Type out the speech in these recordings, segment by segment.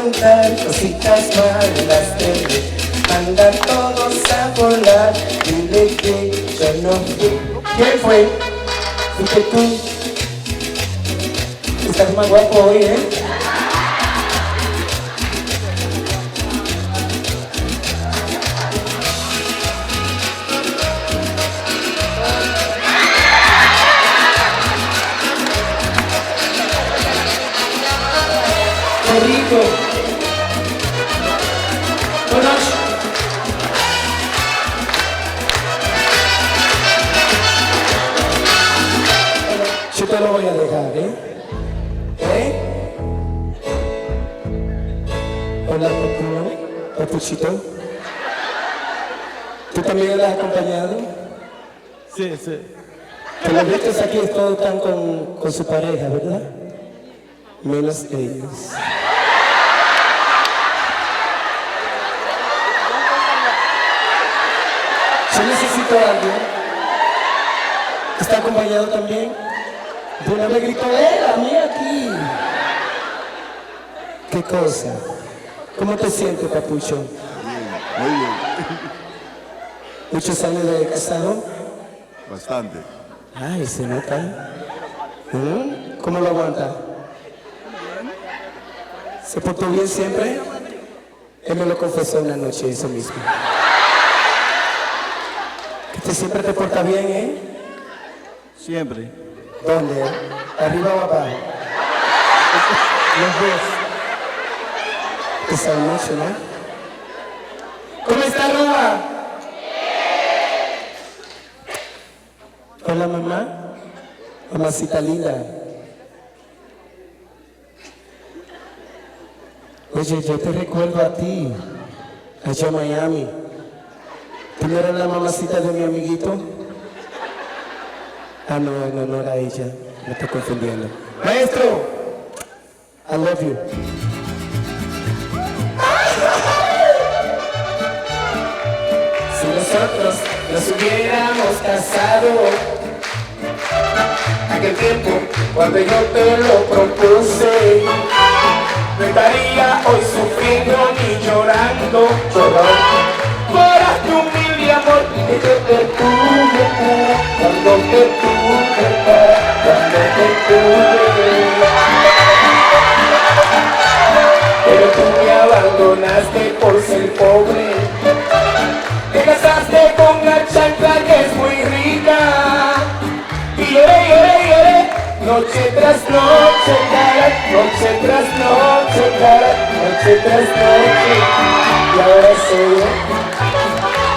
contar cositas malas de mí. Manda a todos a volar, dile que yo no fui. ¿Quién fue? Fuiste tú. Estás más guapo hoy, ¿eh? Qué rico. Buenas. Yo te lo voy a dejar, ¿eh? ¿Eh? Hola, papu, papuchito. ¿Tú también la has acompañado? Sí, sí. Que los vistos aquí todos están con su pareja, ¿verdad? Menos ellos. Yo necesito a alguien. ¿Está acompañado también? De una vez gritó, ¡eh, a mí aquí! ¿Qué cosa? ¿Cómo te sientes, papucho? Muy bien. ¿Muchos años de casado? Bastante. Ay, se nota. ¿Cómo lo aguanta? ¿Se portó bien siempre? Él me lo confesó una noche, eso mismo. Que te siempre te porta bien, ¿eh? Siempre. ¿Dónde? ¿Arriba o abajo? Los dos. Te sabe mucho, ¿no? ¿Cómo está Aruba? Hola, mamá. Mamacita linda. Oye, yo te recuerdo a ti, allá en Miami. ¿Tú no eras la mamacita de mi amiguito? Ah, no, no, no era ella. Me estoy confundiendo. Maestro, I love you. Si nosotros nos hubiéramos casado aquel tiempo cuando yo te lo propuse, no estaría hoy sufriendo ni llorando, dolor por tu humilde amor que yo te tuve, cuando te tuve, cuando te tuve. Pero tú me abandonaste por ser pobre. Te casaste con la chancla que es muy rica. Y lloré, lloré, lloré, noche tras noche, cara, noche tras noche, cara, noche tras noche. Y ahora soy yo,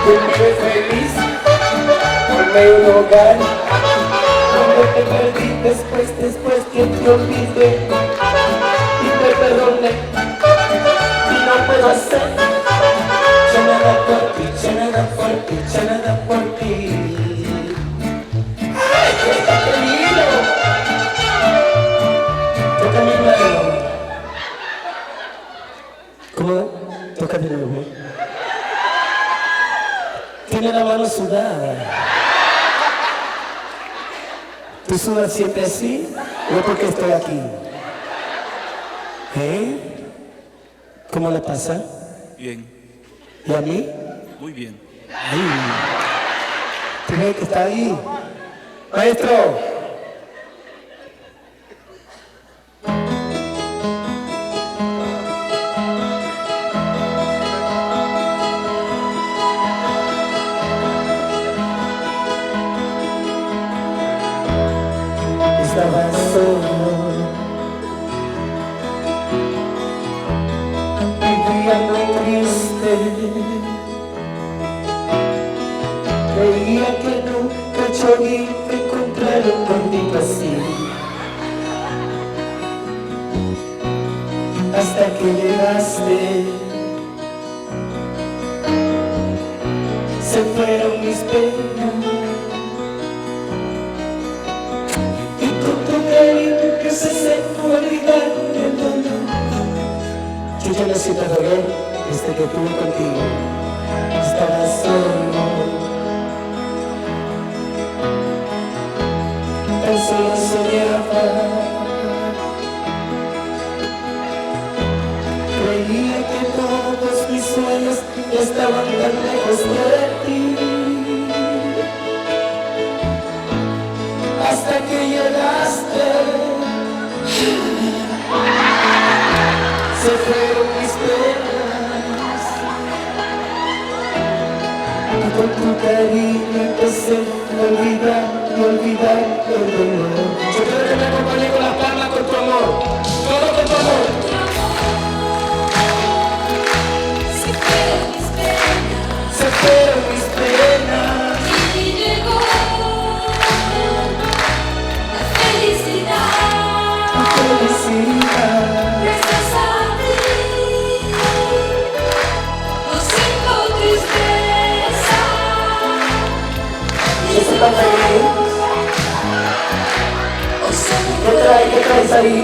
quien vive feliz, formé un hogar, donde te perdí después, después que te olvidé. Y te perdoné, y no puedo hacer ya nada por ti, ya nada por ti, ya nada por ti. ¡Ay, qué lindo! Toca mi mano. ¿Cómo? Toca de nuevo. Tiene la mano sudada. ¿Tú sudas siempre así? ¿O es porque estoy aquí? ¿Eh? ¿Cómo le pasa? Bien, ¿Y a mí? muy bien. Ay. ¿Tú ves que está ahí? Maestro. Estaba solo, vivía muy triste. Creía que nunca yo iba a encontrar un gordito así. Hasta que llegaste, se fueron mis penas. Y con tu cariño empecé a olvidar el dolor. Yo ya no siento dolor desde que estuve contigo. Estaba solo. Tan solo soñaba. sé olvidar y olvidar el dolor. Yo quiero que me acompañes con las palmas con tu amor. Todo con tu amor. Se fueron mis penas Se fueron mis penas. y llegó la felicidad. La felicidad. Gracias a ti no siento tristeza. Yo estoy tan feliz. Hoy soy muy ¿Qué trae? ¿Qué traes ahí?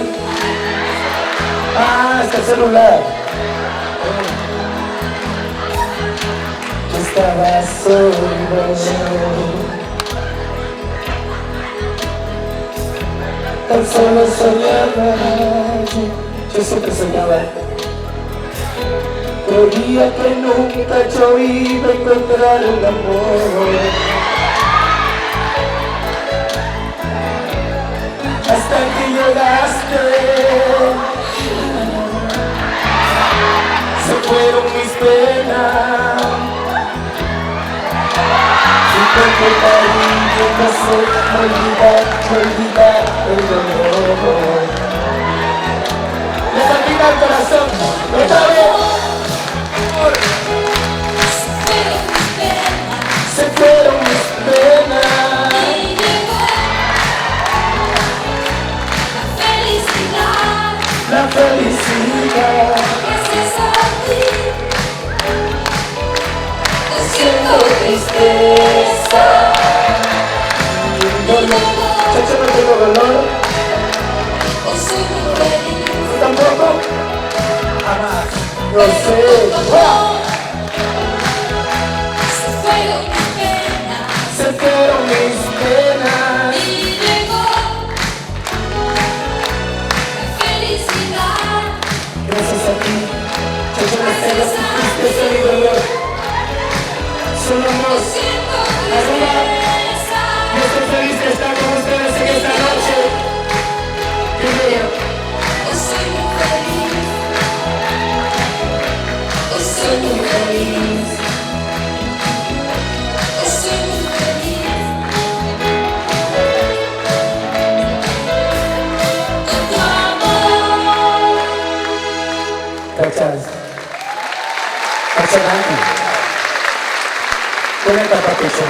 Ah, está el celular. Yo estaba solo. Tan solo soñaba. Yo siempre soñaba. Creía que nunca yo iba a encontrar un amor. Hasta que llegaste. Se fueron mis penas. Y con tu cariño no sé olvidar, olvidar el dolor. Le palpita el corazón. Otra vez. Se fueron mis penas Se fueron mis penas. y llegó la felicidad. La felicidad. Gracias a ti no siento tristeza ni dolor. Chacho, no tengo dolor. Hoy soy muy feliz. ¿Tú tampoco? Jamás. No sé. Con tu amor se fueron mis penas Se fueron mis penas. y llegó la felicidad. Gracias a ti. Chacho, no tengo tristeza ni dolor. Solo No amor. siento tristeza. Yo estoy feliz de estar con ustedes en esta noche. Qué bello. Hoy soy muy feliz. Hoy soy muy feliz. Hoy soy muy feliz. Con tu amor. Gracias. Gracias, Dani. Conecta, papucho.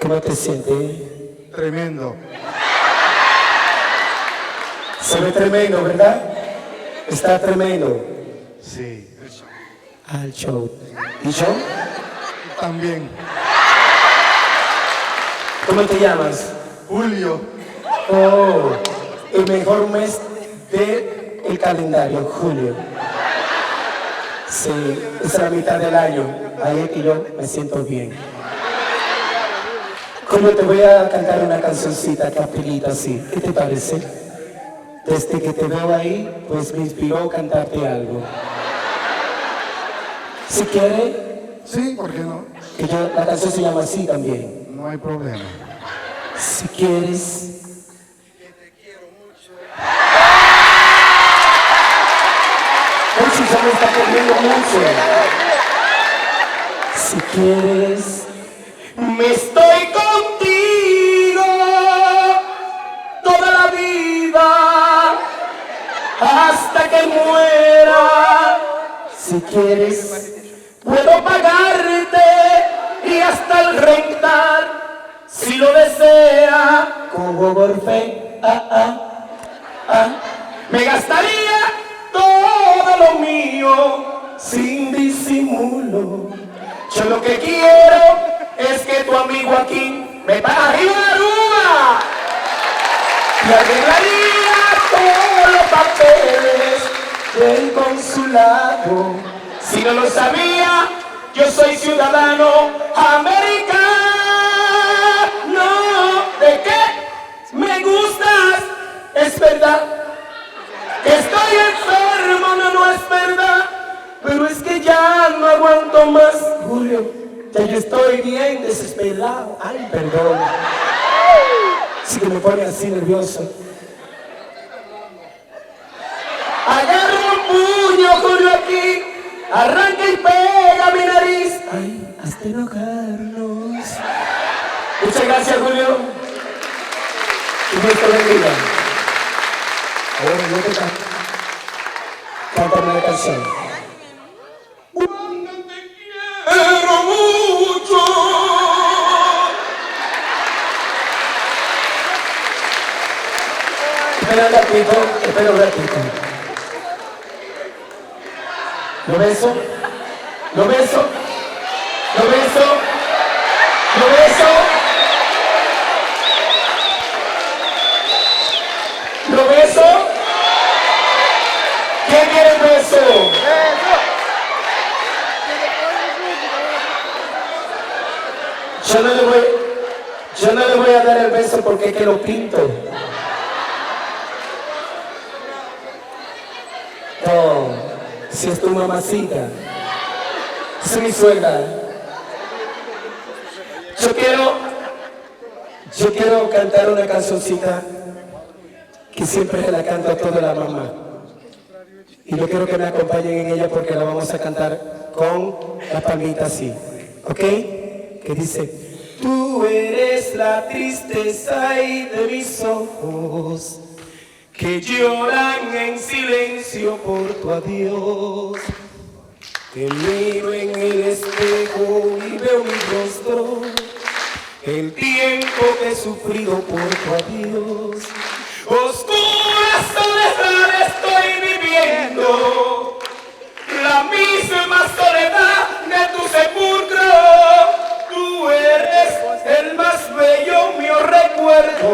¿Cómo te sientes? Tremendo. Se ve tremendo, ¿verdad? Está tremendo. Sí. Al show. ¿Y yo? También. ¿Cómo te llamas? Julio. Oh, el mejor mes del calendario, julio. Sí, es la mitad del año. Ahí es que yo me siento bien. Julio, te voy a cantar una cancioncita capelita así. ¿Qué te parece? Desde que te veo ahí, pues me inspiró cantarte algo. Si quiere, Sí, ¿por qué no? que yo, la canción se llama así también. No hay problema. Si quieres. Oye, ya me está poniendo mucho. Si quieres, me estoy contigo toda la vida hasta que muera. Si quieres, puedo pagarte y hasta el rentar, si lo desea, como golfe, ah, ah, ah. Me gastaría todo lo mío sin disimulo. Yo lo que quiero es que tu amigo aquí me pague arriba Aruba y arreglaría todos los papeles del consulado. Si no lo sabía, yo soy ciudadano americano. ¿De qué me gustas? Es verdad que estoy enfermo, no, no es verdad. Pero es que ya no aguanto más, Julio. Ya yo estoy bien desesperado. Ay, perdón. Sí que me pone así nervioso. Agarro un puño. Junio, julio aki, arranca y pega mi nariz, ay, hasta enojarnos. Muchas gracias, Julio. Y Dios te bendiga. Ahora yo te canto. Cántame una canción. Cuando te quiero mucho. Espera un ratito, espera un ratito. Lo beso, lo beso, lo beso, lo beso. Lo beso. ¿Quién quiere un beso? Yo no le voy, yo no le voy a dar el beso porque es que lo pinto. No, si es tu mamacita. Es mi suegra. Yo quiero, yo quiero cantar una cancioncita que siempre se la canto a toda la mamá. Y yo quiero que me acompañen en ella porque la vamos a cantar con la palmita así. ¿Ok? Que dice, tú eres la tristeza y de mis ojos que lloran en silencio por tu adiós. Te miro en el espejo y veo mi rostro, el tiempo que he sufrido por tu adiós. Oscura soledad estoy viviendo, la misma soledad de tu sepulcro. Tú eres el más bello mío recuerdo,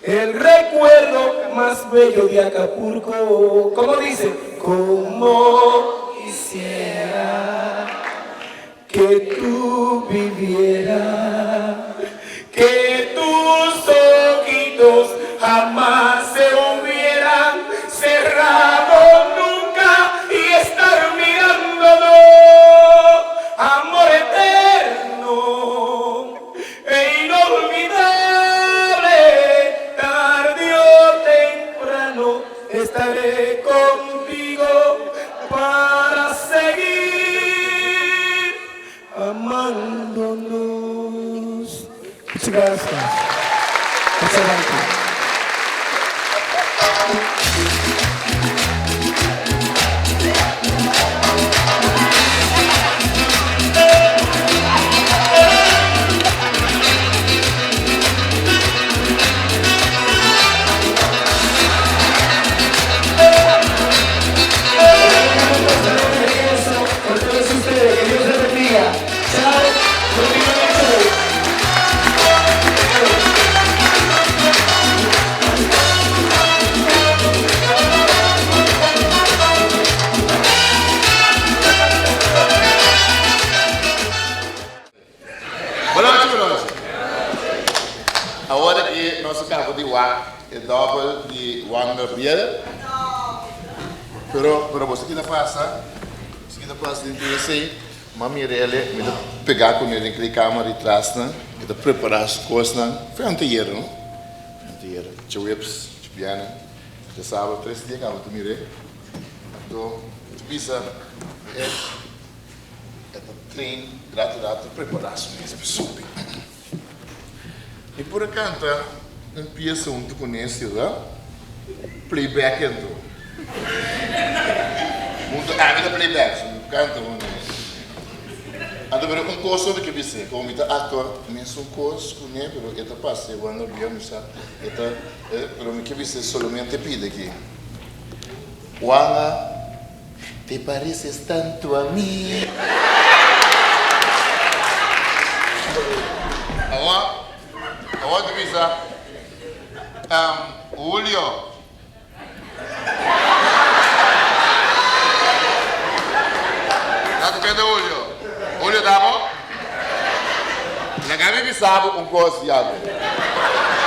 el recuerdo más bello de Acapulco. ¿Cómo dice? Como quisiera que tú vivieras, que tus ojitos jamás se hubieran cerrado nunca y estar mirándonos, amor eterno e inolvidable, tarde o temprano estaré contigo para seguir amándonos. Muchas gracias. Muchas gracias. Por todos ustedes, que Dios les bendiga. Chao. Continúen el show. Bon nochi, bon nochi. Awor aki nos a kaba di wak e dòbel di Wander Biel. Pero, pero boso kita pasa, boso kita pasa den tur esei, m'a mira ele, mi ta pegá kuné den kli kamer di trasnan, e ta prepará su kosnan, fue anteayer, no? Fue anteayer, djaweps, djabièrnè, djasabra, tres dia kaba ta mir'é. Anto, mi ta bisa, e. E ta train rato rato prepara su mes pa subi. Mi por a canta un pieza hunto cu Nesio ta playback anto. Hunto ami ta playback so mi por canta hunto cu Nesio. Anto pero un cos so mi ke bis'e como mi ta actua mesun cos cu ne pero e ta pasa e wanda bia mi sa e ta pero mi ke bis'e solamente pidi aki Wanga. Te pareces tanto a mi. Awor, awor ta bisa, Julio. Nan ta kende Julio? Julio ta bo? Laga mi bisa bo un kos, Yago.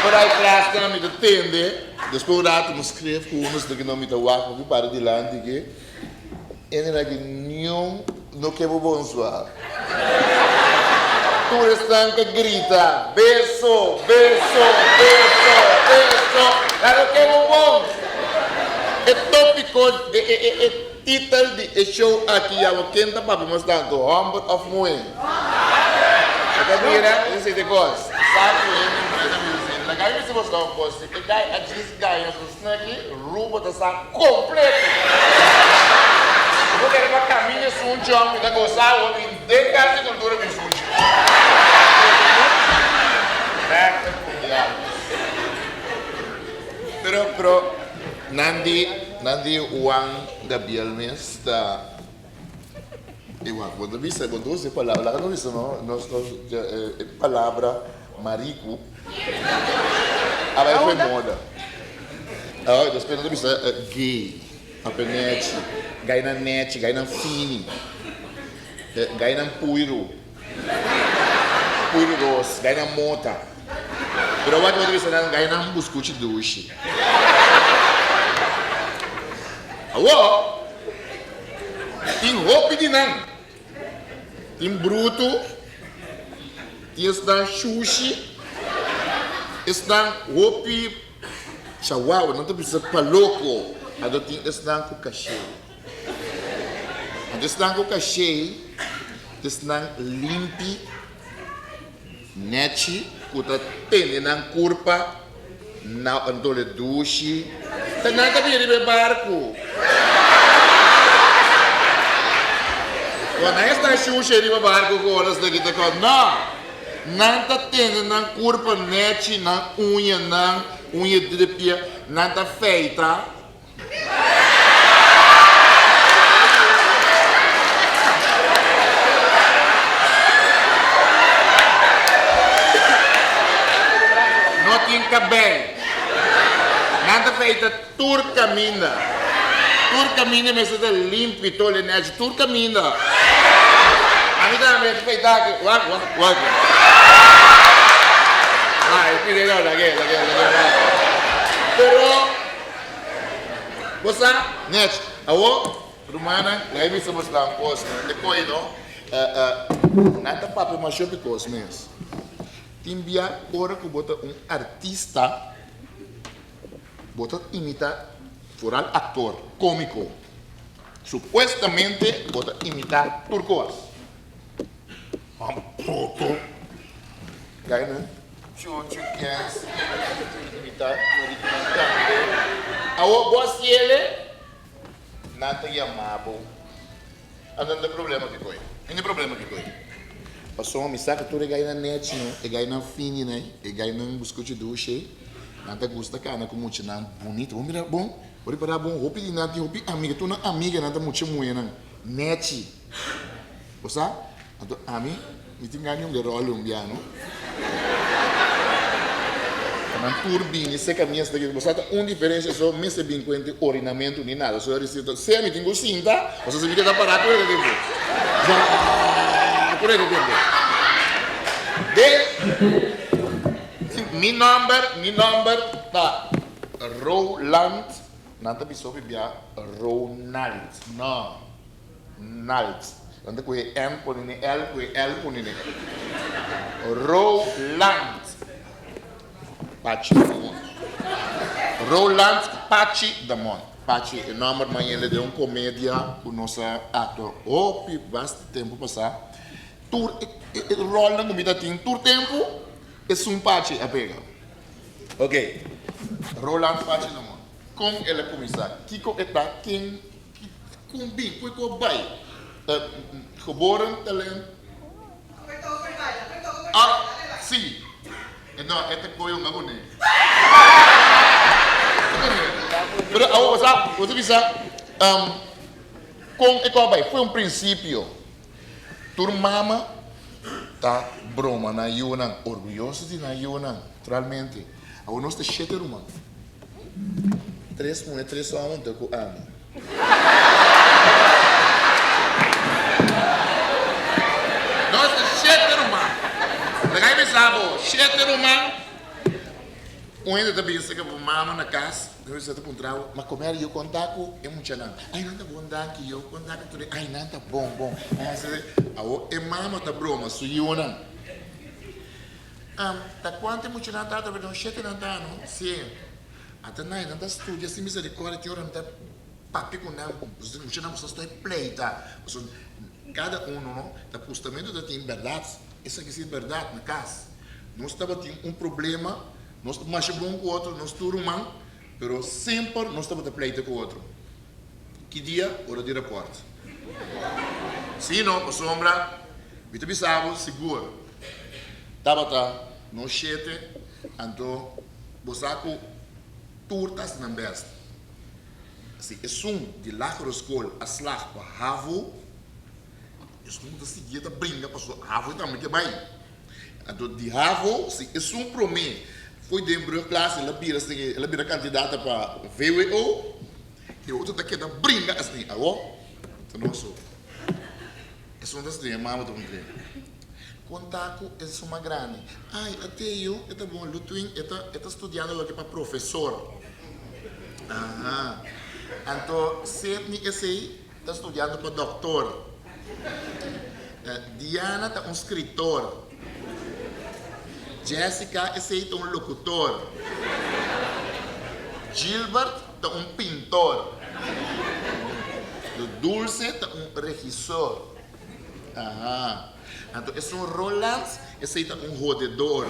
Por ai tras nan mi ta tende. Despues un rato mi skref ku unos di kinan mi ta wak hopi para dilanti ke ene na ki niun no ke bo bonsua. Tur esnan ta grita, Beso, beso, beso, beso, nan no ke bo bons. E topiko, e e e. titel di e show aki yama Ken ta papia mas tantu, hòmber òf muhé? Bo ta mira esei ta e kos. Sa ku hende muhé ta bisa asina. Laga mi bisa boso un kos, si e guy a djis gaña su sneki, Rubo ta sa kompleto. Bo kere pa kaminda sunchi òf mi ta gosa bo mi den kas di kultura mi sunchi. Bèkta ku diablo. Pero pero nan di nan di Juan Gabriel mes ta e wak bo ta bisa bo ta usa e palabra laga nos bisa no nos nos e palabra mariku a bai fo'i moda awor despues nan ta bisa gay papia nechi gainan nechi gainan fini gainan puiru. Puru ros, gai nan mota. Pero wak bo ta bisa nan gai nan buskuchi dushi. Awor, tin hopi di nan. Tin brutu, tin esnan shushi, esnan hopi chawawa, nan ta bisa paloko, anto tin esnan ku kashé. Anto esnan ku kashé. Esnan limpi, nechi, ku ta tene nan kurpa na un dole dushi, ta nan ta bini riba e barku. Ora nan esta shusha riba barku ku ora esaki ta kos. No! Nan ta tene nan kurpa nechi, nan uñanan, uña di pia, nan ta feita. No tin kabei. Nan ta feita tur kaminda. Tur kaminda mester ta limpi, tole nechi, tur kaminda. Ami tambe ta feita aki. Wak, wak, wak. Ai, pide no, lag'é, lag'é, lag'é, wak. Pero. Bo sa, Nech, awor, rumannan, laga mi bisa bosnan un kos, no? E koi no, nan ta papia masha hopi kos mes. Tin bia ora ku bo ta un artista, bo ta imitá, foral aktor, kómiko, supuestamente bo ta imitá tur kos. Hòmber poto. Kaya nan chuchu kens imita marikinan tambe. Awor bo a siele nan ta yama bo. Anto no ta problema kiko ei. No tin problema kiko ei. Pasobra mi sa ku tur e gainan nechi no, e gainan fini nan, e gainan buskuchi dushi ei, nan ta gusta kana ku muchanan bunito. Bo mira bon, bo ripara bon, hopi di nan tin hopi amiga, tur nan amiganan ta mucha muhernan nechi. Bo sa? Anto ami, mi tin gana di un geròl di un bia, no? Pa nan tur bini serka mi esaki. Bo sa ta un diferensia so mester bin kuenta orinamentu ni nada. So ta sea mi tin ku sinta o sea si mi keda pará tur e tempu. Tur e tempu. Den mi nòmber, mi nòmber ta Roland, nan ta bisa hopi bia Ronald. No. Nald. Nan ta kohe N pone n'e L, kohe L pone n'e L. Roland Pachi Damon. Roland Pachi Damon. Pachi, e nòmber manera den un komedia ku nos a aktua hopi basta tempu pasá. Tur e ròlnan ku mi ta tin tur tempu, esun Pachi a pega. Oke, Roland Pachi Damon. Kon el a kuminsá? Kiko e ta? Ken Kon bin? Kon ku a bai? Geboren talent. Ah, si. No, e ta koe un aguné. Pero awor bo sa, bo ta bisa, kon e ku a bai? Foi un prinsipio. Tur mama ta broma nan yunan, orguyoso di nan yunan, naturalmente. Awor nos ta shete ruman. Tres muhe, tres hòmber anto ku ami. Nos ta shete ruman. Laga mi bisa bo, shete ruman. Un hende ta bisa ku bo mama na kas, e ta puntra bo, ma komer yo konta ku e muchanan? Ai nan ta bon danki yo konta ku tur e, ai nan ta bon bon. Awor e mama ta broma su yunan. Ta kuantu e muchanan ta ta? Shete nan ta no? Si. Ata nai nan ta studia sin misericordia tin ora mi ta. Papia ku nan, muchanan boso ta pleita, pasobra kada uno no ta pustamentu ta tin bèrdat, esaki si bèrdat na kas. Nos tabatin un problema, nos ta masha bon ku otro, nos tur ruman, pero semper nos tabata pleita ku otro. Ki dia? Ora di rapòrt. Si no, pasobra mi ta bisa bo sigur, tabata nos shete, anto bo sa ku tur ta hasi nan bèst. Si esun di lagere skol a slag pa havo, esun ku ta sigui ta bringa pasobra havo tambe ke bai. Anto di havo, si esun promé foi den brugklas el a bira el a bira kandidata pa vwo, e otro ta keda bringa asina. Awor ta nos so. Esun ta siña mama ta puntr'é, Kon ta ku esun mas grandi? Ai, Ateo, e ta bon. Lutwin, e ta e ta studiando loke pa profesor. Aha. Anto Sidney esei ta studiando pa dòktor. Diana ta un skritor. Jessica esei ta un lokutor. Gilbert ta un pintor. Dulce ta un regisor. Aha. Anto esun Roland esei ta un hodedor.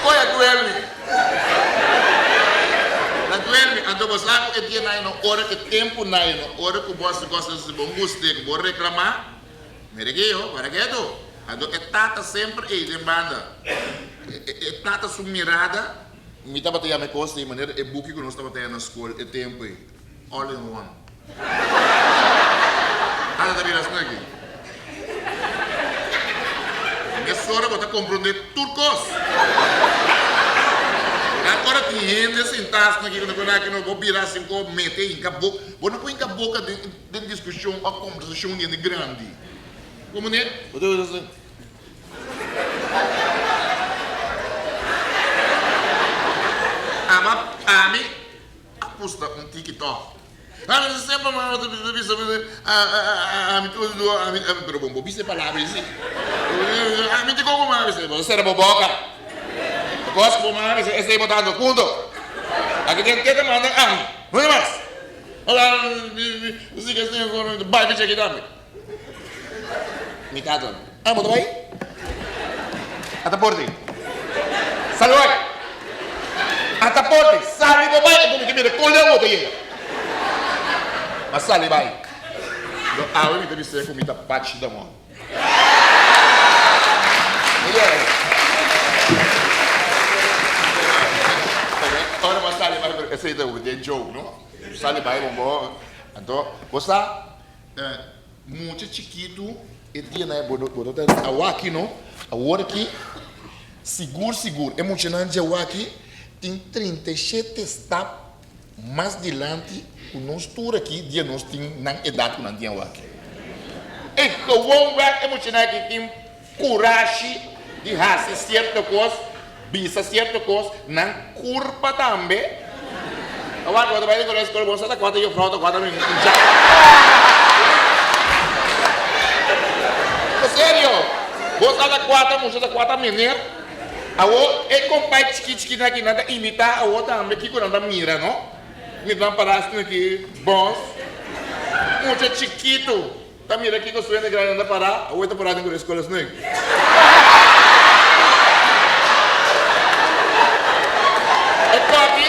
Koe a duermi. La duermi. Anto bo sa ku e dia na no ora e tempu na no ora ku bo hasi kos si bo guste ku bo reklamá. Mira aki yo, para ketu. Anto e tata semper ei den banda. E tata su mirada, mi tabata yama e kos ei manera e buki ku nos tabata haya na skol e tempu ei, all in one. Tata ta bira asina aki. Mesora bo ta komprondé tur kos. Ora tin hende sintá asina aki ku nan aki no bo bira asin ku bo mete hinka bo, bo no por hinka boka den. Den diskushon òf kombersashon di hende grandi, komo ne? Bo ta bisa asina. Ama ami a pusta un tiki tòg. Ami semper mama ta bisa mi ami ami pero bo bisa e palabra ei si. Ami di komo mama bisa, bo sera bo boka. Kos ku bo mama bisa esei bo ta hasi punto. Aki den ke ta manda ami, no ta mas. Mi tata, Ah, bo ta bai? Ata porti. Sali bai. Ata porti. Sali bo bai. Anto mi ta mira kon leu bo ta yega. Ma sali bai. Lo awe mi ta bis'é ku mi ta pachi damon. Ora bo sali bai, pero esei ta den joke, no? Sali bai bon bo. Anto bo sa mucha chikitu e dianan bo no ta awaki no, awor aki sigur sigur e muchanan dje awaki tin 37 stap mas dilanti ku nos tur aki dia nos tin nan edat ku nan tin awaki. E gewoon wèk e muchanan aki tin kurashi di hasi sierto kos, bisa sierto kos, nan kurpa tambe. Awor bo ta bai di skol bo sa ta kua ta jufrou ta kua ta muchacha. Ta serio, bo sa ta kua ta mucha ta kua ta meneer. Awor e kompai chiki chikinan aki nan ta imitá awor tambe kiko nan ta mira no. Mira nan pará asina aki bòs, mucha chikitu. Ta mira kiko su hende grandi nan ta pará, awor e ta pará den ku eskola snui. E kòki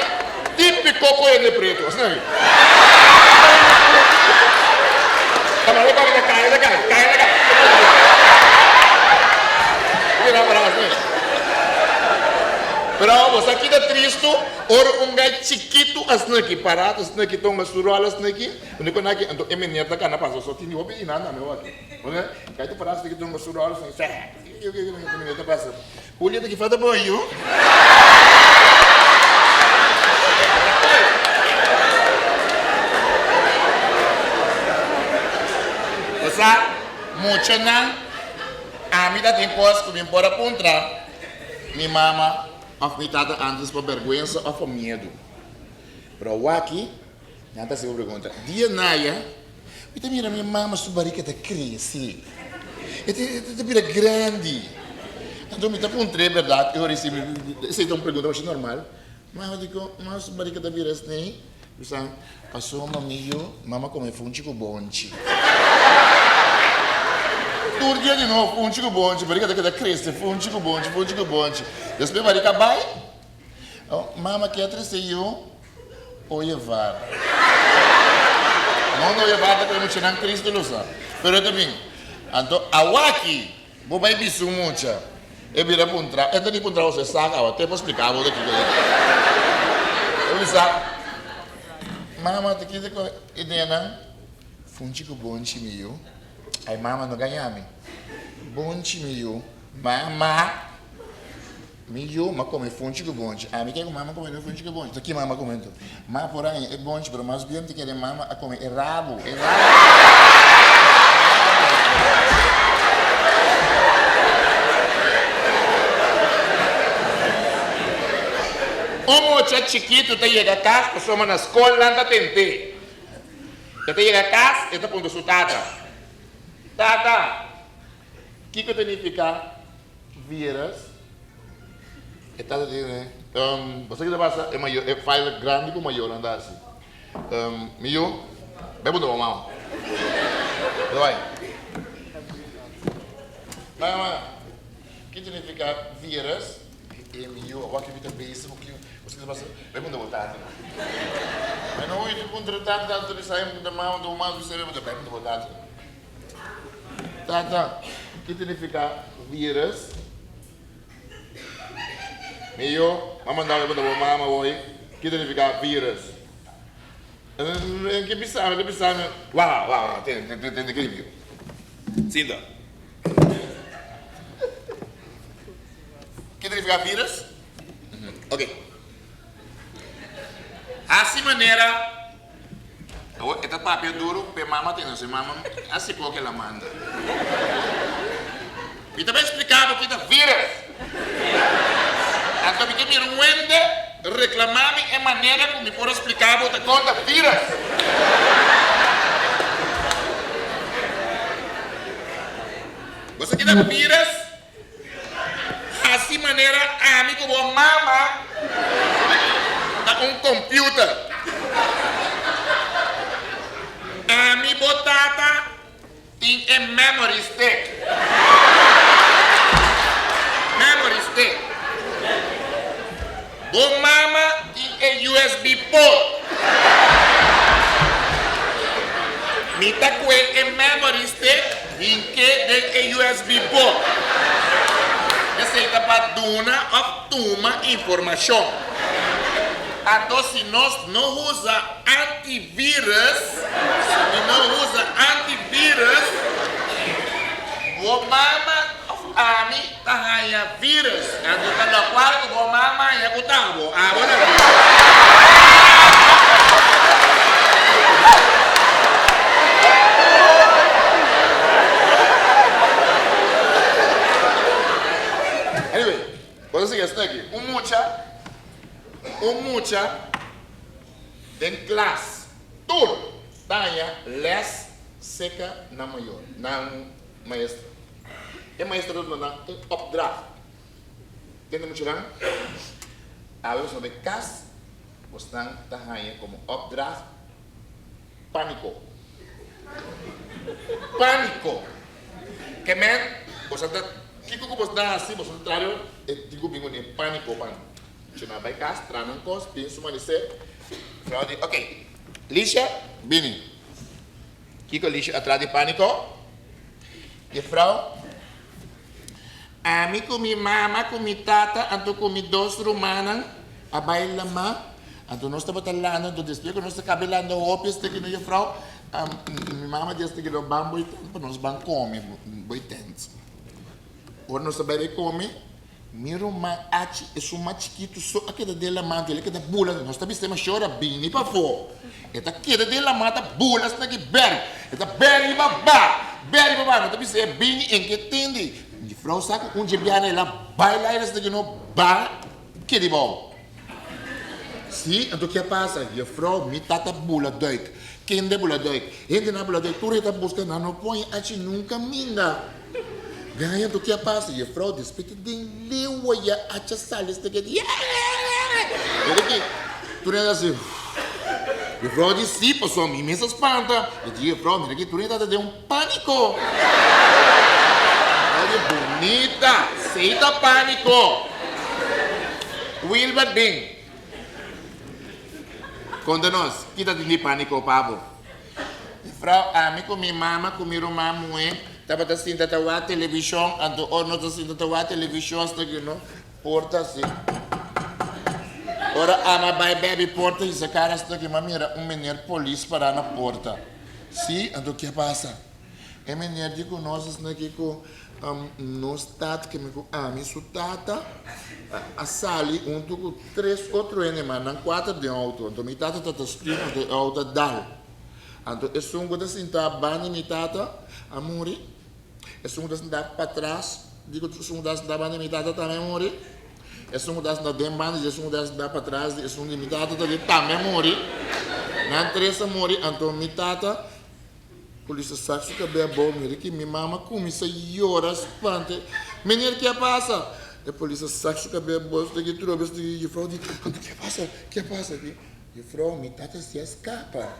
típiko ku hende pretu, asina aki. Ta mira e kòki ta kai, ta kai, kai, ta kai. Mira nan pará asina aki. Pero awor bo sa kita tristu ora un gai chikitu asina aki pará asina aki tonga su ròl asina aki. Unda ku nan aki, anto e meneer ta kana pasa so tin di hopi di nan tambe wak. Unda kai ta pará asina ki dronka su ròl asina sè e meneer ta pasa, Julia ta ki falta bo yu? Osea, muchanan, ami ta tin kos ku mi por a puntra mi mama òf mi tata antes pa bèrgwensa òf pa miedu. Pero awaki. Nan ta hasi bo pregunta. Dia Naya, Mi ta mira mi mama su barika ta krese. E ta e ta bira grandi. Anto mi ta puntr'é bèrdat, e ora esei mi esei ta un pregunta masha normal. Mama dikon mama su barika ta bira asina? Mi sa, pasobra mi yu, mama kome funchi ku bonchi. Tur dia di nobo funchi ku bonchi, barika ta keda krese, funchi ku bonchi, funchi ku bonchi. Despues barika bai, mama ke a trese yu? Oyevar. No no oyevar ta kue muchanan tristu lo sa. Pero e ta bin. Anto awaki bo bai bisa un mucha e bira puntra, e ta di puntra bo e sa awa te por splika bo ta kiko ta. E bisa, mama ta kiko ta ideanan? Funchi ku bonchi mi yu. Ai mama no gaña mi. Bonchi mi yu. Mama. Mi yu, m'a come funchi cu bonchi. Ami ke cu mama come no funchi cu bonchi. Ta ki mama come anto? Ma por aña e bonchi, pero mas bien ta kere mama a come e rabo, e rabo. Un mucha chikitu ta yega kas pasobra na skol nan ta tent'é. E ta yega kas, e ta puntra su tata, Tata, kiko ta nifiká Vieras, e tata di ne, bo sa ki ta pasa? E mayor, e file grandi ku mayornan ta hasi. Mi yu, bai puntra bo mama. E ta bai. Mama, ki significa vieras? E mi yu, awor ki mi ta bezig ku ki, bo sa ki ta pasa? Bai puntra bo tata. Mi no oye puntra tata, tata ta bisa, puntra mama, puntra bo mama, bai puntra bo tata. Tata, ki ta nifiká vírus? Mi yu, m'a manda bo puntra bo mama awor, ki ta nifiká vírus? En ke bisa mi, ta bisa mi, wak, wak, wak, tende, tende, tende ki mi yu. Sinta. Ki ta nifiká vírus? Oke. Hasi manera. Awor e ta papia duru p'e mama tende su mama a siko ke la manda. Mi ta bai splika bo ki ta virus. Anto mi ke mira un wende reklama mi e manera ku mi por a splika bo ta kon ta virus. Bo sa ki ta virus? Hasi manera ami ku bo mama ta un computer. Ami bo tata tin e memory stick. Memory stick. Bo mama tin e USB port. Mi ta kue e memory stick. Hink'é den e USB port. Esei ta pa duna òf tuma informashon. Anto si nos no usa antivirus, si mi no usa antivirus, bo mama òf ami ta haña virus. Anto ta lokual ku bo mama haña ku ta bo, abo na virus. Anyway, bo ta sigui esaki aki. Un mucha, un mucha den klas tur ta haña les seka nan mayor, nan maestro. E maestro ta duna nan un opdracht. Tende muchanan, awe boso bai kas, bosnan ta haña komo opdracht pániko. Pániko! Ke men, boso ta, kiko ku bos ta hasi, boso ta traha e tin ku bin ku e pániko pan. Muchanan bai kas, traha nan kos, bin su manisé. Mevrouw di, ok, Lisha, bini. Kiko Lisha a traha di pániko? Juffrouw. Ami ku mi mama ku mi tata anto ku mi dos rumannan a bai lamá. Anto nos tabata landa, anto despues ku nos a kaba e landa hopi esaki no juffrouw, mi mama di esaki no ban bo e tent pa nos ban kome bo e tent. Ora nos a bai bai kome, mi ruman achi esun mas chikitu so a keda den lamá, anto el a keda bula, nos ta bisa e mashor a bini pafó. E ta keda den lamá ta bula esaki bèri, e ta bèri riba ba, bèri riba ba, nos ta bisa e bini en ke tende. Mi frou sa ku un dje biaha el a bai laira esaki no ba keda bou. Sí, anto ke a pasa? Juffrouw, mi tata bula duik. Kende bula duik? Hendenan bula duik, tur e ta buska, nan no pon e achi nunka minda. Gaya, anto ke a pasa? Juffrouw, despues di den leeuw ya acha sali esta ke di Mira ki, tur hende a hasi Juffrouw di sí, pasobra mi mes a spanta. Mi di, Juffrouw, mira ki tur hende ta den un pániko. Juffrouw di, Bunita, sei ta pániko. Wilbert bin. Konta nos, ki ta tin di pániko pa bo? Juffrouw, ami ku mi mama ku mi ruman muhé tabata sinta ta wak televishon, anto ora nos ta sinta ta wak televishon asta ku no porta asi. Ora ami a bai bèbi porta hisa kara asta ku mi a mira un meneer polis pará na porta. Sí, anto ke a pasa? E meneer di ku nos asina ki ku nos tata, ke mi ku ami su tata a sali huntu ku tres otro hende mas, nan kuater den outo. Anto mi tata ta stuur, anto e outo a dal. Anto esun ku ta sinta banda di mi tata a muri, esun ku ta sinta patras di ku esun ku ta sinta banda di mi tata tambe a muri, esun ku ta sinta den banda di esun ku ta sinta patras di esun di mi tata tambe a muri. Nan tres a muri, anto mi tata Polis a sak su kabé abou, mira ki mi mama kuminsá yora spante. Meneer, ke a pasa? E polis a sak su kabé abou, su ta ki trobe, su ta ki jufrou di, anto ke a pasa? Ke a pasa? Di, jufrou, mi tata si a skapa.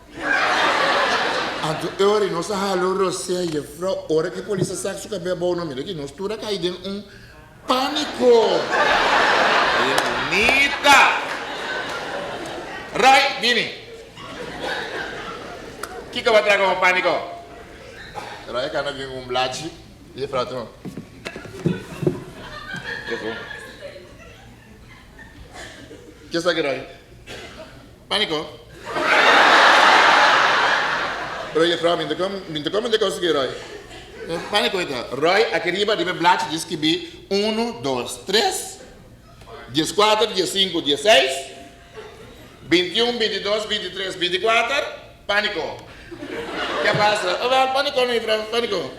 Anto e ora nos a hala un rosea, jufrou, ora ku e polis a sak su kabé abou, no mira ki nos tur a kai den un pániko. Oye, bunita! Roy, bini. Kiko bo traha komo pániko? Roy a kana bin ku un blachi i e frou tuma. Ke esaki Roy? Pániko. Pero juffrouw, mi ta komende kos aki Roy. Pániko e ta. Roy aki riba riba e blachi dje skibi unu, dos, tres, dieskuater, diesinku, dieseis. 21, 22, 23, 24, Pániko. Ke pasa? Oh, wel, pániko no, juffrouw, pániko.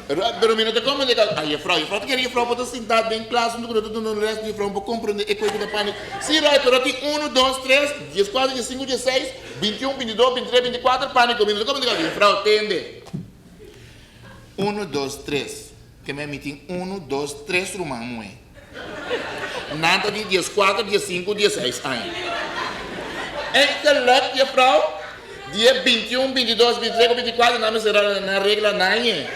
Pero mi no ta comprende ka, ah, juffrouw, juffrouw ta kere juffrouw por ta sintá den klas huntu ku nos ta duna les, juffrouw no por comprende e koe ku ta pániko. Sí, Roy, pero tin unu, dos, tres, dieskuater, diesinku, diesseis, bintiun, bintidos, bintitres, bintikuater, pániko. Mi no ta comprende ka, juffrouw, tende. Unu, dos, tres. Ke mi tin unu, dos, tres ruman muhé. Nan ta di dieskuater, diesinku, dieseis aña. Eindelijk, juffrouw, dia bintiun, bintidos, bintitres ku bintikuater nan mester a nan regla nañe.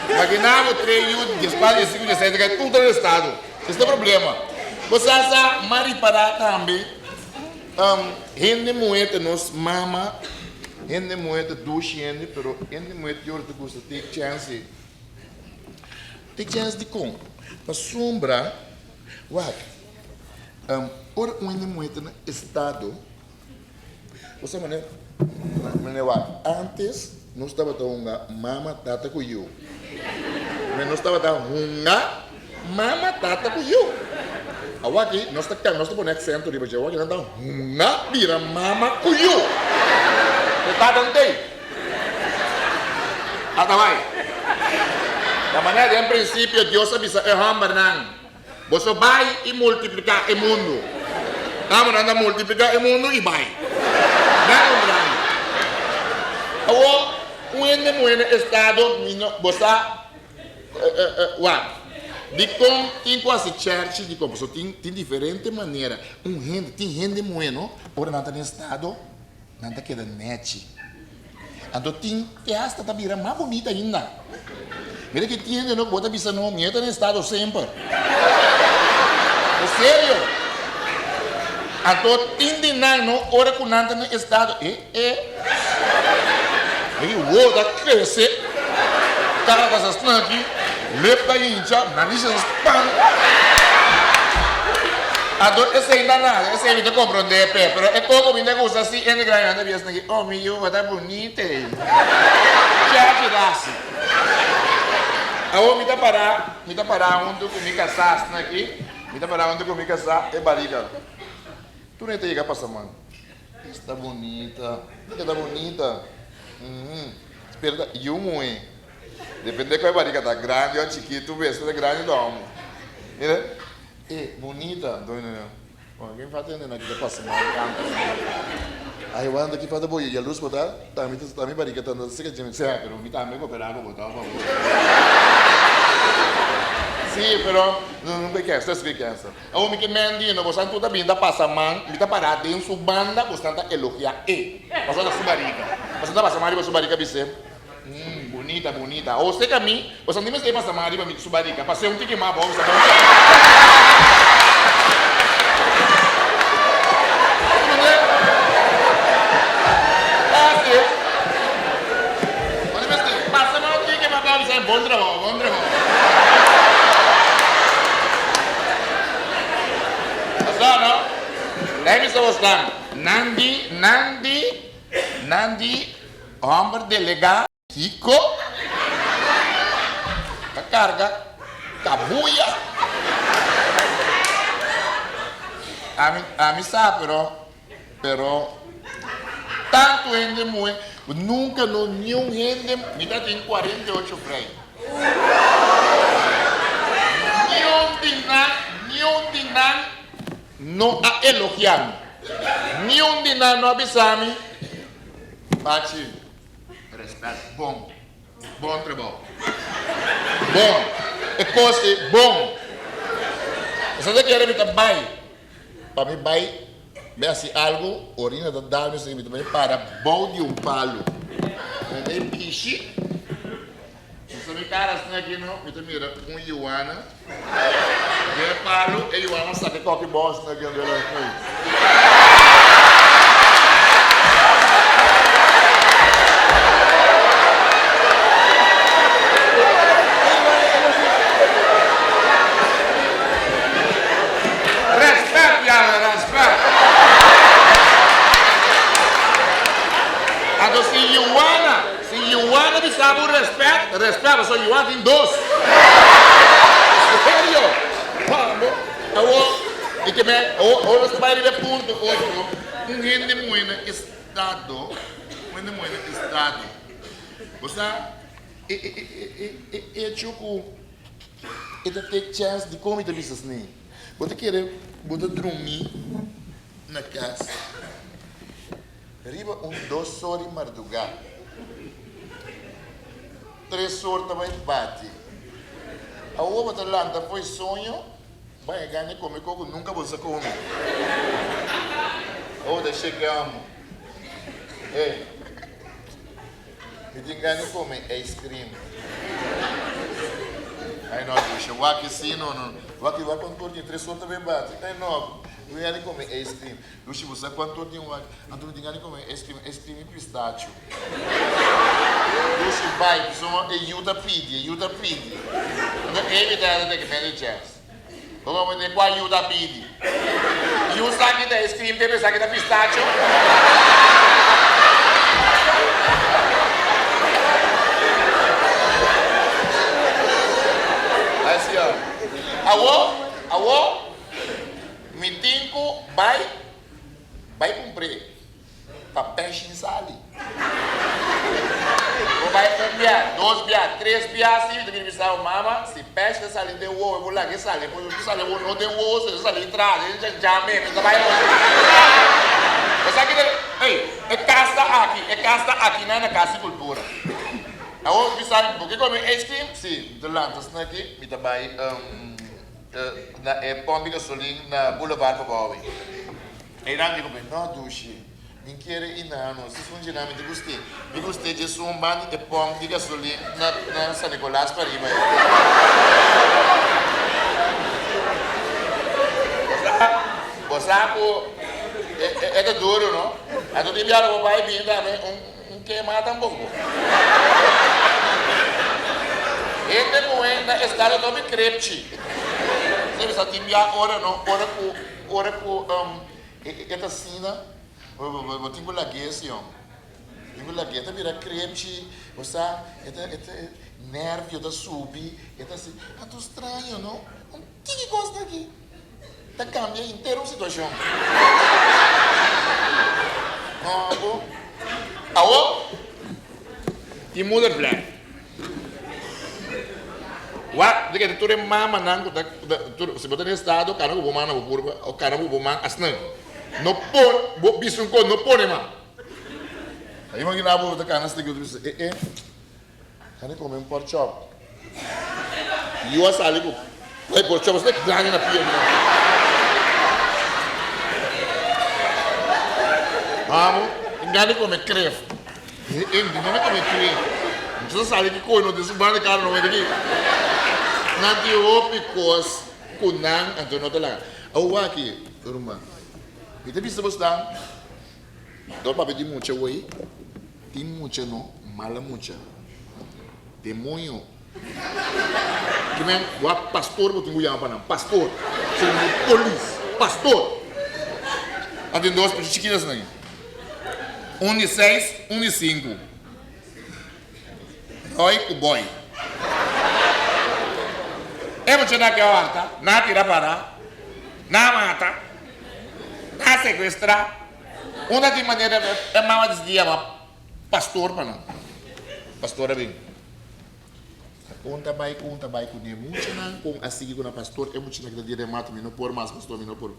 Imagina bo tres yu dieskuater, diesinku, dieseis ta kai tur ta arestado. Esta problema. Bo sa sa m'a ripará tambe hende muhé ta nos mama, hende muhé ta dushi hende pero hende muhé tin ora ta gusta take chance. Take chance dikon? Pasobra wak ora un hende muhé ta na estado. Bo sa manera, manera wak, antes nos tabata hunga mama, tata ku yu. Men nos tabata hunga mama, tata ku yu. Awaki nos ta kambia, nos ta pone aksento riba dje. Awaki nan ta hunga bira mama ku yu. E tata no t'ei. Tata bai. Ta manera den prinsipio Dios a bisa e hòmbernan. Boso bai i multipliká e mundu. Tamo nan ta multipliká e mundu i bai. Nan un grandi. Awor, un hende muhé na estado mi no, bo sa, wak, dikon tin ku hasi chèrchi dikon? Pasobra tin, tin diferente manera. Un hende, tin hende muhé no, ora nan ta den estado, nan ta keda nèchi. Anto tin te hasta ta bira mas bunita ainda. Mira ki tiende no ku bo ta bisa no, mi e ta den estado semper. En serio. Anto tin di nan no ora ku nan ta den estado e e mira ki wowo ta krese, kara ta sa snaki, lep ta hincha, nariz ta span. Anto esei ta nada, esei mi ta komprondé p'e, pero e koko mi ta gusta si hende grandi nan ta bisa esaki, oh mi yu bo ta bunita ei. Chachi rasi. Awor mi ta pará, mi ta pará huntu ku mi kasá asina aki, mi ta pará huntu ku mi kasá e barika. Tur e ta yega pasa man. Esta bunita, e ta bunita. Uhum. Spera ta yu muhé. Depende ku e barika ta grandi o chikitu, bes ta grandi ta homo. Mira, e bunita. Anto mi ta Bon, ken falta hende nan ki ta pasa mal kantu asina? Ay, wanda ki falta bo yalurs bo ta? Tambe ta tambe barika ta anda seka dje. Sea, pero mi tambe koperá ku bo ta, pa bo. Sí, pero no no ke kènsel, esei ke kènsel. Awor mi ke men di no, bosan tur ta bini ta pasa man, mi ta pará den su banda, bosan ta elogiá e. Pasobra ta su barika. Bosan ta pasa man riba su barika bis'é, Umm, bunita, bunita. Awor seka mi, bosan tin mester pasa man riba mi su barika. Pas'é un tiki mas abou, bisa bon sa. Pase. Bo tin mester pasa man un tiki mas abou, bisa bon trabou, bon trabou. Pasá, no? Lei bisa bosnan, nan di, nan di, nan di. Homber delegá Kiko ta karga kabuya. Ami ami sa pero pero tantu hende muhe nunka no niun hende mi ta tin 48 frei. Niun di nan niun di nan no a elogia mi. Niun di nan no a bisa mi. Pachi, respet bon. Bon trabou. Bon. E kos ei bon. Esei ta kere mi ta bai. Pa mi bai mi hasi algu, orina ta dal mi esei mi ta bai para bou di un palu. Mi ta bai bishi. Mi sa mi kara asina aki no, mi ta mira un yuana den e palu, e yuana saka e koki bou asina aki anto el a hui. Respet yara, respet. Anto si yuana. Si Yuana bisa bo respet, respet, pasobra Yuana tin dos. Serio. Bo, awor, i ke me, awor, awor nos ta bai riba e punto otro, un hende muhé na estado, un hende muhé na estado, bo sa, e, e, e, e, e hecho ku e ta take chance, dikon mi ta bisa asina? Bo ta kere bo ta drumi na kas. Riba un dos or di mardugá, tres or ta bai bati. Awor bo ta lanta for e soño, bai a gana e kome koko nunka bo sa kome. Awor ta sheke amo. Ey, mi tin gana di kome ice cream. Ay no, Dusha, wak esei no, no. Wak, wak kuantu or tin? Tres or ta bai bati. Ay no, mi tin gana di kome ice cream. Lushi bo sa cuanto tin wak? Anto mi tin gana di come ice cream, ice cream y pistacho. Lushi bai, pasobra e yu ta pidi, e yu ta pidi. Anto e mi ta ta take many chance. Bo comprende cua yu ta pidi? Yu sa ki ta ice cream te pensa ki ta pistacho? Así Awo, awo. Mi tin ku bai bai kumpr'é pa pèshin sali. Bo bai un bia, dos bia, tres bia si mi ta bini bisa bo mama si pèsh ta sali den wowo bo laga e sali bo sali bo no den wowo si e sali tras e chanchá me mi ta bai hopi. Bo sa kiko ey e kas ta aki e kas ta aki nan na kas di kultura. Awor mi sa bo ke kome ice cream? Si mi ta lanta asina aki mi ta bai. Na e pòmp di gasolin na Boulevard Pabawi. Einan di ku mi, No dushi, mi kere inano, si funshona mi ta gust'é. Mi gust'é djesun ban di e pòmp di gasolin na na San Nicolas pariba ei. Bo sa ku e ta duru no? Anto tin biaha bo bai bin tambe un un kema tampoko. Hende muhé na estado ta hopi krepchi. Sa bisa tin bia ora no, ora ku ora ku e ta asina, bo tin ku lag'é si hom. Tin ku lag'é, e ta bira krepchi, bo sa, e ta e ta. Nervio ta subi, e ta hasi, anto straño no, un tiki kos ta aki ta kambia henter un situashon. No bo. Awo tin moedervlek. Wak, di ke tur e mamanan ku ta, tur, si bo ta den estado, kana ku bo man na bo kurpa, o kana ku bo man asina. No pon, bo bisa un kos, no pone man. Ta imagina bo ta kana asina, ku bo ta bisa, e e. Kani come un pork chop. Yu a sali ku e pork chop asina grandi na pia. Amo, gani come kref. E e di no come kref. Mucha sa sali ki koi no tin su banda kara no wete ki. Nan tin hopi kos ku nan anto no ta laga. Awor aki, ruman, mi ta bisa bosnan. Dor papia di mucha wey, tin mucha no, mala mucha. Demoño. Ki men wak pastor bo tin ku yama pa nan, pastor. Si no polis, pastor. Nan tin dos mucha chikitas nan. Un di seis, un di sinku. Roy ku Boy. E mucha nan ke horta, nan a tira para, nan a mata, nan a sekuestrá. Unda tin manera e mama disidí yama pastor pa nan. Pastor a bin. Kon ta bai, kon ta bai ku ne muchanan, kon a sigui ku nan pastor, e muchanan ki ta di remate, mi no por mas pastor, mi no por.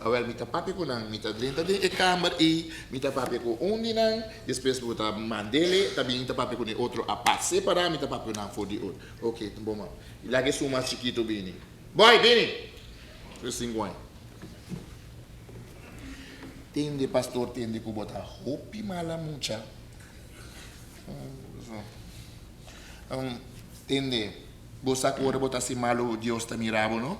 Awel mi ta papia ku nan, mi ta drenta den e kamber ei, mi ta papia ku un di nan, despues bo ta mandele, ta bin ta papia ku e otro apart, separá mi ta papia ku nan for di otro. Ok, ta bon mama. I laga esun mas chikitu bini. Boy, bini! Su sinku aña. Tende pastor, tende ku bo ta hopi mala mucha. Tende, bo sa ku ora bo ta hasi malu Dios ta mira bo, no?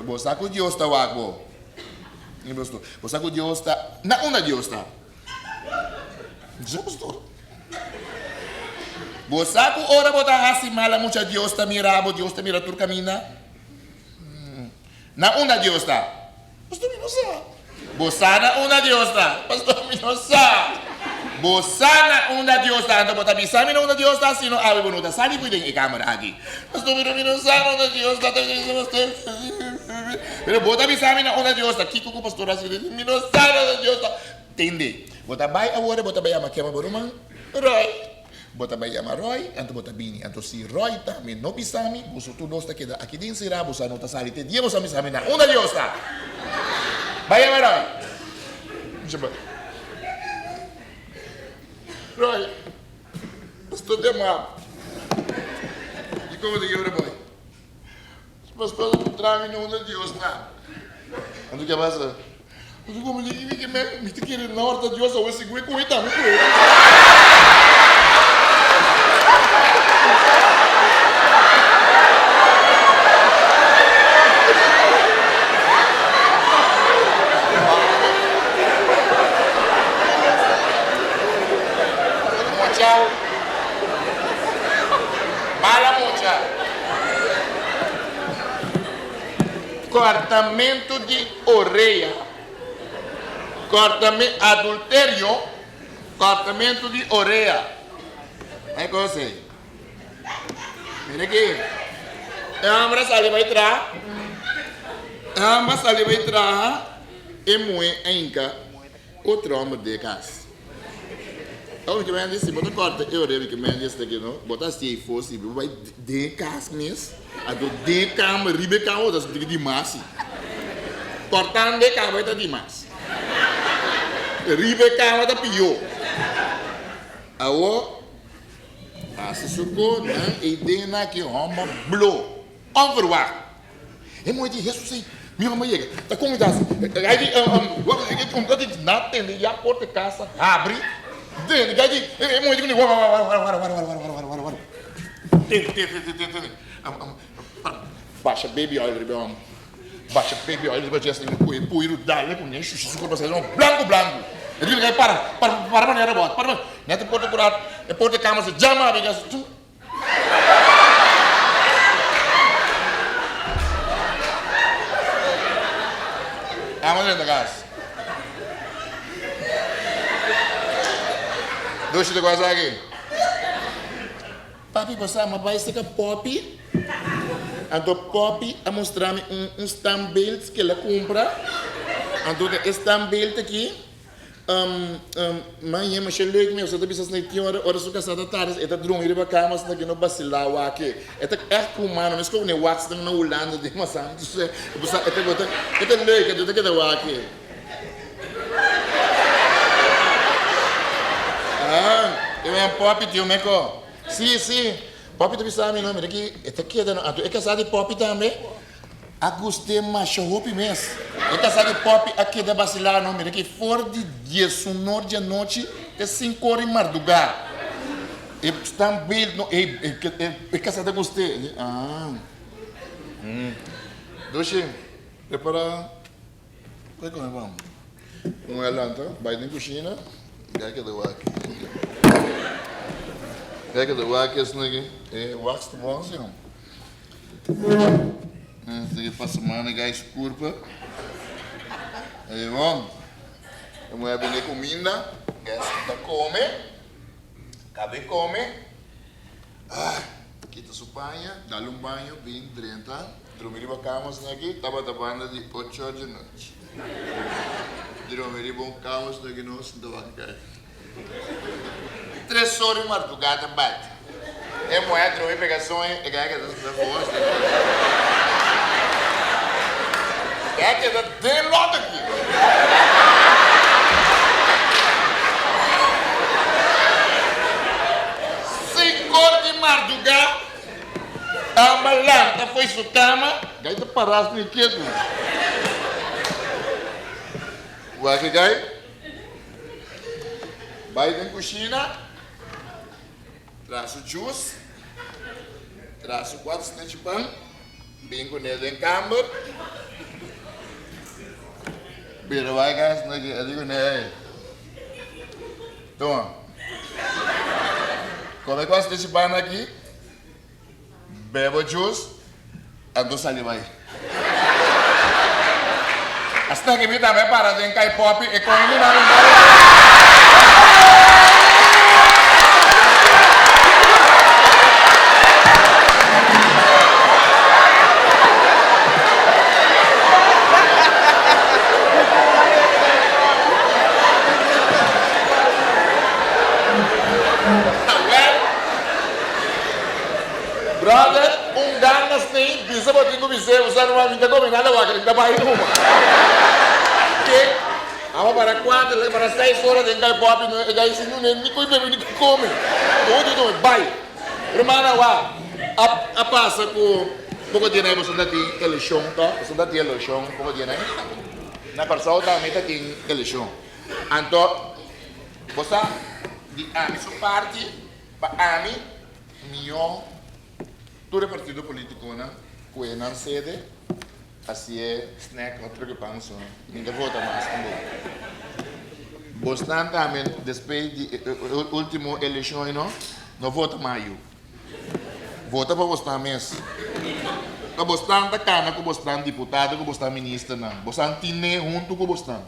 Bo sa ku Dios ta wak bo. Bo sa ku Dios ta, na unda Dios ta? Bo sa ku ora bo ta hasi mala mucha Dios ta mira bo, Dios ta mira tur kaminda? Na unda Dios ta? Pastor mi no sa. Bo sa na unda Dios ta? Pastor mi no sa. Bo sa na unda Dios ta? Anto bo ta bisa mi na unda Dios ta, sino awe bo no ta sali pui den e kamer aki. Pastor pero mi no sa na unda Dios ta. Pero bo ta bisa mi na unda Dios ta. Kiko ku pastor a hasi? Mi no sa na unda Dios ta. Tende, bo ta bai awor e bo ta bai yama kema bo ruman? Roy. Bo ta bai yama Roy, anto bo ta bini. Anto si Roy tambe no bisa mi, boso tur dos ta keda aki den sera, boso a no ta sali te dia boso a bisa mi na unda Dios ta. Bai yama Roy. Misha bai. Roy, pastor ta yama bo. Dikon bo ta yora boy? Pastor ta puntra mi na unda Dios ta. Anto ke pasa? Anto komo di mi ke mi ta kere norta Dios awe sigur e kohe tambe kohe. Mucha. Mala mucha. Kòrtamentu di orea, kòrtame, adulterio, kòrtamentu di orea. Ai kos ei. Mira aki. E hòmber a sali bai traha, e hòmber a sali bai traha, e muhé a hinka otro hòmber den e kas. Ora ki men di si bo ta kòrta e orea ki men di esaki aki no, bo ta hasi ei for si bo bai den e kas mes, anto den e kamer, riba e kamer bo ta sinti ki dimas si. Kòrtando e kamer ta dimas. Riba e kamer ta pió. Awor, hasi su ko nan ei den nan ki hòmber blo, Onverwacht. E muhé di Hesus ei, Mi hòmber yega. Ta kon mi ta hasi? Gai di, Un ta di na tende ya porta e kas a habri. Tende, gai di, e muhé di kuné, Wara, wara, wara, wara, wara, wara, wara, wara, wara. Tende, tende, tende, tende, tende. Basha baby oil riba e hòmber. Basha baby oil riba dje asina, kohe puiru dale kuné, shusha su kurpa asina, blanku blanku. E di gai, Para, para, para manera bo, para. Nèt e porta kura, e porta e kama si jama abi, gai si. Amo drenta kas. Dushi ta kos aki. Papi bo sa, m'a bai seka Poppy, anto Poppy a mustra mi un un standbeeld ku el a kumpra, anto den e standbeeld aki, m'a haña masha leuk mi, osea ta bisa asina tin ora ora su kasá ta tarde e ta drumi riba kama asina ke no basilá wak e, e ta ègt humano, meskos ku e waksnan na Hulanda den Masan, bo sa e ta e ta leuk anto e ta keda wak e. Ah, e wen Poppy tio meko. Si, si. Poppy ta bisa mi no, mira ki e ta keda no. Anto e kasá di Poppy tambe a gust'é masha hopi mes. E kasá di Poppy a keda basilá no, mira ki for di diesunor di anochi te sinkor di mardugá. E standbeeld no, e e kasá ta gust'é. Ah. Dushi, prepara. Koi kome bam. Un a lanta bai den kushina gai keda wak. Gai keda wak esnan aki. E wax ta bon si no. Esaki pasa mano gai su kurpa. E bon. E muher bini kuminda. Gai sinta kome. Kabe kome. Ah, kita su paña, dal un baño, bin drenta, drumi riba kama asina aki, tabata banda di ocho or di nochi. Drumi riba un kama asina aki nos no tabata kai. Tres or di mardugá ta bati. E muhé a drumi pega soño, e kai a keda sinta for asina aki. E a keda den lòt aki. Sinkor di mardugá, Amba lanta fo'i su kama, Gai ta pará sin ketu. Wak e gai bai den kushina, traha su jus, traha su kuater snechi pan, bin kuné den kamber, bira bai kas na ke a di kuné, Ey, tuma. Come cu este pan aki, bebe juice, anto sali bay. Hasta que mi tambe para den cay popi e coño mi mami Awel, brother, un gana snei bisa bo tin ku bis'é, Usa ruman, mi ta kome nada wak, mi ta bai numa. Ke? Aba para kuater, lei para seis ora den kai popi, no e gai sin nune ni koi bebe ni koi kome. Todo di nome, bai. Ruman awa, a a pasa ku poko dia nai boso ta tin eleshon to, boso ta tin eleshon poko dia nai. Na Kòrsou tambe ta tin eleshon. Anto bo sa di ami su parti pa ami mihó tur e partido politiconan ku e nan sede hasié snack òf truke pan so mi ta vota mas tambe. Bosnan tambe despues di e ultimo eleshon no no vota mas yu. Vota pa bosnan mes. Pa bosnan ta kana ku bosnan diputado ku bosnan ministernan. Bosnan tine huntu ku bosnan.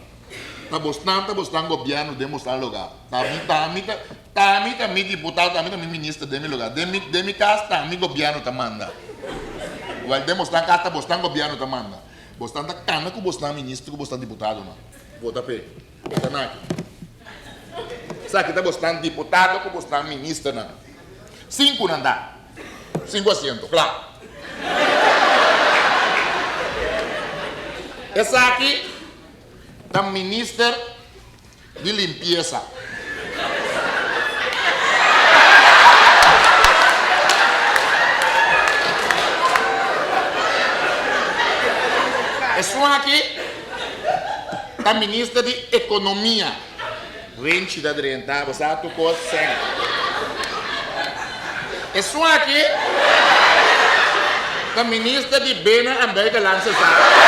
Ta bosnan ta bosnan gobièrnu den bosnan lugá. Ta mi ta mi ta ta mi ta mi diputado ta mi ta mi minister den mi lugá. Den mi den mi kas ta mi gobièrnu ta manda. Wèl den bosnan kas ta bosnan gobièrnu ta manda. Bosnan ta kana ku bosnan minister ku bosnan diputadonan. Vota p'e. Vota naki. Esaki ta bosnan diputado ku bosnan ministernan. Sinku nan da. Sinku asiento, kla. Esaki ta minister di limpiesa. Esun aki ta minister di ekonomia. Renchi ta drenta, bo sa tur kos sèn. Esun aki ta minister di Binnen en Buitenlandse Zaken.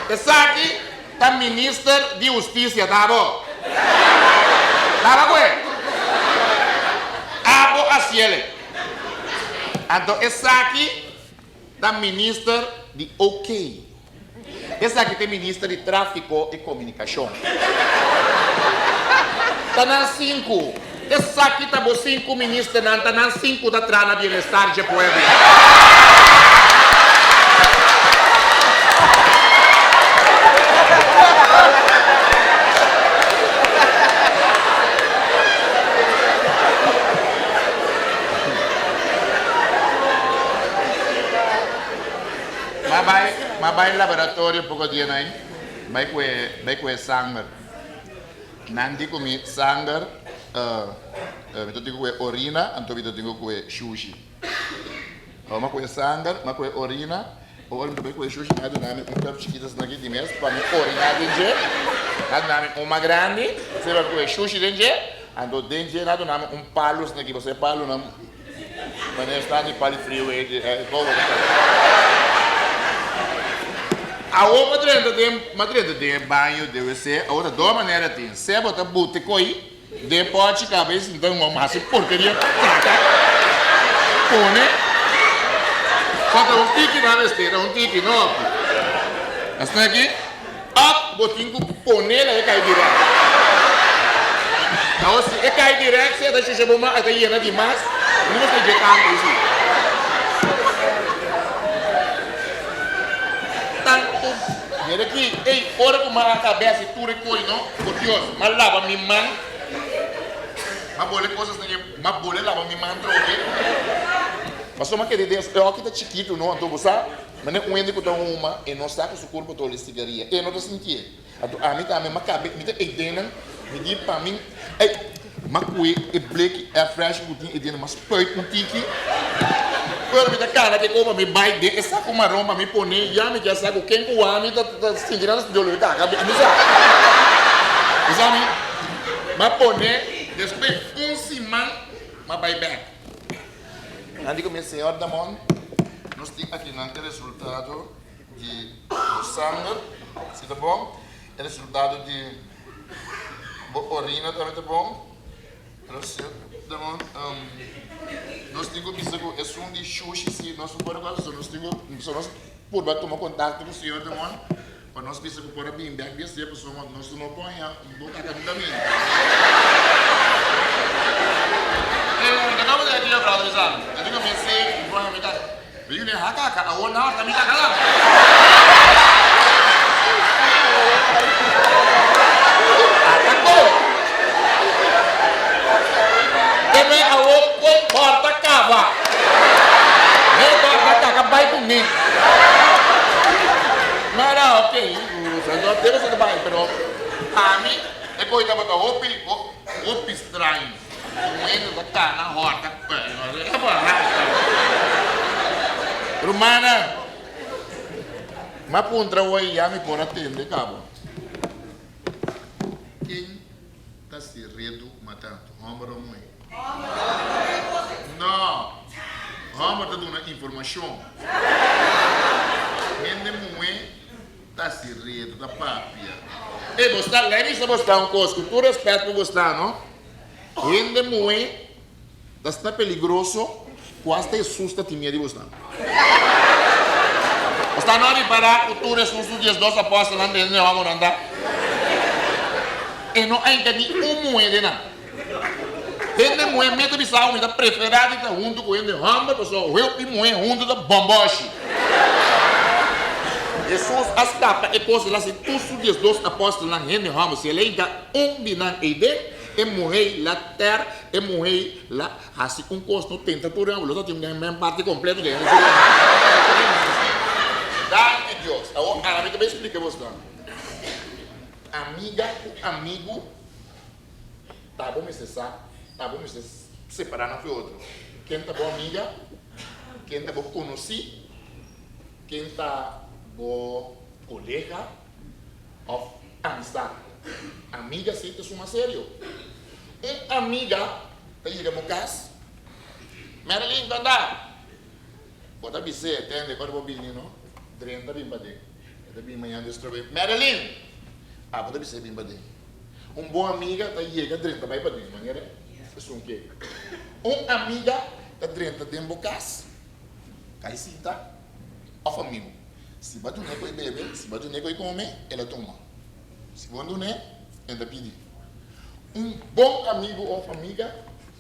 Esaki ta minister di Hustisia, ta abo? Ta abo kue? Abo hasiele. Anto esaki ta minister di OK. Esaki ta e minister di Tráfiko i Komunikashon. Ta nan sinku. Esaki ta bo sinku ministernan, ta nan sinku ta traha na bienestar dje pueblo. M'a bai, m'a bai laboratorio poko dia nai, bai kue, bai kue sanger. Nan di ku mi sanger, mi ta tin ku kue orina, anto mi ta tin ku kue shushi. Awor m'a kue sanger, m'a kue orina, ora mi ta bai kue shushi nan a duna mi un cup chikito asina aki di mes pa mi orina den dje, nan a duna mi un mas grandi, asina pa mi kue shushi den dje, anto den dje nan a duna mi un palu asina aki, pasobra e palunan. Meneer sta di pali freeway di e kobo ta kaba. Awor bo drenta den bo drenta den e baño den wc awor ta dos manera tin sea bo ta bute koi den pochi kaba y sinta un hom hasi porkeria kaka pone falta un tiki na mester ta un tiki no asina aki of bo tin ku pone la e kai direct. Awor si e kai direct si e ta shusha bo man e ta yena di mas no mester dje tantu si. Tantu mira aki ey ora ku man a kab'é hasi tur e koi no por Dios m'a laba mi man m'a bole kosas na m'a bole laba mi man trobe pasobra m'a kere den e hoki ta chikitu no anto bo sa. Mane un hende ku ta huma e no sa ku su kurpa ta holi sigaria, e no ta sintié. Anto ami tambe m'a kabe, mi ta eidennan, mi di pa mi, ey, m'a kue e bleki air fresh ku tin eidennan, m'a spuit un tiki, ora mi ta kana ke koba mi bai den e saku maron pa mi pone, ya mi ke sa ku ken ku wak mi ta ta sinti nan ta sinti olor di kaka, mi sa. Bo sa mi, m'a pone, despues un siman m'a bai bèk. Nan di ku mi, Señor Damon, nos tin akinan e resultado di bo sanger, si ta bon, e resultado di bo orina tambe ta bon, pero Señor Damon, nos tin ku bisa ku esun di shushi si nos no por a kos, so nos tin ku, so nos purba tuma kontakto ku Señor Damon pa nos bisa ku por a bin bèk di esei pasobra nos no por haña bo kaka nunka bin. Ami e koe tabata hopi hopi straño. Un hende ta kana hòrta Rumannan, mi a puntra hoy ya mi por a tende kaba. Ken ta si redu matantu, hòmber o muhé? No, hòmber ta duna informashon. Hende muhé Ta si reto ta papia. Ey bo sta lei bisa bo sta un kos ku tur respet ku bo sta no hende muhe ta sta peligroso ku hasta Jesus ta tin miedu di bo sta. Bo sta no ripara ku tur Jesus su diesdos apostelnan den e homonan ta e no ainka ni un muhe den nan. Hende muhe mi ta bisa mi ta prefera di ta huntu ku hende hòmber pasobra hopi muhe huntu ta bòmbòshi. Hesus a skapa e kos el a hasi tur su diesdos apòstelnan hende hòmber. Si el a hinka un di nan ei den, e muhé la tèr, e muhé la hasi un kos no tenta tur hòmber, lo ta tin un men parti kompleto den hende. Danki Dios. Awor ami ta bai splika bosnan. Amiga ku amigu. Ta bo mester sa, ta bo mester separá nan fu otro. Ken ta bo amiga, ken ta bo konosí, ken ta bo kolega òf amistat. Amiga sí ta suma serio. Un amiga ta yega bo kas, Marilyn, kon ta? Bo ta bis'é, tende, ora bo bini no, drenta bin paden. E ta bin mañana Dios trobe, Marilyn! Abo ta bis'é bin paden. Un bon amiga ta yega drenta bai paden, manera esun ke. Un amiga ta drenta den bo kas, kai sinta, òf amigu. Si bo a dun'é ku e bebe, si bo a dun'é ku e kome, el a tuma. Si bo no dun'é, e ta pidi. Un bon amigu òf amiga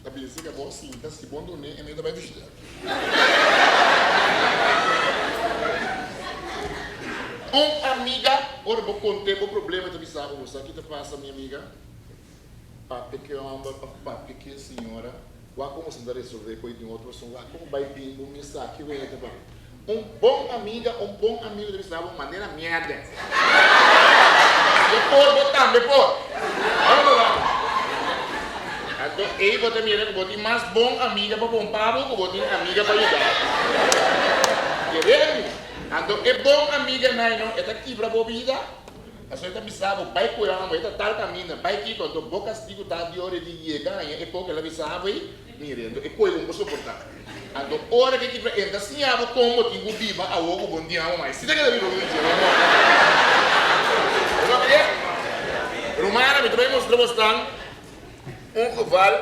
ta bisa ku bo sinta, si bo no dun'é, e no ta bai bishita. Un amiga, ora bo kont'é bo problema, ta bisa bo, Bo sa ki ta pasa, mi amiga? Papia ku e hòmber òf papia ku e señora, wak komo bo ta resolvé ku e di un otro persona, wak komo bai bin bo mes aki wea ta papia. Un bon amiga, un bon amigo ta bisa bo manera mierde. Si e por, bo tambe por. Ora bo wak. Anto ei bo ta mira ku bo tin mas bon amiga pa pompa bo ku bo tin amiga pa yuda bo. Kere mi? Anto e bon amiga nai no, e ta kibra bo bida. Pasobra e ta bisa bo, Bai ku e hòmber, e ta tal kaminda, bai kiko. Anto bo kastigu ta di ora di yega haña e kos ku el a bisa bo ei, mira, anto e koe bo no por soportá. Anto ora ku e kibra e ta siña bo kon bo tin ku biba awor ku bo no tin amo mas. Si ta keda biba ku dje, bo no. Bo sa ke? Rumannan, mi ta bai mustra bosnan un geval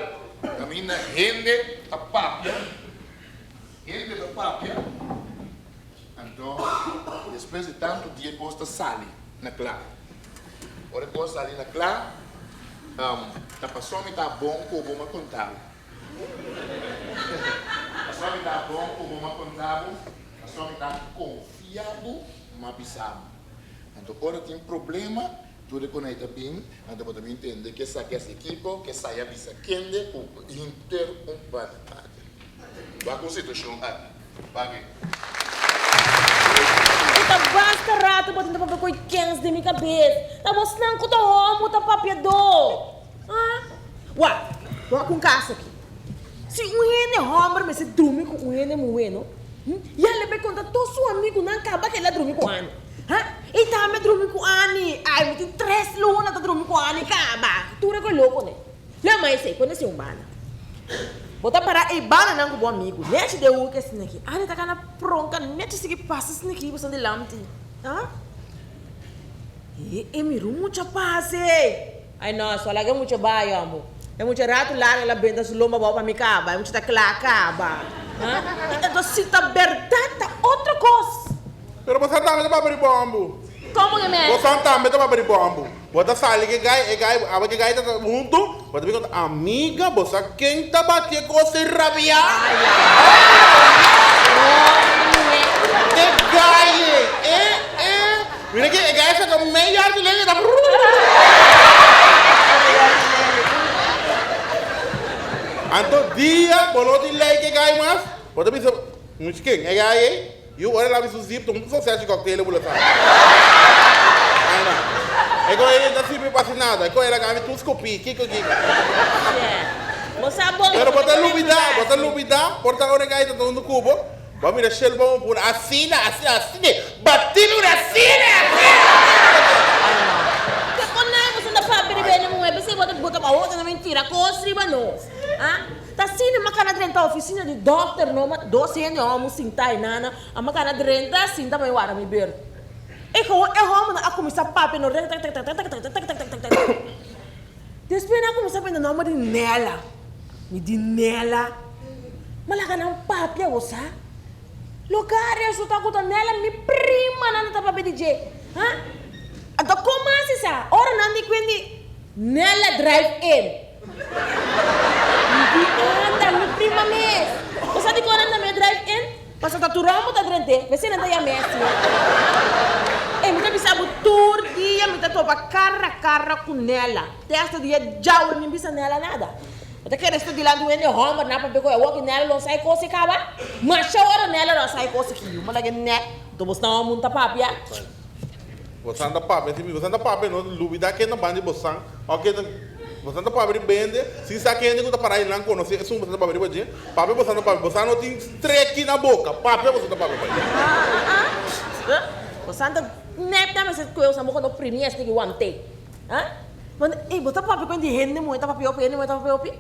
kaminda hende ta papia, hende ta papia. Anto, despues di tantu dia e kos ta sali na kla. Ora e kos sali na kla, ta pasó mi ta bon ku bo m'a konta bo. Pasó mi ta bon ku bo m'a konta bo, pasó mi ta konfia bo m'a bisa bo. Anto ora tin problema, tur e konai ta bin, anto bo ta bin tende ke sa ke hasi kiko, ke sa ya bisa kende ku hinter un bati bati. Wak un situashon aki. Paki. Ku ta basta rato bo tin ta papia koe kens den mi kabes. Ta bosnan ku ta homo ta papiadó. Ah. Wak, wak un kaso aki. Si un hende hòmber mester drumi ku un hende muhé no, hm, ya le bai konta tur su amigunan kaba ku el a drumi ku Ani. Ha? E tambe a drumi ku Ani. Ai, mi tin tres luna ta drumi ku Ani kaba. Tur e koe loko ne. Leu ma esei, pone esei un banda. Bo ta para ei bandanan ku bo amigu. Nechi den hoek esei aki. Ani ta kana pronka nechi sigui pasa esei aki boso dilanti. Ha? E e mira un mucha pasa ei. Ai no, so a laga e mucha bai amo. E mucha ratu largu el a benta su lomba abou pa mi kaba. E mucha ta kla kaba. Ha? Enton si ta bèrdat ta otro kos. Pero boso tambe ta papia di bòmbu. Komo ke mes? Boso tambe ta papia di bòmbu. Bo ta sali ke gai, e gai, aba ke gai ta huntu, bo ta bin konta, Amiga, bo sa ken ta bati e kos ei rabia? E gai ei, e, e, mira ke e gai a saka mei yard di lei e ta Anto dia bo no tin lei ke gai mas, bo ta bisa, Mucha ken, e gai ei? Yu ora el a bisa su zip ta un sausage cocktail e bula sa. Ana. E ko e ta sirbi pa si nada. E ko el a gami tur skopi kiko kiko. Bo sa bon Pero bo ta lubida, bo ta ku lubida, por ta ora e gai ta dando kubo, bo a mira shell bon pura asina, asina, asina, batilo un asina, asina. Ke konai bo ta papia riba hende muhé, p'esei bo ta bo ta awor ta na mentira kos riba nos. Ah. Ta asina mi a kana drenta oficina di dokter no ma dos hende homo sinta e nana a mi a kana drenta sinta pa mi wara mi beurt e gewoon e homonan a cuminsa papia no rek tek tek tek tek tek tek tek tek tek despues nan a cuminsa bende nomber di Nella mi di Nella mi a laga nan papia bo sa loke a resulta cu ta Nella mi prima nan ta papia di dje ha anto como asi sa ora nan di cuenti Nella drive in. Mi anda, mi prima mes. Bo sa dikon nan ta me drive in? Pasobra ta tur hòmber ta drent'é. P'esei nan ta yam'é asina. E mi ta bisa bo tur dia mi ta topa kara kara ku Nella. Te asta dia djawe mi bisa Nella nada. Bo ta kere sta dilanti un hende hòmber nan papia ku e awor ki Nella lo sa e kos ei kaba? Masha ora Nella lo sa e kos aki. Bo laga Nella. Anto bo sta hòmber ta papia. Bo san ta papia si mi bo san ta papia no lubida ken ta banda di bo san o ken ta bo san ta papia di bende sin sa kende ku ta para einan konosé esun bo san ta papia riba dje papia bo san ta papia bo san no tin streki na boka papia bo san ta papia pa dje. Bo san ta nèp nan mester kue bo san boka no primi esaki want'é ey bo ta papia ku di hende muhé ta papia hopi hende muhé ta papia hopi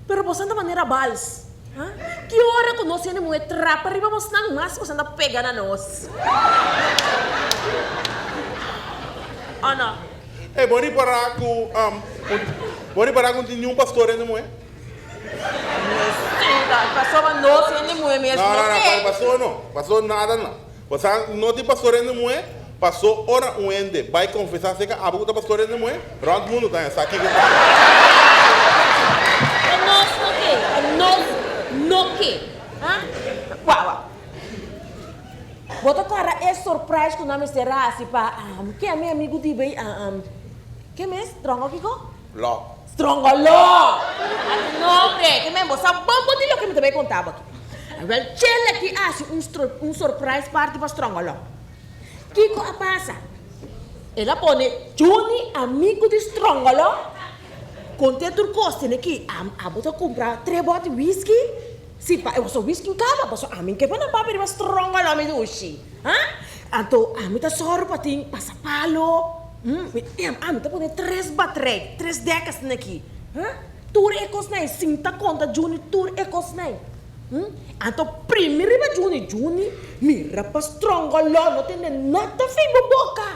pero bo san ta manera bals. Ki ora ku nos hende muhé trapa riba bosnan, mas bosan ta pega na nos. O no? Ey, bo ripará ku bo ripará ku no tin niun pastor hende muhé? Pasobra nos hende muhé mes no no ke. No, no, pastor no. Pastor nada no. Bo sa no tin pastor hende muhé? Pasó ora un hende bai konfesá seka abo ku ta pastor hende muhé, rònt mundu ta haña sa kiko ta. Pa nos no ke, pa nos no ke. Ha? Wak, wak. Bo ta kòrda e surprise ku nan mester a hasi pa ke mi amigu di bay ke mes? Drongo kiko? Lò. Strongoló! A tu nombre! Ke men bo sa bon bon di loke mi ta bay konta bo aki. Awel Chela ki a hasi un un surprise party pa Strongoló. Kiko a pasa? El a pone Juni amigu di Strongoló konte tur kos tene ki abo ta kumpra tre bòt whisky. Si pa e boso whisky kaba boso ami ke pa nan papia riba Strongoló mi dushi. Ha? Anto ami ta sòru pa tin pasapalo. Mi ami ta pone tres batrei, tres dekas na aki. Ha? Tur e kosnan ei, sinta konta Juni tur e kosnan ei. Anto primi riba Juni, Juni mira pa strongoló no tende nada fin bo boka.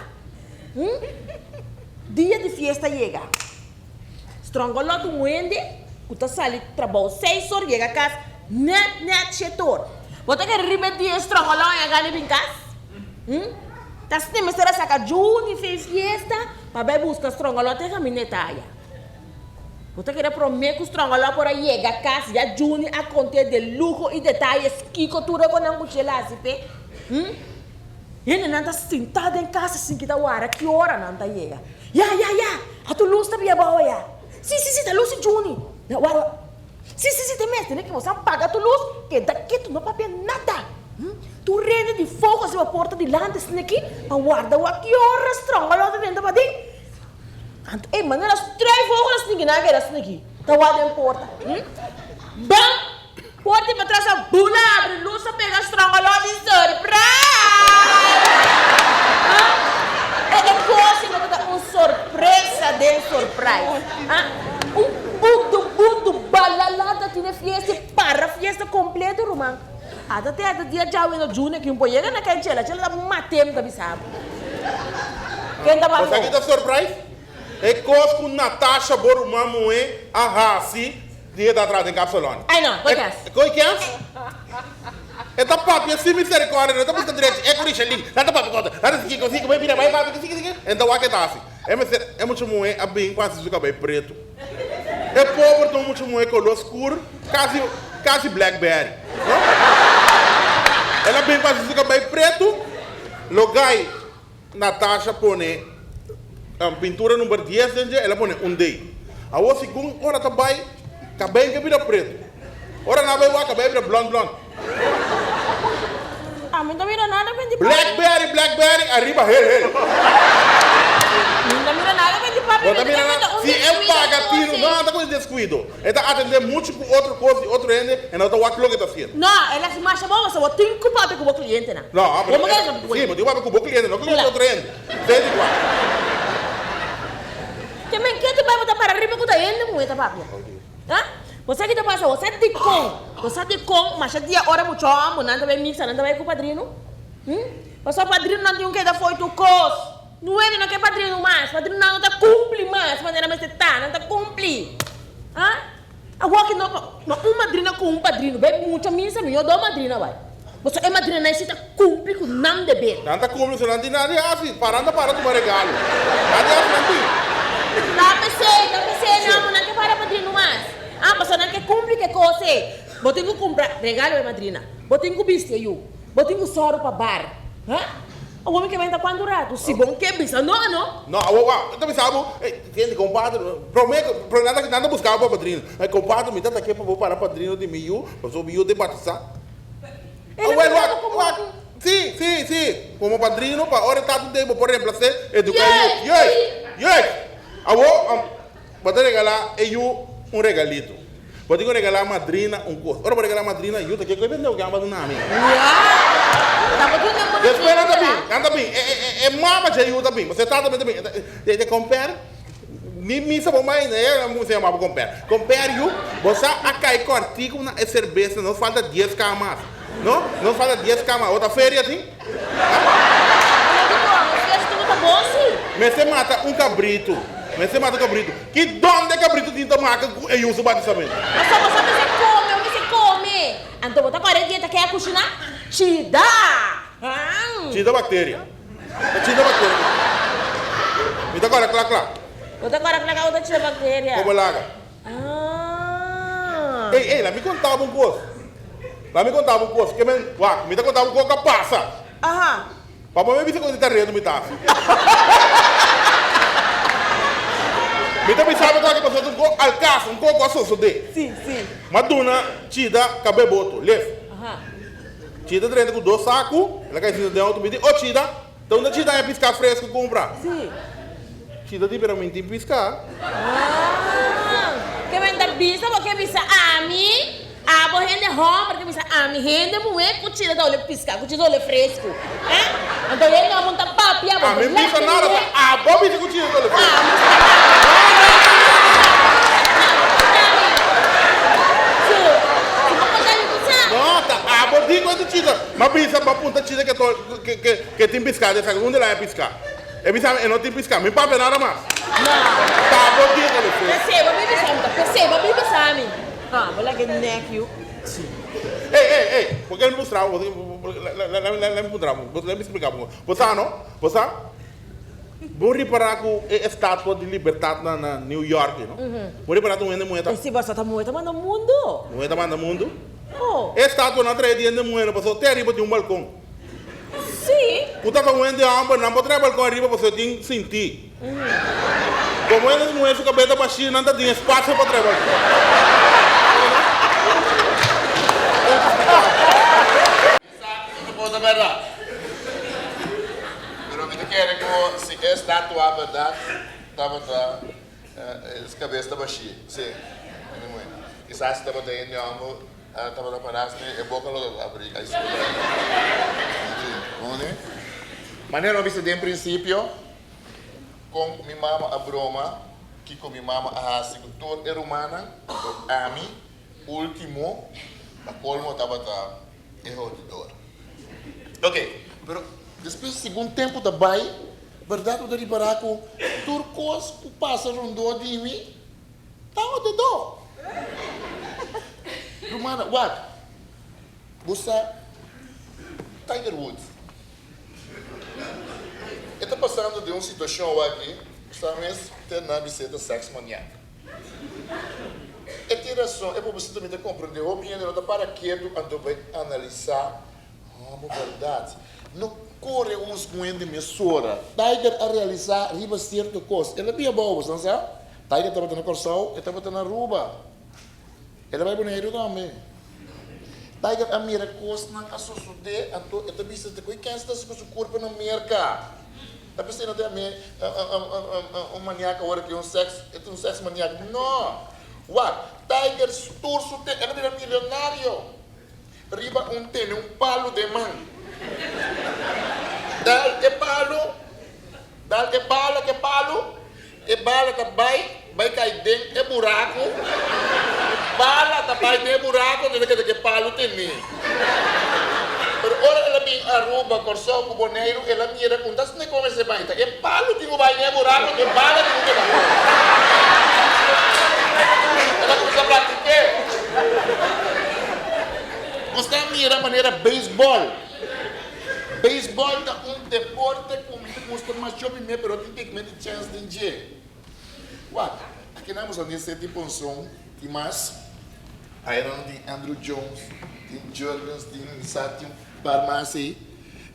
Dia di fiesta yega. Strongoló ta un hende ku ta sali trabou seis or yega kas nèt nèt shete or. Bo ta kere riba e dia strongoló a yega riba kas? Ta asina mester a saka Juni fe fiesta pa bai buska strongoló te kaminda e ta aya. Bo ta kere promé ku strongoló por a yega kas ya Juni a kont'é de luho i detayes kiko tur e konan ku Chela hasi p'e. Hendenan ta sintá den kas asin ki ta wara ki ora nan ta yega. Ya, ya, ya! A tu lus ta bia abou aya. Si, si, si, ta lus di Juni. Na, wara, wara. Si, si, si, ta mes. Tene ki boso a paga tu lus, keda ketu, no papia nada. Tur rende di fogo riba porta dilanti asina aki pa warda wak ki ora strongolo ta drenta paden. Anto e manera struifvogel asina ki nan a keda asina aki ta wak den porta. Bam! Porta di patras a bula abri, lus a pega strongolo di surprise! Ha? E e kosi lo ta un sorpresa den surprise. Ha? Un bundu bundu balalata tin e fiesta i para fiesta kompleto ruman. Ata te ata dia djawe no djune ki un por yega na kai chela, chela ta matem ta bisa bo. Ken ta Bo sa mat'é? ki ta surprise? E kos ku Natasha bo ruman muhé a hasi di e ta traha den kapsalon. Ai no, koi kens? Koi kens? E ta papia sin misericordia, no ta buska drechi, e ku Richelin, nan ta papia kontra, nan ta si kiko, si kiko, bai bira, bai papia, si kiko, si kiko, e ta wak e ta hasi. E mester, e mucha muhé a bin ku hasi su kabei pretu. E pober ta un mucha muhé koló skur, kasi, kasi blackberry, no? El a bin ku hasi su kabei pretu, lo gai Natasha pone pintura number dies den dje, el a pone un dei. Awor segun ora ta bai, kabei ke bira pretu. Ora nan a bai wak, kabei a bira blond blond. Ami no ta mira nada ben di papi. Blackberry, blackberry, ariba hel hel. Mi no ta mira nada ben di papi. Bo ta mira nada? Si e paga tinu, no anda ku e descuido. E ta atende muchu ku otro kos di otro hende e no ta wak loke e ta hasiendo. No, el hasi masha bon pasobra bo tin ku papia ku bo klientenan. No, Bo por keda si, bo tin ku papia ku bo kliente, no kliente di otro hende. Esei di kua. Ke men ke tu bai bo ta para riba ku ta hende muhé ta papia. Ha? Bo sa ki ta pasa? Bo sa dikon? Bo sa dikon masha dia ora mucha hòmber nan ta bai misa nan ta bai ku padrino? Hm? Pasobra padrinonan tin un keda fo'i tur kos. Nuebe no ke padrino mas. Padrinonan no ta kumpli mas manera mester ta. Nan ta kumpli. Ha? Awor ki no ma un madrina ku un padrino bai mucha misa mihó dos madrina bai. Pasobra e madrinanan si ta kumpli ku nan deber. Nan ta kumpli pasobra nan tin nada di hasi. Para nan ta para tuma regalo. Nada di hasi nan tin. Ta p'esei, ta p'esei nan bo nan ke para padrino mas. Ah, pasobra nan ke kumpli ku e kos ei. Bo tin ku kumpra regalo e madrina. Bo tin ku bisti e yu. Bo tin ku sòru pa bar. Ha? Awor mi ke benta kuantu ratu? Si bon ke bisa no, no. No, awor wak, mi ta bisa bo, ey, tende, compadre, prome ku, prome nan ta, nan ta buska bo pa padrino. Ey, compadre, mi ta ta ke pa bo para padrino di mi yu, pasobra mi yu den batisa. El a Awel, bisa wak, bo komo wak, si, si, si, komo padrino pa ora e tata den bo por remplas'é, eduká e yu. Yes, Yes, si. yes. Awor, bo ta regalá e yu un regalito. Bo tin ku regalá madrina un kos. Ora bo regalá madrina, yu ta ke koe bendeu ke amba duna mi. Despues nan ta bin, nan ta bin, e e e mama dje yu ta bin, pasobra e tata tambe ta bin. E ta komper, mi misa bo mai, e nan kuminsá yama bo komper. Komper yu, bo sa a kai kòrtiku na e serbes, nos falta dies ka mas. No, nos falta dies ka mas. Bo ta feria tin? Mester mata un kabritu. Mester mata un kabritu. Ki don de kabritu tin ta maka ku e yu su batisamentu? Pasobra bo sa mester kome, bo mester kome. Anto bo ta kore dieta ke a kushiná? Chida! Chida bacteria. Ta chida bacteria. Mi ta kòrda kla kla. Bo ta kòrda kla kla ku ta chida bacteria? Komo laga. Ah. Ey, ey, laat mi konta bo un kos. Laat mi konta bo un kos. Ke men, wak, mi ta konta bo un kos ku a pasa. Aha. Papa mi a bisa ku ta redu mi ta hasi. Mi ta bisa bo ku pasobra un kos al kaso, un kos ku a sosodé. Si, si. M'a duna Chida kab'é boto, lef. Aha. Chida drenta ku dos saku, el a kai sinta den outo. Mi di, Oh Chida, ta unda Chida haña piská fresku kumpra? Si. Chida di, Pero mi tin piská. Ah, ke men ta bisa bo ke bisa ami? Abo hende hòmber ke bisa ami hende muhé ku Chida ta ole piská, ku Chida ta ole fresku. Eh? Anto hende hòmber ta papia bo. Ami bisa nada, ta abo bisa ku Chida ta ole fresku. Ami sa. No, ta abo di ku e ta Chida. M'a bisa, m'a punta Chida ke to ke ke ke tin piská den esaki. Unda el a haña piská? E bisa mi e no tin piská. Mi papia nada mas. Ta abo di ku ole fresku. P'esei bo bibi sa mi ta p'esei bo bibi sa mi. Ah, bo laga e nek yu. Si. Ey, ey, ey, bo ker mi mustra bo, la mi puntra bo, la mi splika bo. Bo sa no? Bo sa? Bo ripara ku e estatua di libertat na na New York no? Bo ripara ta un hende muhe ta. E si bo sa ta muhe ta manda mundu. Muhe ta manda mundu? Oh. E estatua nan trae di hende muhe no pasobra te ariba tin un balkon. Si. Ku ta ta un hende homber nan por trae balkon ariba pasobra tin sinti. Komo hende muhe su kabes ta bashí nan ta tin espasio pa trae balkon. Esaki no ta cosa berdad. Pero mi ta kere ku si e estatua berdad tabata es kabes ta bashí. Si. Anyway, kisas si tabata hende homber tabata pará asina e boka lo tabata abrí. Ai si. Manera no bisa den prinsipio kon mi mama a broma kiko mi mama a hasi ku tur e rumannan, ami ultimo pa kolmo tabata e hodidor. Ok, pero despues segun tempu ta bai, bèrdat bo ta ripará ku tur kos ku pasa rondó di mi ta hodidó. Rumannan, wak, bo sa Tiger Woods e ta pasando den un situashon awor aki, bo sa mes te nan bis'é ta sex maniac. E tin rason, e pobrecito mi ta comprende hopi hende no ta para ketu anto bay analisa homo berdad. No core us cu hende mesora. Tiger a realisa riba cierto cos. El a bia bao, boso sa? Tiger tabata na Corsou, e tabata na Aruba. El a bay Boneiru tambe. Tiger a mira cosnan a sosode anto e ta bisa ta cu e kens ta haci cu su curpa na Merca. Ta p'esei no ta yam'é un maniak awor aki, un sex, e ta un sex maniak. No! Wak, Tiger tur su te, el a bira milionario riba un tene un palu den man. Dal e palu, dal e bala ku e palu, e bala ta bai, bai kai den e buraku, e bala ta bai den e buraku, entonces ta keda ku e palu tene. Pero ora el a bin Aruba, Kòrsou ku Boneiru, el a mira ku ta asina kon esei bai ta. E palu tin ku bai den e buraku, e bala tin ku keda for. El a kuminsá praktik'é. Nos ta mira manera beisbòl. Beisbòl ta un deporte ku mi ta gusta masha mi pero tin tekme di chèns den dje. Wak, akinan bo sa den seti ponson tin mas. Ayera tin Andruw Jones, tin Jurgens, tin sa tin un par mas ei.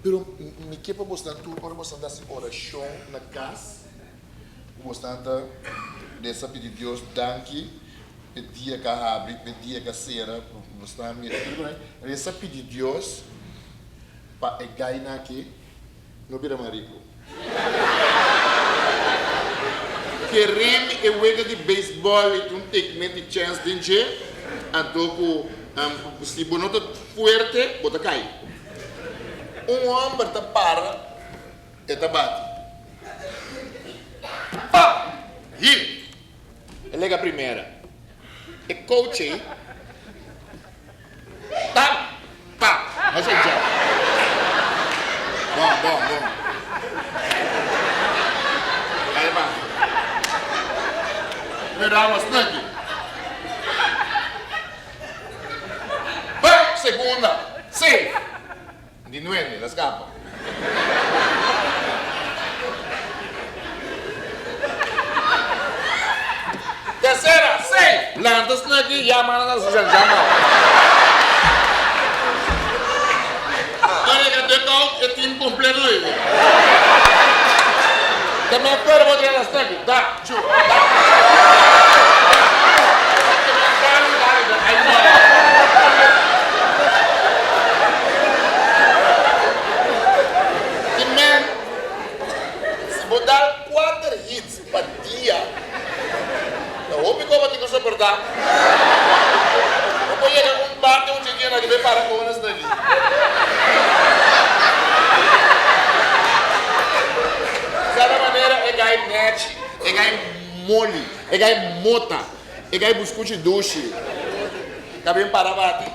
Pero mi ke pa bosnan tur ora bosnan ta hasi orashon na kas, ku bosnan ta resa pidi Dios danki p'e dia ku a habri, p'e dia ku a sera, bosnan mira tur ku resa pidi Dios pa e gainan aki no bira mas riku. Keremi e wega di beisbòl i tin un tekme di chèns den dje, anto ku si bo no ta fuerte bo ta kai. Un hòmber ta para, e ta bati. Pap! Hit! E lega primera. E coach ei Tam! Pa! Nos a djòp. Bon, bon, bon. Ahí va. Miramos naki. Pa! Segunda. Safe. Di nuende, la scapa. Tercera, sei! Lanta snuggie, yama na su shan jama. Ora ka dek out e team completo ei. Ta me acuerdo bo trae la snuggie. Da, chu, da. Di men, si bo dal kuater hits pa dia, ta hopi ku bo tin ku soportá. Bo por yega un bate un chikitu na riba e para ku unos nagi. Kada manera e gai nechi, e gai moli, e gai mota, e gai buskuchi dushi. Ta bin para bati.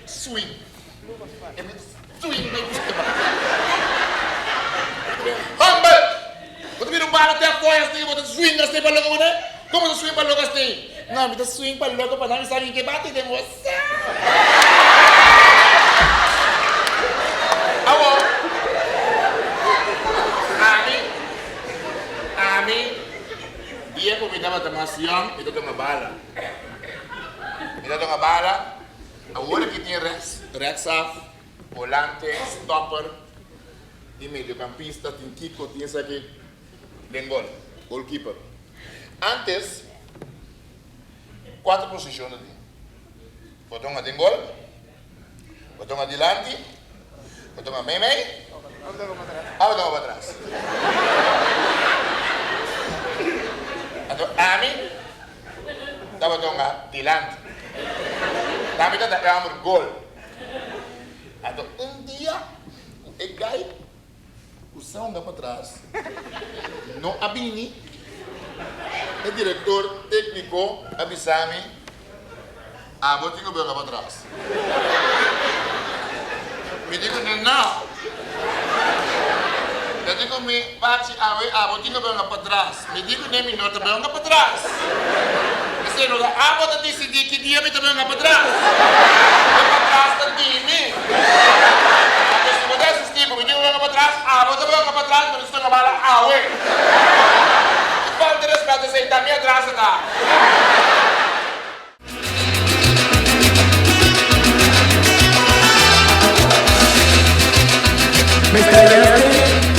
Swing. E bin swing bai buska bala. Humble! Bo ta bira un bala te afó así, bo ta swing así pa loke bo ta. Kon bo ta swing pa loke así? No, mi ta swing pa loke pa nan mi sa mi ke bati den bo sa. Awor, ami, ami, dia ku mi tabata mas yòn, mi ta tuma bala. Mi ta tuma bala. Awor aki tin rechts, rechtsaf, volante, stopper, tin mediocampista, tin kiko, tin esaki den gol, goalkeeper. Antes, cuatro posicion ta tin. Bo tonga den gol, bo tonga dilanti, bo tonga meimei, of bo tonga patras. Anto ami Tabata un dilanti. Tambe ta e homber gol. Anto un dia cu e guy cu sa hunga patras no a bini, e director tecnico a bisa mi, Abo tin cu bira patras. Mi di cu ne, No. E di cu mi, Pachi, awe abo tin cu bira patras. Mi di cu ne, Mi no ta bira patras. Esei no ta abo ta dicidi ki dia mi ta bira patras. E patras ta di mi. Anto si bo ta asisti cu mi tin cu bira patras, abo ta bira patras, mi no ta bala awe. Ki falta respeto esei ta mi atras ta. Me extrañaste?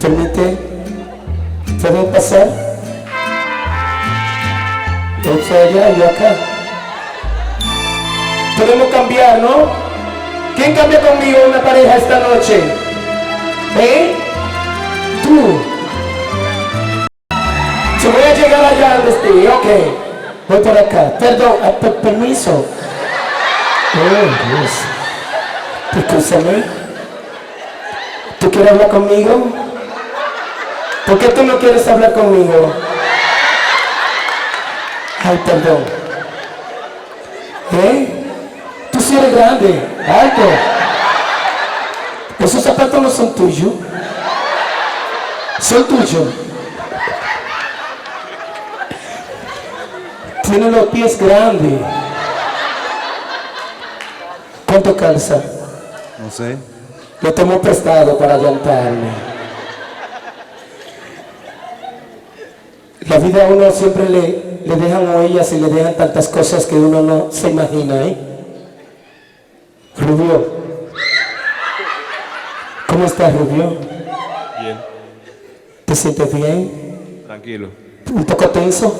Permite, puedo pasar? Otro allá, yo acá. Podemos cambiar, ¿no? ¿Quién cambia conmigo una pareja esta noche? ¿Eh? Tú. Yo voy a llegar allá donde esté, ok. Voy por acá. Perdón, ah, permiso. Oh, Dios. Escúchame. ¿Tú quieres hablar conmigo? ¿Por qué tú no quieres hablar conmigo? Ay, perdón. ¿Eh? Tú sí eres grande, alto. Esos zapatos no son tuyos. Son tuyos. Tiene los pies grandes. ¿Cuánto calza? No sé. Lo tomo prestado para llantarme. La vida a uno siempre le, le dejan huellas y le dejan tantas cosas que uno no se imagina, ¿eh? Rubio. ¿Cómo estás, Rubio? Bien. ¿Te sientes bien? Tranquilo. ¿Un poco tenso?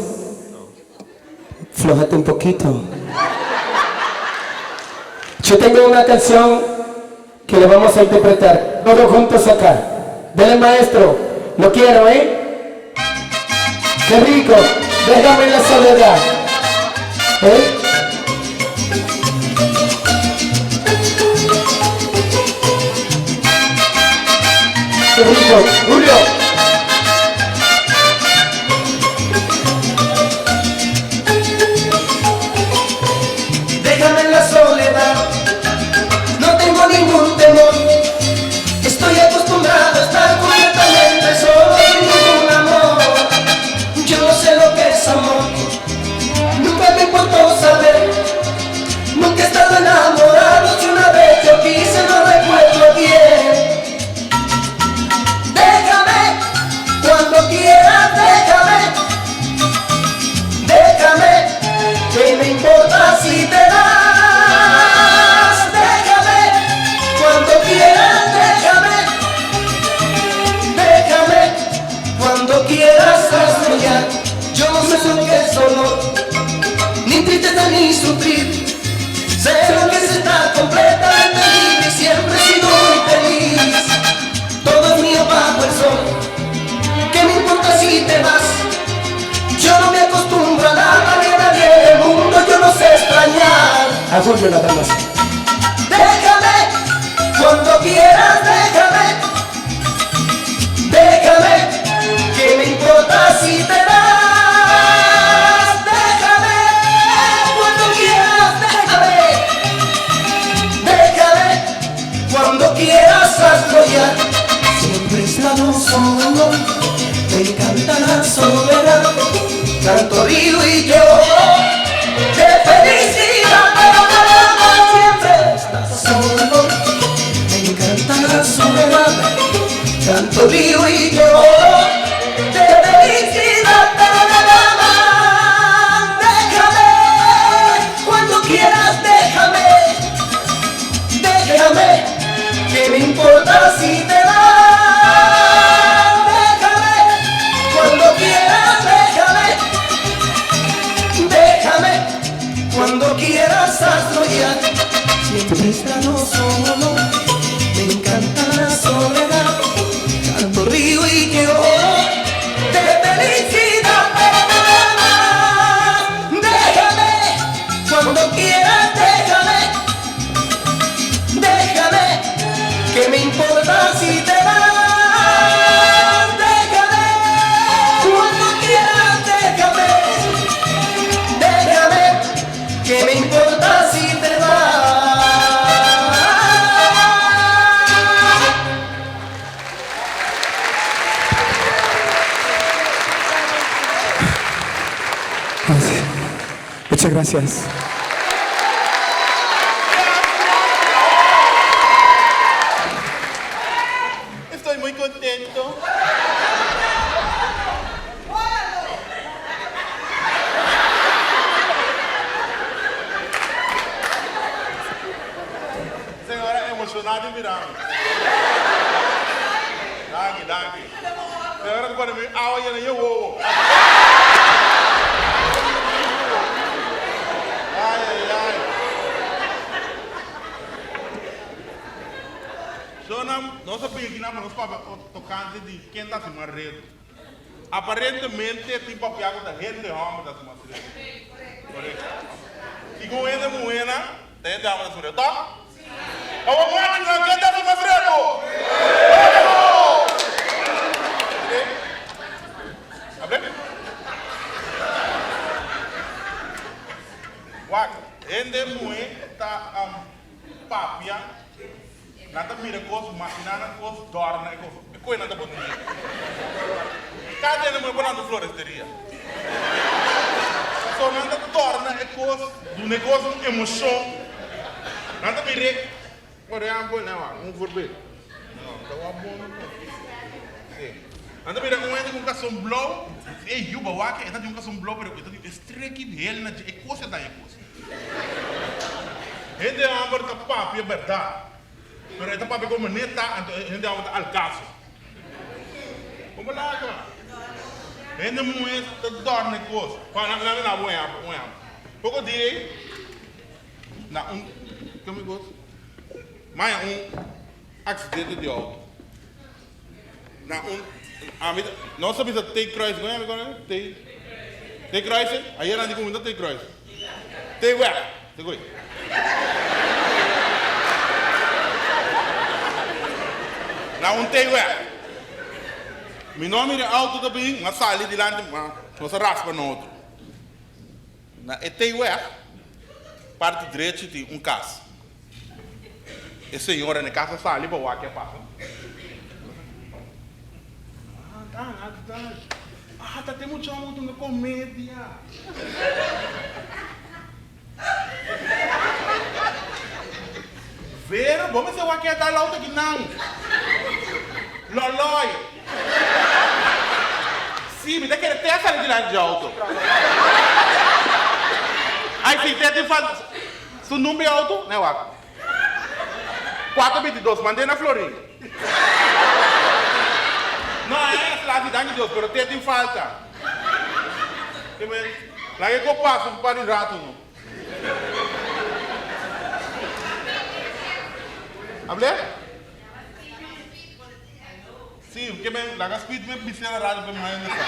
Flójate un poquito. Yo tengo una canción que le vamos a interpretar. Todos juntos acá. Dele maestro. Lo quiero, ¿eh? Qué rico. Déjame en la soledad. ¿Eh? Público, Julio. Déjame en la soledad, no tengo ningún temor. Estoy acostumbrado a estar completamente solo sin ningún amor. Yo no sé lo que es amor, nunca me importó saber. Nunca he estado enamorado, si una vez yo quise no recuerdo quién. Déjame, cuando quieras, déjame. Déjame, que me importa si te vas. Déjame, cuando quieras, déjame. Déjame, cuando quieras hazlo ya. Yo no sé lo que es dolor, ni tristeza ni sufrir. Sé lo que es estar completamente libre y siempre he sido muy feliz. Todo es mío bajo el sol. ¿Qué me importa si te vas? Yo no me acostumbro a nada ni a nadie del mundo, yo no sé extrañar. A Julio nada más. Déjame, cuando quieras, déjame. Déjame, que me importa si te vas. Déjame, cuando quieras, déjame. Déjame, cuando quieras, hazlo ya. Siempre he estado solo, me encanta la soledad. Tanto río y lloro de felicidad, pero nada más siempre estás solo. Me encanta la soledad, tanto río y lloro de felicidad, pero nada más. Déjame, cuando quieras, déjame, déjame, que me importa si te vas. Déjame, cuando quieras, déjame, déjame, cuando quieras, hazlo ya. Siempre he estado solo, me encanta la soledad, canto, río y lloro de felicidad, pero nada más. Déjame, cuando quieras, déjame, déjame, que me importa si te vas. Déjame, cuando quieras, déjame, déjame, que me importa si te vas. Muchas gracias. Estoy muy contento. Señora emociona di mira mi. Danki, danki. Señora ta pone mi awa yena e wowo. Ay, ay, ay. Shonam, nos a pidi kinan pa nos papia tocante di ken ta haci mas redu. Aparentemente tin papia cu ta hende homber ta haci mas redu. Correcto. Y cu hende muhernan ta hende homber ta haci mas redu, toch? Awor machinan ken ta haci mas redu? Abre. Wak, hende muhe ta papia, nan ta mira kos, makina nan kos, dòrna e kos. E koe nan ta bonita. Kada hende muhe por lanta un floresteria. Pasobra nan ta dòrna e kos, duna e kos un emoshon. Nan ta mir'é, por ehèmpel, nan wak, un voorbeeld. No, ta wak bon no. Sí. Nan ta mira un hende ku un kason blou, e yuba wak, e ta tin un kason blou pero e ta tin e streki hel na dje, e kos a daña e kos. Hende hòmber ta papia bèrdat, pero e ta papia komo ne ta, anto e hende hòmber ta al kaso. Komo laga? Hende muhé ta dòrna e kos. Juan, nan nan duna bo un ehèmpel, un ehèmpel. Poko dia ei, na un, kome kos? Maya un aksidente di outo. Na un, ami ta, nos ta bisa T-kruis, kon yama kon? T, T-kruis? Ayer nan di ku mi ta T-kruis. T-weg, te koe. Na un T-weg. Mi no a mira e auto ta bin, mi a sali dilanti, nos a raspa na otro. Na e T-weg, parti drechi tin un kas. E señora na e kas a sali pa wak ke a pasa. Ah, ta, ah, ta, ah, ta te mucha homber ku ta hunga komedia. Vero, bo mester wak ke a dal auto akinan. Loloi. Sí, mi ta kere te a sali dilanti dje auto. Ai, sí, te tin falta. Su number di auto? Nee, wak. 422, mand'é na Florin. No, e es laat di danki Dios, pero te tin falta. Ke men, laga e ko pasa un par di rato no. Hablé? Sí, ke men, laga speed me bis'é na radio pa mi haña sa.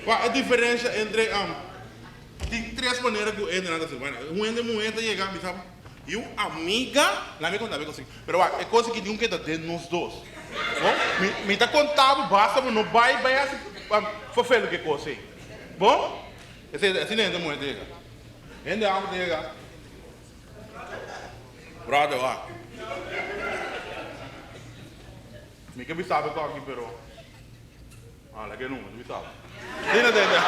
Kua e diferensha entre tin tres manera ku hende nan ta hasi. Bueno, un hende muhé ta yega bisa yu amiga, laga mi konta bo e kos aki. Pero wak, e kos aki tin un keda den nos dos. Bon, mi mi ta konta bo basta bo no bai bai hasi fofelo ku e kos ei. Bon? Esei asina hende muhé ta yega. Hende hòmber ta yega. Brother wak. Mi ke bisa bo toki pero ah laga e number mi bisa bo. Dina tende.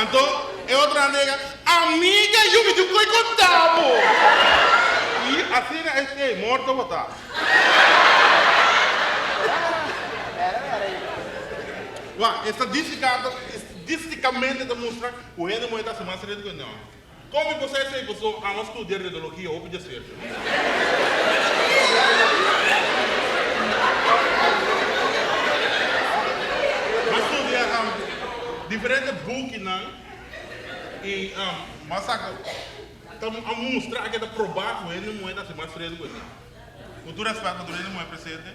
Anto e otro nan ta yega, amiga yu mi tin ku konta bo. I asina esei morto bo ta. Wak, estadisticamente ta mustra ku hende muhé ta hasi mas redu ku hende hòmber. Kon mi por sa esei? Pasobra amo a studia redologia hopi djaserka. Mi a studia diferente bukinan i mi a saka ta a mustra a keda probá ku hende muhé ta hasi mas redu ku hende hòmber. Ku tur respet pa tur hende muhé presente,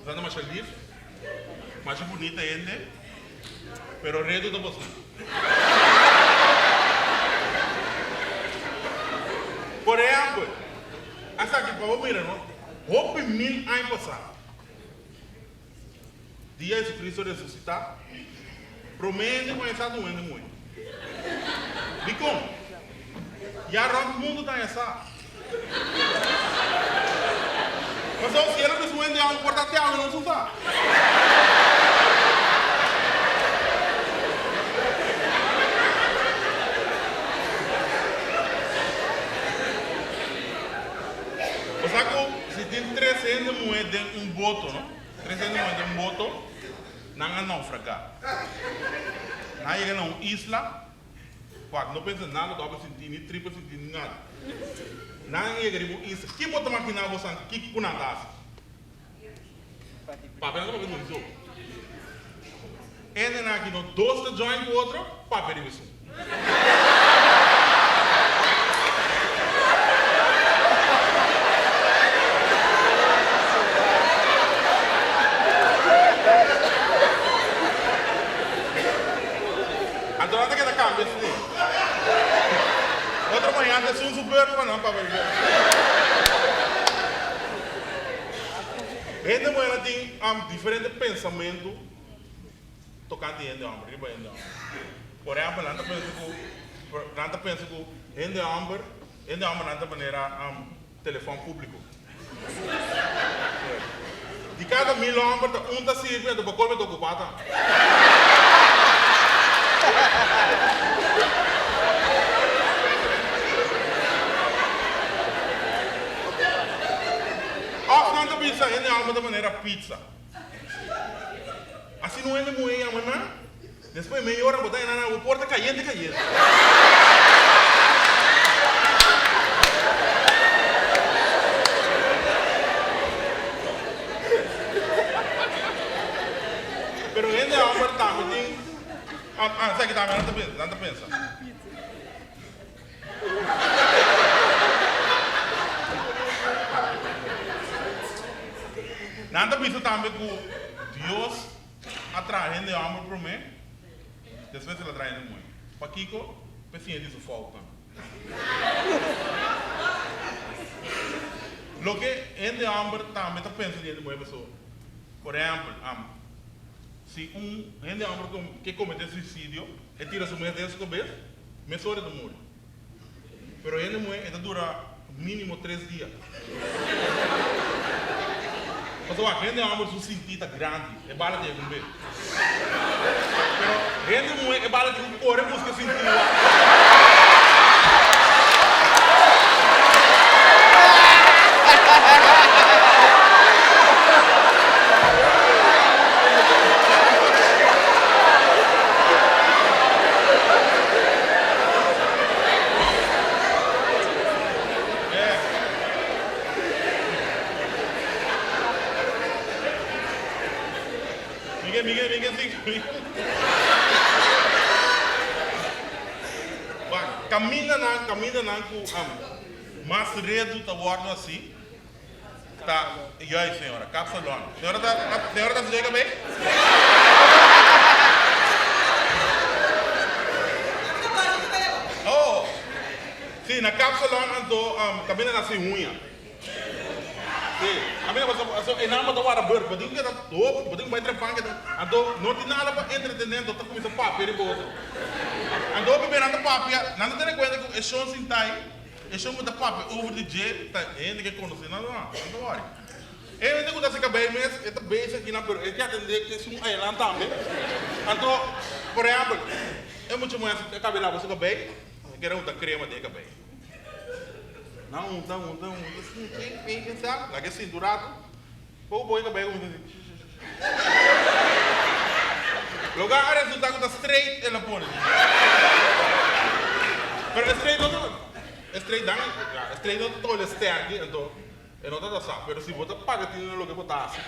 boso ta masha lif, masha bunita hende, pero redu ta boso. Por ehèmpel, esaki pa bo mira no, hopi mil aña pasá, dia Jesucristo resusitá, promé hende ku a hesá ta un hende muhé. Dikon? Ya rònt mundu ta hesá. Pasobra si el a bisa un hende algu por ta te awe no su sa. Bo sa ku si tin tres hende muhé den un boto, no? Tres hende muhé den un boto, nan a naufragá. Nan a yega na un isla. Wak, no pensa nada dobbel sinti, ni tripel sinti, ni nada. Nan a yega riba un isla. Ki bo ta maginá bo san kiko ku nan ta hasi? Papia nan ta papia ku so. Hendenan aki no dos ta join ku otro, papia riba esun. Anto nan ta keda kambia asina. Otro mañana ta esun su beurto pa nan papia riba. Hende muhé tin diferente pensamentu tokante hende hòmber, riba hende hòmber. Por ehèmpel, nan ta pensa ku, nan ta pensa ku hende hòmber, hende hòmber nan ta manera telefòn públiko. Di kada mil hòmber ta un ta sirbi, anto pa kolme ta okupá tambe. Òf nan ta bisa hende hòmber ta manera pizza. Asina un hende muhé yama nan, despues meia ora bo ta hena nan bo porta kayente kayente. Pero hende homber tambe tin, ah, esaki tambe nan ta pensa, nan ta pensa. Nan ta bisa tambe ku Dios a traha hende hòmber promé. Despues el a draai hende muhé. Pakiko? P'e siña di su foutnan. Loke hende hòmber tambe ta pensa di hende muhé paso, por ehèmpel, si un hende hòmber ke kometé suisidio, e tira su mes den su kabes, mesora e ta muri. Pero hende muhé e ta dura mínimo tres dia. Pasobra wak, hende hòmber su sintí ta grandi, e bala ta yega un bes. Pero hende muhé e bala tin ku kore buska e sintí wak. Miguel, Miguel, Miguel, sí. Wak, caminda nan, caminda nan cu mas redu ta wordo haci ta, juist señora, kapsalon. Señora ta, señora ta haci cabey? Oh, sí, na kapsalon anto caminda nan haci huña. Sí, a mi ta paso e nan bo ta wara bur, bo tin ku keda hopi, bo tin ku bai trepan keda, anto no tin nada pa entretené, anto ta kuminsá papia riba otro. Anto hopi bia nan ta papia, nan ta tene kuenta ku e shon sintá ei, e shon ku ta papia over di dje ta hende ke konosé nan, no, nan ta wòri. E hende ku ta hasi kabei mes, e ta bezig akinan, pero e ke atendé ku esun ayanan tambe. Anto, por ehèmpel, e mucha muhé a kab'é laba su kabei, e kere hunta krema den e kabei. Nan hunta, hunta, hunta, sinti, pinchi sa, laga e sinti un ratu. Poco poco e cabei cuminsa haci shishishishis. Loke a resulta cu ta straight el a pone. Pero e straight no ta, e straight dan, ya, e straight no ta tole sterki, anto e no ta ta sa. Pero si bo ta paga tino na loke bo ta haci,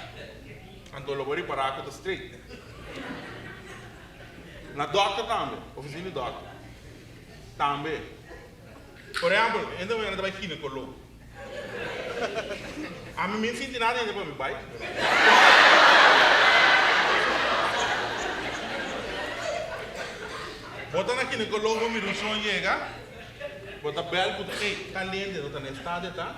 anto lo bo ripara cu ta straight. Na dokter tambe, oficina di dokter tambe. Por ehempel, hende mañana ta bai ginecoloog. Ami mi sinti nada hende pa mi bai. Bo ta na ginecoloog bo mira un shon yega, bo ta bel ku ta ey caliente no ta na estado e ta.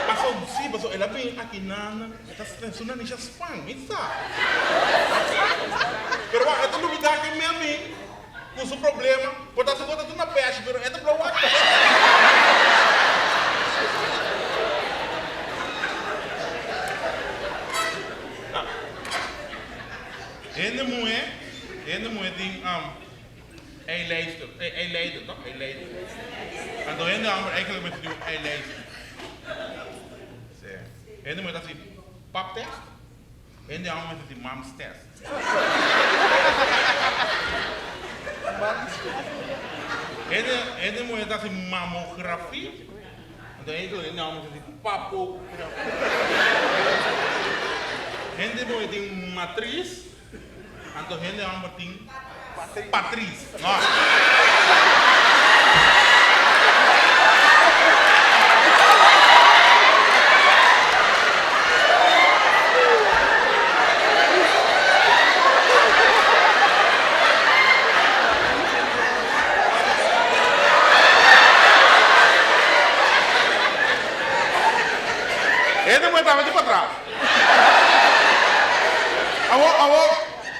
Paso si paso el a bin aki nan e ta su nanishi a span mi sa. Pero wak e ta lubida ke mi a bin. Ku su problema, por ta su bo ta tuna pèshi, pero e ta blow up. Hende muhé, hende muhé tin eilijster, eileider, toch? Eileider. Anto hende hòmber eigenlijk mester tin un eilijster. Sí. Hende muhé ta hasi pap test. Hende hòmber mester tin mams test. Hende hende muhé ta hasi mamografia, anto hende hende hòmber ta hasi papografia. Hende muhé tin matris, anto hende hòmber tin patris. No. Hende muhé tambe tin patras. Awor, awor.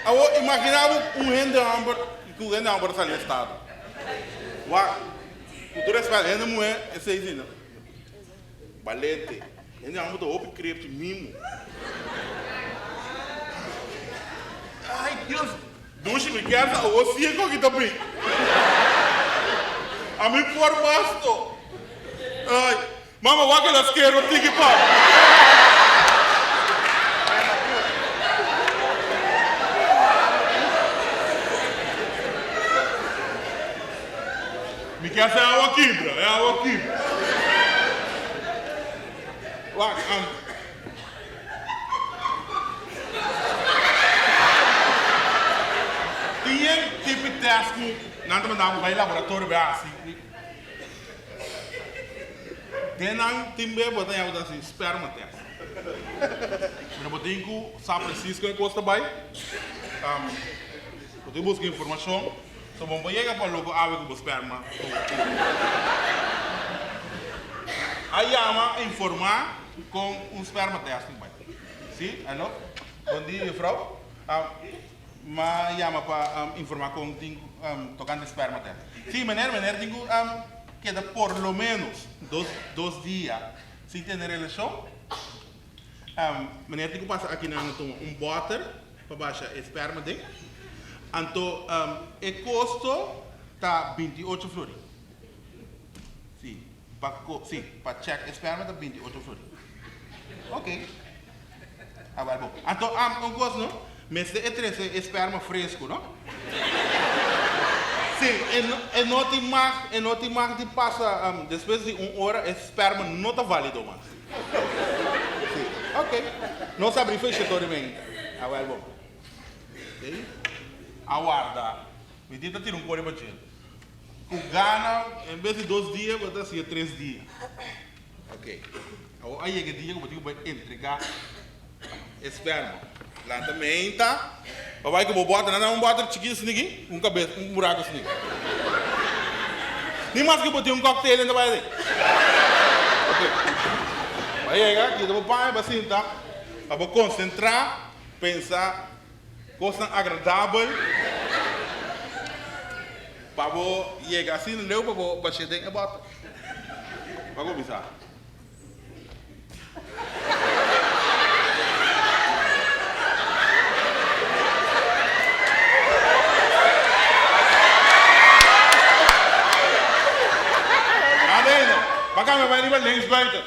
Awor imagina bo un hende homber ku hende homber ta sali estado. Wak, ku tur respet, hende muhe esei si no. Balente. Hende homber ta hopi krepchi mimo. Ai Dios, dushi mi kier sa awor si e koki ta bin. Ami por mas to. Ai. Mama wak el a skero tiki pa. Mi ke hasi awa kibra, e awa kibra. Wak, am. Tin yen tipo test ku nan ta manda bo bai laboratorio bai hasi. Den nan tin be bo ta ña bo ta hasi sperma test. Pero bo tin ku sa presis kon e kos ta bai. Bo tin buska informashon, so bo por yega pa loko awe ku bo sperma. A yama informá kon un sperma testing bai. Si, alo, bon dia jufrou. M'a yama pa informá kon tin tokante sperma test. Si, meneer, meneer tin ku keda por lo ménos dos dia sin tene relashon. Meneer tin ku pasa akinan tuma un bòter pa basha e sperma den. Anto e kosto ta 28 florin. Si, pa si, pa chèk e sperma ta 28 florin. Ok. Awèl bo. Anto un kos no, mester e trese e sperma fresku no. Si, e no tin mag, e no tin mag di pasa despues di un ora e sperma no ta válido mas. Sí, ok. Nos abri fechatoriamente. Awel bo. Ok. A warda. Mi tin ta tira un kore pa dje. Ku gana, en bes di dos dia, bo ta hasié tres dia. Ok. Awor a yega e dia ku bo tin ku bai entregá e sperma. Lanta meinta, pa bai ku bo bòter. Nan da un bòter chikito asina aki, un kabes, un buraku asina aki. Ni maske bo tin un kòktel nan ta bai aden. Ok. Bo a yega, kita bo paña, bo a sinta pa bo konsentrá, pensa kosnan agradabel pa bo yega asina leu pa bo bash'é den e bòter. Bo a kuminsá. Adeno, ba cambia bai riba links buiten.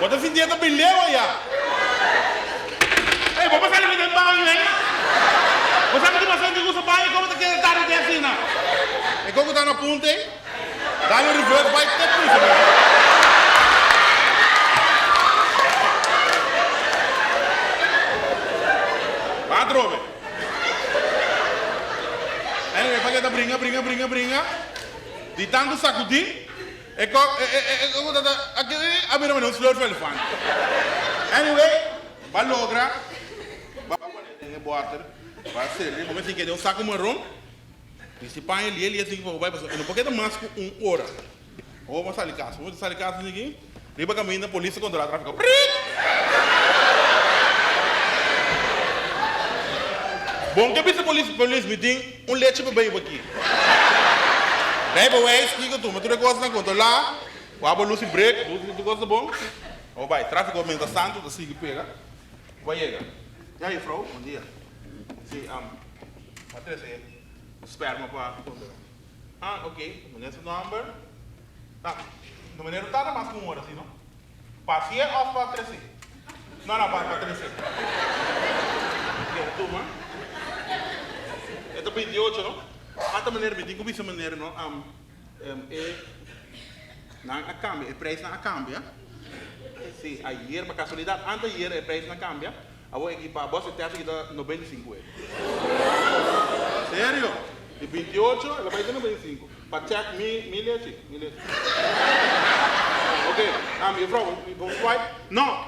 Bo ta sinti e ta bin leu aya. Ey, bo pa sali for den baño, ey. Bo sa cu tin mas hende cu usa baño como ta keda tarde te asina. E coco ta na punta, ey. Dale un reverse bai te pisa bo. Ba atrobe. Anyway, pa keda bringa, bringa, bringa, bringa. Di tantu sacudi. E ko e e e ko ta ta aki a bira manera un sleutelelefant. Anyway, ba logra ba pone den e bòter, ba seli, bo mester keda un saku maron, bisti paña lie lie asina pa bo bai pasobra e no por keda mas ku un ora. Bo a sali kas, bo mester sali kas asina aki, riba kaminda polis ta kontrolá trafiko, priit! Bon ke bisa polis, polis mi tin un lechi pa bebe aki. Rijbewijs, kiko tuma tur e kosnan kontrolá, wak bo lus i brek, lus i tur kos ta bon. Bo bai, trafiko mientras tanto ta sigui pega, bo a yega. Ya jufrou, bon dia. Si, a trese sperma pa kontrolá. Ah, ok, meneer su nomber. Ah, no meneer no tarda mas ku un ora si no? Pa hasié òf pa tresé? No, no, pa tresé. Oké, tuma. E ta 28, no? Ata manera, mi tin ku bisa manera, no? E nan a kambia, e preisnan a kambia. Sí, ayer, pa kasualidat, anteayer e preisnan a kambia. Awor e ki pa bo hasi tèst aki ta 95 euro. Serio? Di 28 el a bai te 95. Pa check mi mi lechi, mi lechi. Ok, ah juffrouw, bo bo swipe? No,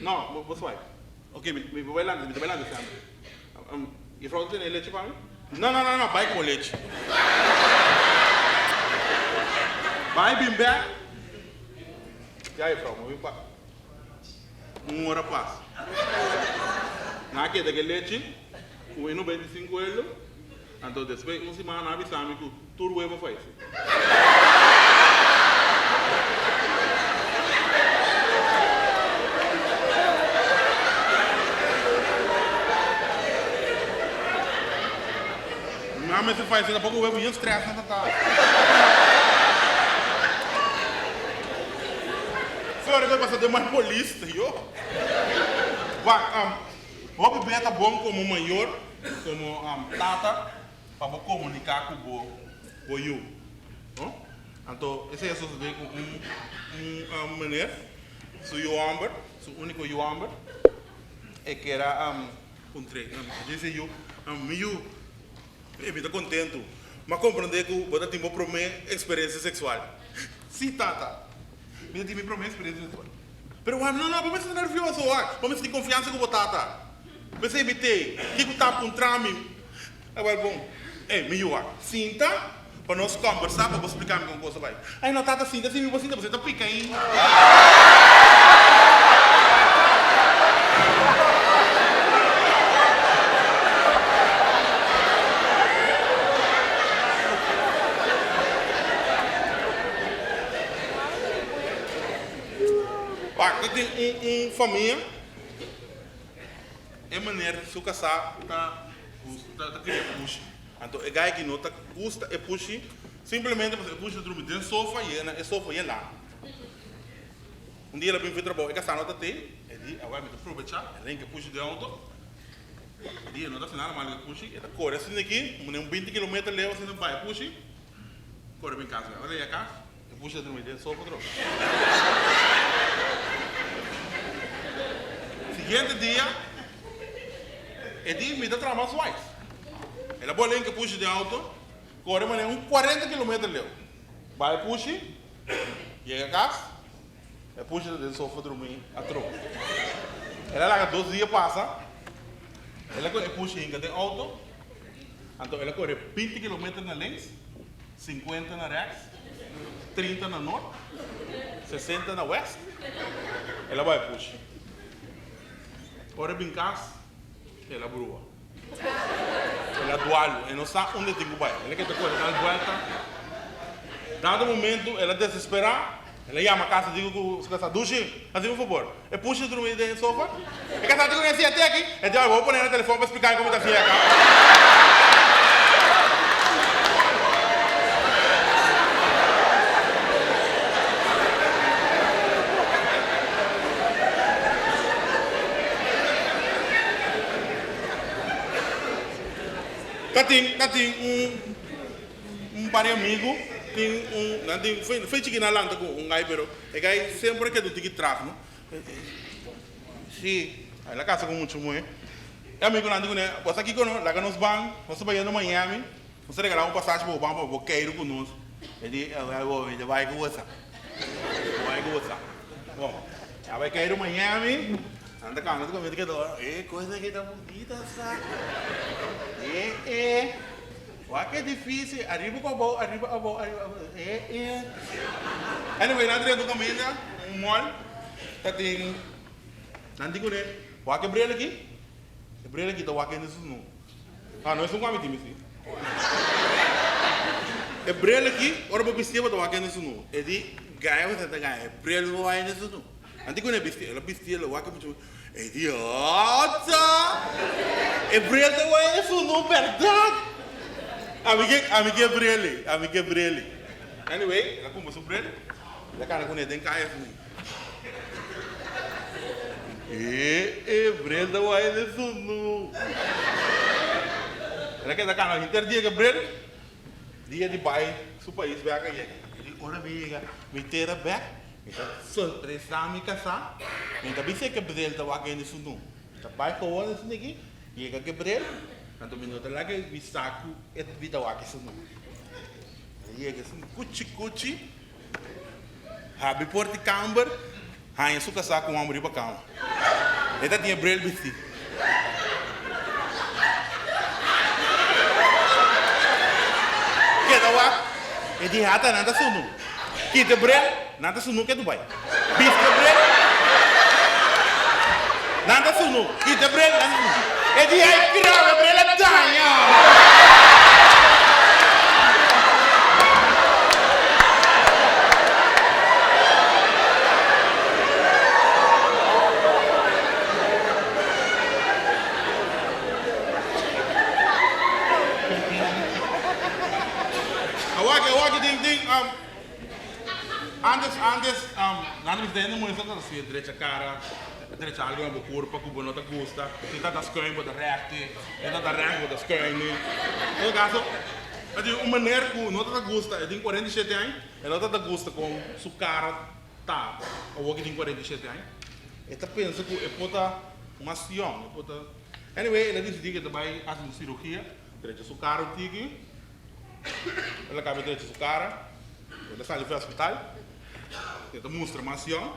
no, bo bo swipe. Ok, mi mi bai lanta, mi ta bai lanta semper. Juffrouw ta tene lechi pa mi? No, no, no, no, bai ku bo lechi. Bai bin bek. Ya juffrouw, mi bin pa un ora pas. Nan a keda ku e lechi ku e 95 euro. Anto despues un siman nan a bisa mi ku tur webo fayesé. Mi mama mester fayesé tampoco webo yen stress nan ta ta. Sorry ku e pasa den mal polis yo. Wak, hopi bia ta bon komo mayor. Komo tata pa bo komuniká ku bo bo yu, no? Anto esei a sosodé ku un un meneer, su yu hòmber, su úniko yu hòmber, e ker a puntr'é, e disi e yu, Mi yu, mi ta kontentu, mi a komprondé ku bo ta tin bo promé eksperensia seksual. Sí, tata, mi ta tin mi promé eksperensia seksual. Pero wak, no, no, bo mester ta nervioso wak. Bo mester tin konfiansa ku bo tata. P'esei mi t'ei, kiko ta puntra mi? Awel bon, ey, mi yu wak, sinta pa nos kòmbersá pa bo splika mi kon kos a bai. Ay no tata, sinta si mi bo sinta, bo ta pika ainda. Wak, ta tin un un famia, e meneer su kasá ta gusta ta kria pushi. Anto e gai ki no ta gusta e pushi, simplemente pasobra e pushi ta drumi den sofa i e na e sofa i e lama. Un dia el a bin for trabou, e kasá no ta tei, e di, awor mi ta probechá, e rinka e pushi den outo, e di e no ta hasi nada malo ku e pushi, e ta kore asina aki, un binti kilometer leu asina bai e pushi, kore bin kas. Ora el yega kas, E pushi ta drumi den sofa tro. Siguiente dia, e di mi ta traha mas wais. El a bole en ke pushi den auto, kore manera un cuarenta kilometer leu. Bai e pushi, yega kas, e pushi ta den sofa drumi atro. El a laga dos dia pasa, el a kohe e pushi hinka den auto, anto el a kore binti kilometer na links, Sinkuenta na rèks, trinta na nort, sesenta na wèst. El a bai pushi. Ora e bin kas, el a brua. El a dualu, e no sa unda e tin ku bai. El a keda kore dal buèlta. Dado momentu el a desesperá, el a yama kas i di ku su kasá, Dushi, hasi un fabor, e pushi ta drumi den e sofa? E kasá di ku mi a siña te aki. E di, Oi, bo pone na telefòn pa spliká mi kon mi ta siña aká. Ta tin, ta tin un, un par di amigu, tin un, nan tin, fe chikí nan lanta ku un gai, pero e gai semper a keda un tiki tras, no. Sí, el a casa cu mucho muhe. E amigonan di cune, Bo sa kico no? Laga nos ban, nos ta bayendo Miami, nos ta regala un pasashi pa bo ban pa bo keiru cu nos. E di, Awel bo, mi ta bay cu bo sa. Mi ta bay cu bo sa. Bon, a bay keiru Miami, nan ta cana ta comida keda ora, e cos aki ta bunita sa. E e, wak e dificil, ariba cu abou, ariba abou, ariba abou, e e. Anyway, nan drenta un caminda, un mall, ta tin. Nan di kuné, Wak e brel aki? E brel aki ta wak hende su snu. Ah, no esun ku ami tin bisti. E brel aki, ora bo bistié bo ta wak hende su snu. E di, Gaya bo ta gaya e brel bo wak hende su snu. Nan di kuné bisti, el a bisti, el a wak e mucha. E di, Otsa! E brel ta wak hende su snu bèrdat! Ami ke, ami ke brel ei, ami ke brel ei. Anyway, el a kumpra su brel, el a kana kuné den kaya asina. E e brel ta wai den sunu. El a keda kana henter dia ke brel, dia di bai su pais bek a yega. E di ora mi yega mi tera bek, mi ta sorpresa mi kasá, mi ta bisa ke brel ta wak den sunu. Mi ta bai gewoon esaki aki, yega ke brel, anto mi no ta laga mi sa ku e mi ta wak e sunu. El a yega esaki kuchi kuchi. Habri por di kamber, haña su kasá ku un hòmber riba kama. E ta tin e bril bistí. Keda wak, e di hata nan ta sunu. Kita e bril, nan ta sunu ketu bai. Bisti e bril, nan ta sunu. Kita e bril, nan ta sunu. E di ai kraba, e bril a daña. Awaki, awaki, tin, tin, um, antes, antes, um, nan ta bisa hende muestra ta hasi drecha cara, drecha algo na bo curpa cu bo no ta gusta, si ta ta schuin bo ta rechte, si ta ta recht bo ta schuin. En todo caso, ta tin un meneer cu no ta ta gusta, e tin 47 aña, e no ta ta gusta con su cara ta awor cu e tin 47 aña, e ta pensa cu e por ta mas yong, e por ta, anyway, el a dicidi cu e ta bay haci un cirugia, drecha su cara un tiki. El a cambia drecha su cara, el a sali for hospital, e ta mustra mas yong.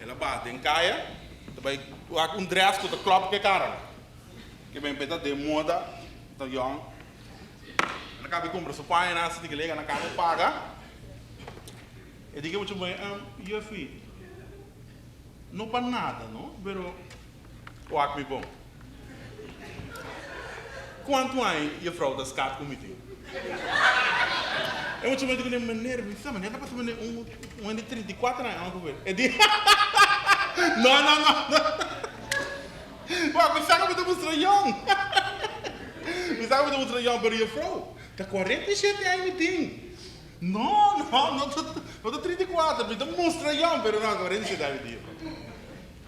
El a baha den kaya, ta bai wak un dress ku ta klòp ku e kara. Ke ben p'e ta den moda, ta yòn. El a kaba di kumpra su pañanan asina ke lega na kama e paga. E di ke mucha muhé, Juffie, no pa nada no, pero wak mi bon. Kuantu aña juffrouw ta skat ku mi tin? E mucha muhé di kuné, Meneer, mi sa, meneer ta pasa meneer un un hende di 34 aña ongeveer. E di, No, no, no, no. Wak, mi sa ku mi ta mustra yòn. Mi sa ku mi ta mustra yòn, pero juffrouw, ta 47 aña mi tin. No, no, no ta, no ta 34, mi ta mustra yòn, pero no, 47 aña mi tin, juffrouw.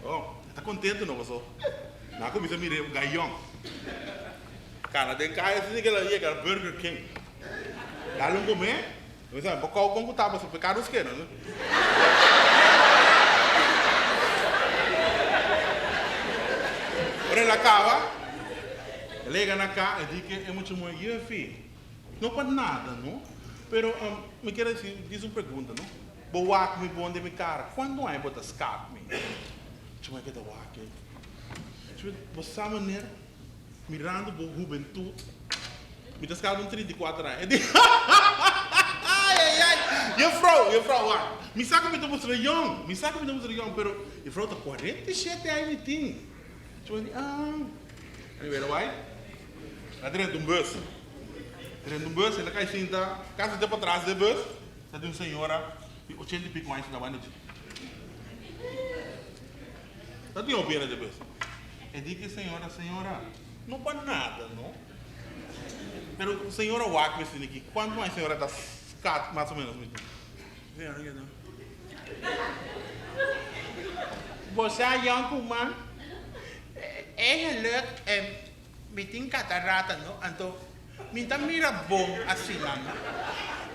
Oh, e ta contento no paso nan a cuminsa mira e gayon cana den caya asina ke la yega Burger King. Dale un come, mi sa bo kou con cu ta paso pecado skena no. Ora el a caba, el a yega na ca, e di ke e mucha muhe, Jeffy, no pa nada no, pero mi kier a disi un pregunta no. Bo wak mi bon den mi kara. Kuantu aña bo ta skap mi? Chuma e keda wak ei. Chuma, bo sa manera, mirando bo hubentut, mi ta skap un 34 aña. E di, Ai, ai, ai! Jufrou, jufrou, wak. Mi sa ku mi ta mustra yòn, mi sa ku mi ta mustra yòn, pero jufrou ta 47 aña mi tin. Chuma di, Ah. Anyway, lo bai. El a drenta un bus. Drenta un bus, el a kai sinta kasi te patras den bus. Ta di un señora di ochenta i pico aña sinta banda dje. Ta tin hopi hende bes. E di ki señora, señora, no pa nada no. Pero señora wak mi sinti ki cuanto aña señora ta scat mas o menos mi tin. Señora keda. Bo sa yonkuman, eigenlijk Mi tin katarata no, anto mi ta mira bon asina no.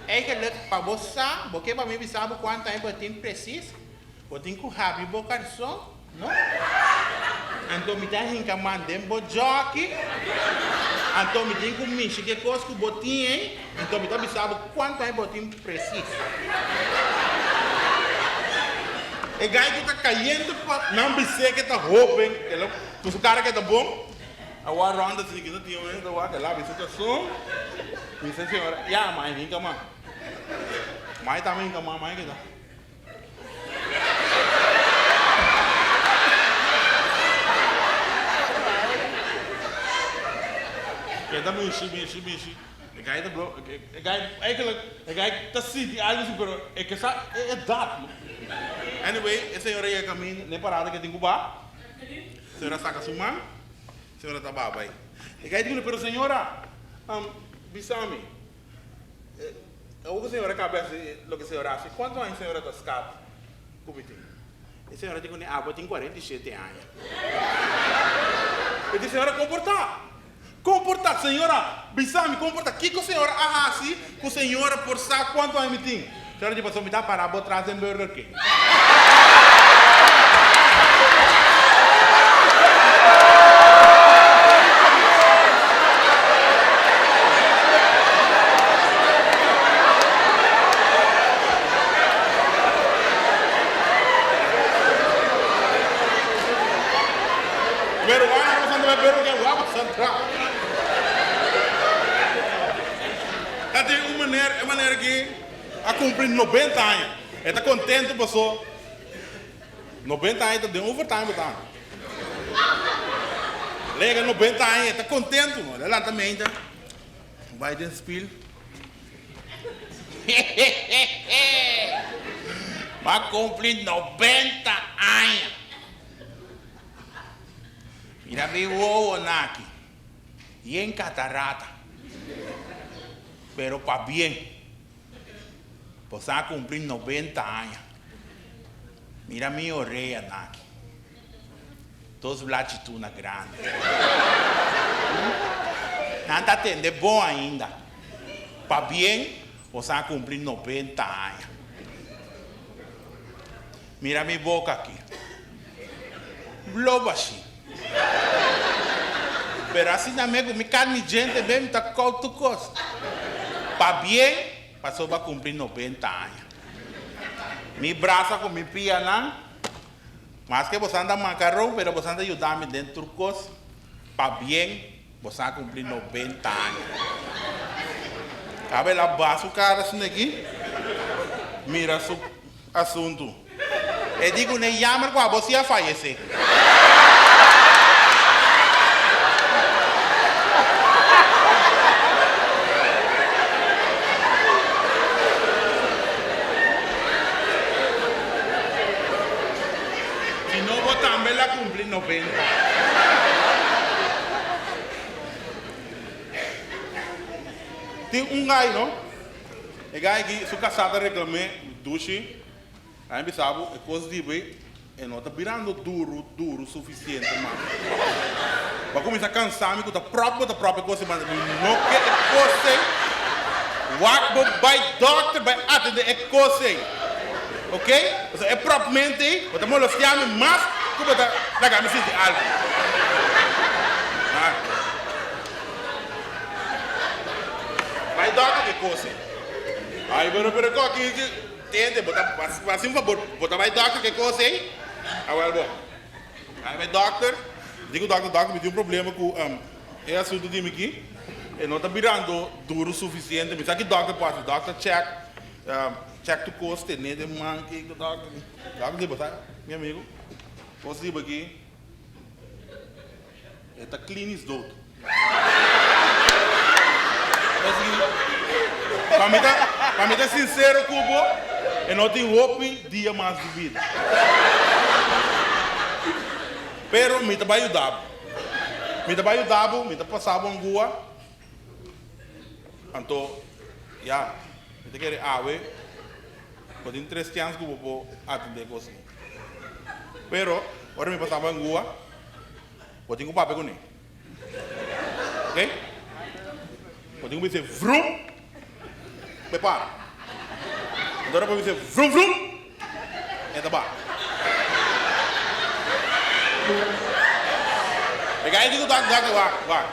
Eigenlijk pa bo sa, bo ke pa mi bisa bo kuantu aña bo tin presis, bo tin ku habri bo karson no, anto mi ta hinka man den bo djòki, anto mi tin ku mishi ke kos ku bo tin ei, anto mi ta bisa bo kuantu aña bo tin presis. E gai ku ta kayente pa nan bis'é ke ta hoben, ku su kara ke ta bon. Awor ronda si ki no tin un hende wak el a bisa tason bisa señora ya mai hinka man mai tambe hinka man mai keda keda mishi mishi mishi e gai ta blo e gai eigenlijk e gai ta sinti algo si pero e ke sa e edat no anyway e señora yega kaminda na e parada ke tin ku ba Señora saca su man, señora ta baba ei. E gai di pero señora, bisa mi, awor cu señora caba haci loke señora haci, cuanto aña señora ta scat cu mi tin? E señora di cune, abo tin 47 aña. E di, señora, comporta, comporta, señora, bisa mi, comporta, kico señora a haci cu señora por sa cuanto aña mi tin? Señora di, pasobra mi ta para bo tras den Burger King. Pero wak nos anda bai Burger King, wak nos entra. Ta tin un meneer, e meneer aki a cumpli 90 aña. E ta contento paso 90 aña ta den overtime bo ta. Lega 90 aña e ta contento. El a lanta meinta bai den spiel. Hehehehe M'a cumpli 90 aña. Mira mi wowonan aki. Yen catarata. Pero pabien. Bo sa cumpli 90 aña. Mira mi orea naki. Dos blachi tuna grandi. Nan ta tende bon ainda. Pabien bo sa cumpli 90 aña. Mira mi boca aki. Blo bashi. Pero asina me cu mi carni djente be mi ta cou tur cos. Pabien pasobra bo a cumpli 90 aña. Mi brasa cu mi pianan. Maske boso anda makarou, pero boso anda yuda mi den tur kos pabien boso a kumpli 90 aña. Kaba el a baha su kara asina aki, mira su asuntu. E di ku ne yamer ku abo si a fayesé. Si no bo tambe la cumpli 90. Tin un guy no, e guy aki su casá ta reclam'é dushi, a mi bisa bo e cos di bo e no ta birando duro duro suficiente mas. Bo a cuminsa cansa mi cu ta prop bo ta prop e cos ei manda mi no ke e cos ei. Wak bo bai dokter bai atende e cos ei. Ok? Pasobra e prop mente ei bo ta molestia mi mas cu bo ta laga mi sinti algo. Ah. Bai dokter ke cos ei. Ay pero pero coki tende bo ta haci un fabor bo ta bai dokter ke cos ei? Awel bo. Ai bai dokter, di ku dokter, dokter mi tin un problema ku e asuntu di mi aki, e no ta birando duru sufisiente, mi sa ki dokter por hasi, dokter check, check tur kos, tene den man kiko dokter, dokter di bo sa mi amigu, kos di bo aki e ta klinisch dood. Pa mi ta, pa mi ta sincero cu bo, e no tin hopi dia mas di bida. Pero mi ta bai yuda bo. Mi ta bai yuda bo, mi ta pasa bo angua. Anto, ya, mi ta kere awe, bo tin tres chance cu bo por atende cos aki. Pero, ora mi pasa bo angua, Bo tin ku papia kuné. Ok? Bo tin ku bisa vrum, pa e para. Anto ora bo bisa vrum vrum, e ta bara. E gai di ku dòkter, dòkter wak, wak.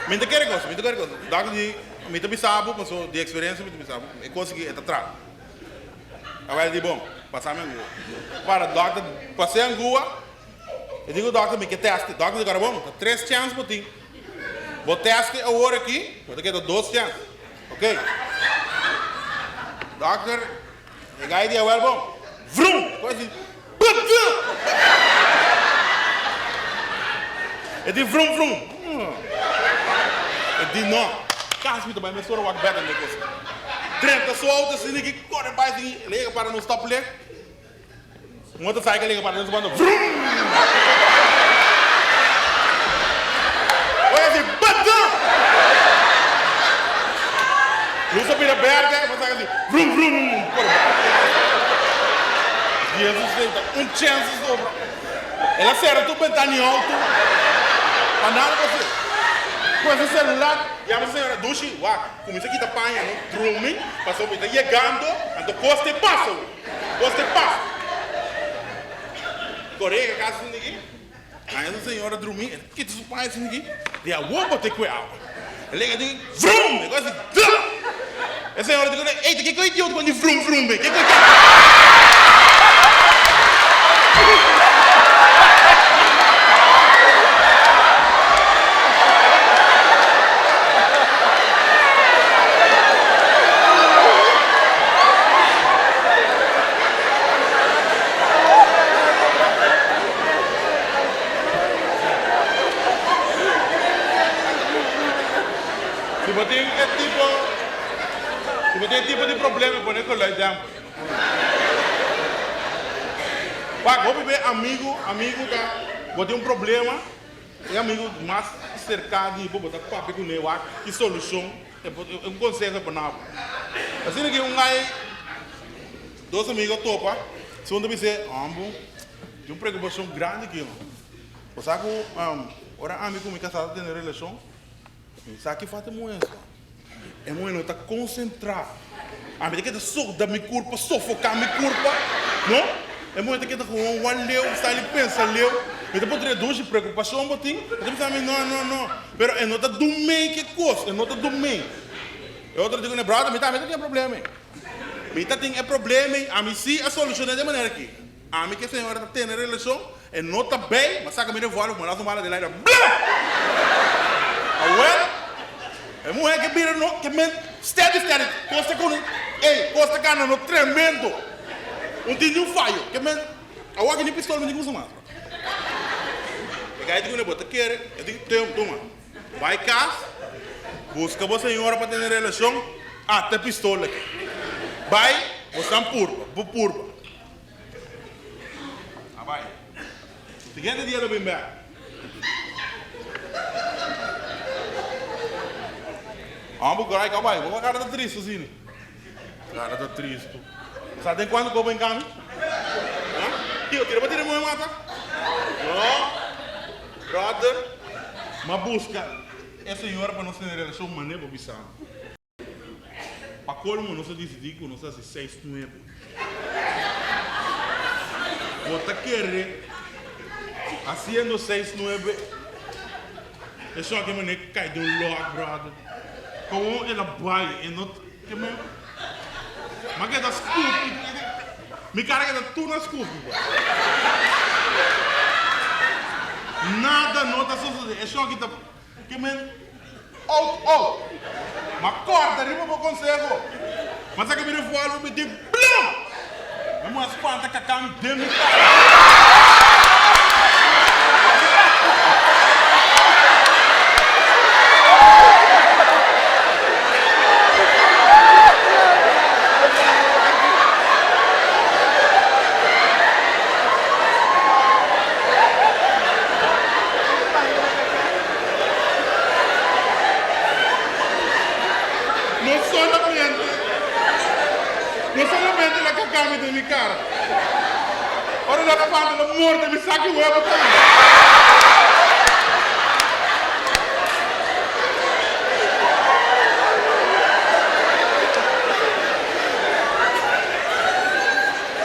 Mi ta kere kos, mi ta kere kos. Dòkter di, mi ta bisa bo paso di eksperensia mi ta bisa bo, e kos aki e ta traha. Awel di bon, pasa mi angua. Para dòkter pas'é angua. E di ku dòkter, Mi ke tèst. Dòkter di kòrda bon, ta tres chèns bo tin. Bo tèst awor aki, bo ta keda dos chèns. Oké. Dòkter, e gai di awel bon. Vrum! E kos di, Putdu! E di vrum vrum. E di no. Kas mi ta bai mesora wak bèk ande kos. Drenta su outo asina ki kore bai asina, el a yega para na un stoplicht. Motorcycle liga para den su banda vroom. Oye así bada. Luz a bira berde, motorcycle así vroom vroom por Jesus senta un chance sobra. El a cera tur bentana di auto pa nada por hacer. Cu su celular yama su señora Dushi, wak, cuminsa kita paña no drumi pasobra mi ta yegando anto cos te pasa. Bos te pas. Corega casa sin diki. Haña su señora drumi, e ta kita su paña sin diki. Di awor bo te kue awa. E lega diki, vrum! E cosa si, da! E señora di kune, ey, ta kiko idiota con di vrum vrum be? Kiko Si bo tin e tipo, si bo tin e tipo di problema pone geluid demper. Wak, hopi be amigu, amigu ta, bo tin un problema, e amigu mas serka di bo, bo ta papia kuné wak ki solushon E por un conseho e por na bo. Asina ki un ai dos amigo a topa, segundo a bis'é, Hombo, tin un preocupacion grandi aki no. Bo sa cu ora ami cu mi casá ta tene relacion, mi sa ki falta e muher so. E muher no ta concentra. Ami ta keda soda mi curpa, sofoca mi curpa, no. E muher ta keda gewoon wak leu, sali pensa leu. Mi ta puntra e dushi, preocupacion bo tin? E ta bisa mi, no, no, no. Pero e no ta dumei ke kos, e no ta dumei. E otro di kuné, brother, mi tambe ta tin e problema ei. Mi ta tin e problema ei, ami sí a solucion'é den manera aki. Ami ku e señora ta tene relashon, e no ta bay, m'a saka mi revolver, m'a lasa un bala den aire, blam! Awel, e muhé ke bira no, ke men steady steady, kos ta kunu, ey, kos ta gana no tremendo. Un tin di un fayo, ke men, awor aki ni pistol mi tin ku usa mas. E gay di kune, bo ta kere? E di, tem, tuma. Bai kas, buska bo señora pa tene relashon, ata e pistol aki. Bai, bo san purba, bo purba. A bai. Siguiente dia lo bin bek. Amo bo grai ka bai, bo kara ta tristu asina. Kara ta tristu. Sa den kuantu koba en kami? Ha? Kiko, tira bo tira moe mata? No. Brother, m'a buska e señora pa nos tene relashon manera bo bisa mi. Pa colmo nos a dicidi cu nos haci seis nuebe. Bo ta kere haciendo seis nuebe e shoki mane cay den un lot brother. Como el a bay e no ke men ma keda scupi mi cara keda tur na scupi bro. Nada no ta sosode e shoki ta Ke men out out. Ma corda riba bo conseho. Ma sa ke mi revolver mi tin blum! Mi muher spanta kaká mi den mi cara. No solamente, no solamente la cacami den mi cara. Ora la panta la morde mi saki huevo tambe.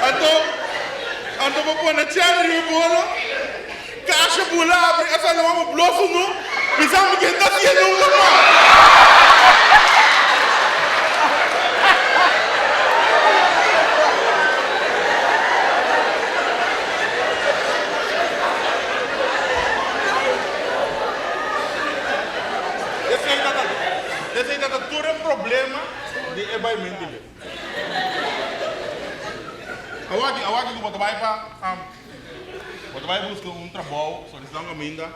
Anto, anto bo pone chèn riba bolo. Kasha bula abri a sali mama blo sunu bisa mi ke ta siye nunka mas. Esei ta esei ta tur e problema di e baimentu leu. Awaki awaki ku bo ta bai pa. Bo ta bai buska un trabou, solisitá un kaminda,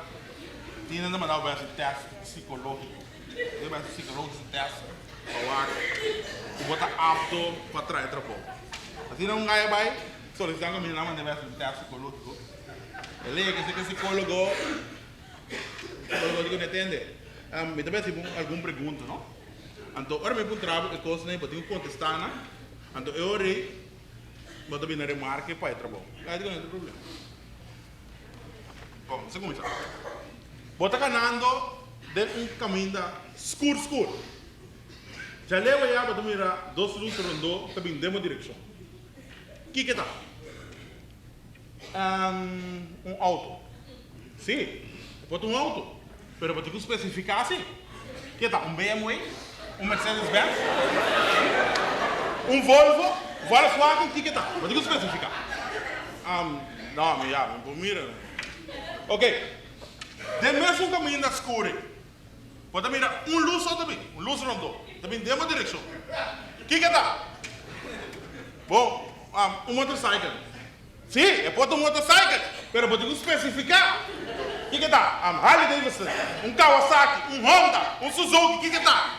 tin hende ta manda bo bai hasi tèst sikológiko. Bo ta bai hasi sikológiko tèst pa wak ku bo ta apto pa traha e trabou. Asina un gaya bai solisitá un kaminda, nan mand'é bai hasi un tèst sikológiko. E lei ke esei sikólogo, sikólogo di ku no tende, mi ta bai hasi bo algun pregunta, no? Anto ora mi puntra bo e kosnan ei bo tin ku kontestá nan, anto e ora ei Bo ta bini remarke pa e trabou. Ai di ku no tin problema. Bon, nos a kuminsá. Bo ta kanando den un kaminda skur skur. Djaleu ayá bo ta mira dos lus rondó ta bini den bo direkshon. Kiko e ta? Un outo. Sí, e por ta un outo. Pero bo tin ku spesifiká si. Ke ta, un BMW? Un Mercedes Benz? Un Volvo? Volkswagen? Kiko ta? Bo tin ku spesifiká. No, mi ya, mi por mira. Ok. Den mesun kaminda skur ei, bo ta mira un lus so ta bin, un lus rondó, ta bin den bo direkshon. Kiko ta? Bo, un motorcycle. Sí, e por ta un motorcycle, pero bo tin ku spesifiká kiko ta. Un Harley Davidson, un Kawasaki, un Honda, un Suzuki, kiko ta?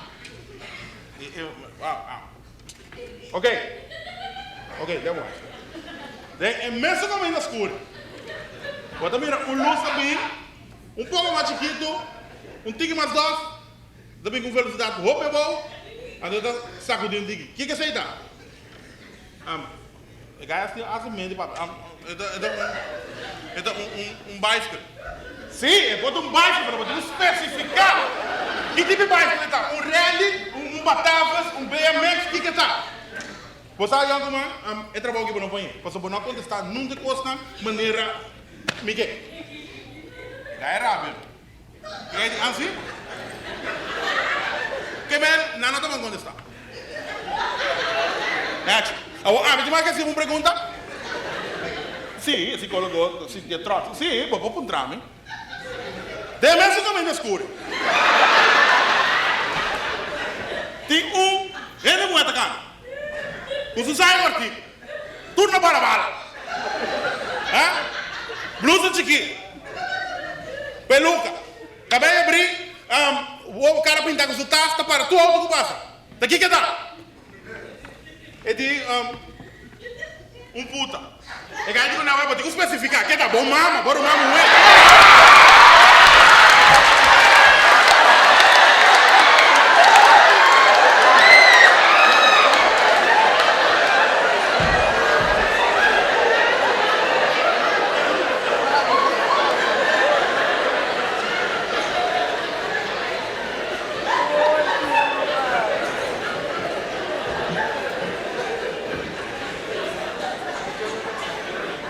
Ok, ok, den wak. Den e mesun kaminda skur, bo ta mira un lus ta bin, un poko mas chikitu, un tiki mas dòf, ta bin ku un velosidat hopi abou, anto e ta sakudí un tiki. Kiko esei ta? E gaya still haci mente papia. E ta, e ta un, e ta un, un, un bicycle. Sí, e por ta un bicycle, pero bo tin cu specifica ki tipo di bicycle e ta. Un rally, un, un Batavus, un BMX, kiko e ta? Bo sa, yoncuman, e trabou aki bo no por haña, pasobra bo no a contesta nunca e cosnan manera mi ke. E gaya rabia. E gaya di, ah, sí? Ke men, nan no ta bon contesta. Nachi, awor ami tin mas ke hasi un pregunta? Sí, e psicólogo ta sintié trots. Sí, bo por puntra mi. Den mes kaminda skur. Tin un hende muhé ta kana. Ku su sayo kòrtiku. Tur na bala bala. Ha? Blusa chikí. Peluka. Kabei abrí. Wowo kara pintá ku su tas ta para tur outo ku pasa. Ta kiko e ta? E di un puta. E gay di ku nan bo tin ku spesifiká ke ta bo mama, bo ruman muhé.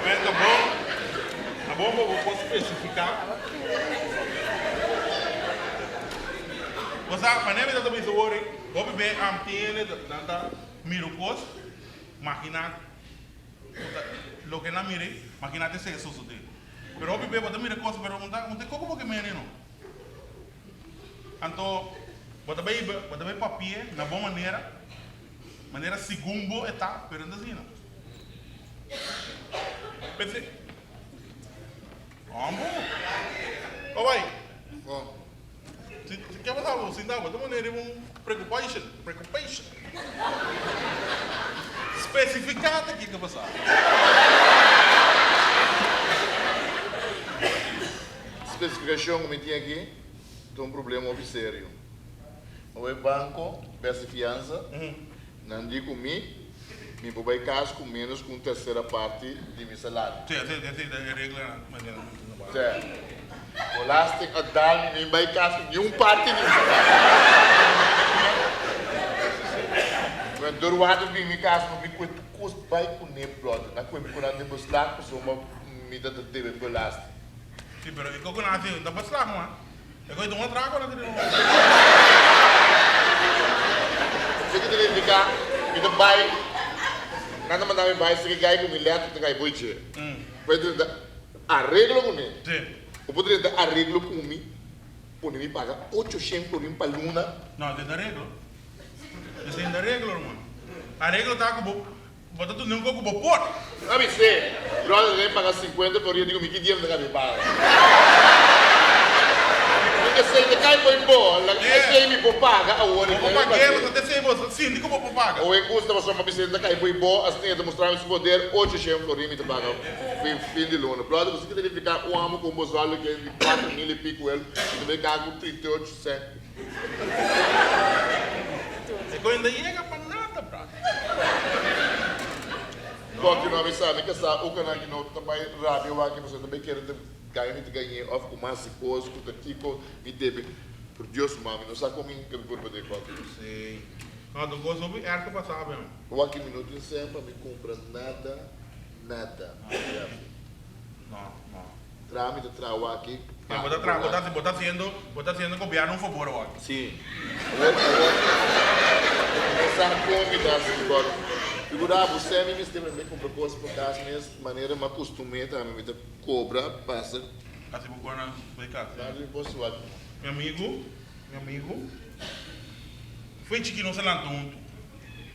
Men ta bon, ta bon pa bo por specifica. Bo sa, manera mi ta ta bisa awor ei, hopi be am tiene nan ta mira un cos, magina cu ta loke nan mira ei, magina ta esei a sosode. Pero hopi be bo ta mira cos pero un ta un ta coco bo ke mira ei no. Anto bo ta bai bo ta bai papia na bo manera, manera segun bo e ta, pero no ta asina. P'esei, Hombo, bo bai. Si si ke pasa bo sinta bo ta manera riba un preocupacion, preocupacion. Specifica ta kiko pasa. Spesifikashon ku mi tin aki ta un problema hopi serio. Awe banko bes di fiansa, nan di ku mi, mi por bai kas ku ménos ku un tersera parti di mi salario. Sí, así, así ta e reglanan manera nan ta trabaha. Sè, belasting a dal mi, mi bai kas ku niun parti di mi salario. Mi dor wak bin mi kas, mi kue tur kos bai kuné, bròder. Nan kue mi ku nan den beslag pasobra mi ta debe belasting. Sí, pero e koko nan hasi ta beslag man. E koi ta un atraco nan tene. Esaki ta nifica mi ta bay, nan ta manda mi bay esaki guy cu mi letter ta cay boy dje. Por drenta areglo cu ne. Bo por drenta areglo cu mi pone mi paga ocho shen florin pa luna. No, drenta areglo. Esei ta areglo hermano. Areglo ta cu bo Bo ta tunda un koko bo por. A bis'é, Brother, ta den paga sinkuenta por dia. Digo, mi ki dia mi ta kabi paga? Mi ta esei ta kai poi bo, la esei mi por paga awor. Bo por pag'é, bo ta esei bo sinti ku bo por paga. Oe gusta pasobra mi bis'é ta kai poi bo, asina e ta mustra mi su poder, ocho shen florin mi ta paga fin fin di luna. Brother, bo sa ki ta nifiká un amo ku un bozal di kuatro mil i piku el, mi ta bai kaga ku 38 sènt. E koi no ta yega pa nada, brother. Koki no a bisa mi kasá uka nan ki no ta bai rabia wak pasobra ta bai kere ta gaña mi ta gañ'é òf ku mas di kos ku ta kiko mi debe por Dios mami no sa kon mi hinka mi kurpa den koki. Sí. No, ta un kos hopi erg ku pasa awe. Wak mi no tin sèn pa mi kumpra nada nada. No, no. Traha mi ta traha waki pa. Bo ta traha, bo ta bo ta haciendo, bo ta haciendo gobierno un fabor awor. Si. Awor, awor, mi no sa con mi ta haci because figura bo semi mi mester mi cumpra cos pa cas mes manera mi a costum'e tambe mi ta cobra pasa. Haci bo cona bay cas. Nada mi por haci waki. Mi amigo, mi amigo, foi chiki nos a lanta hunto.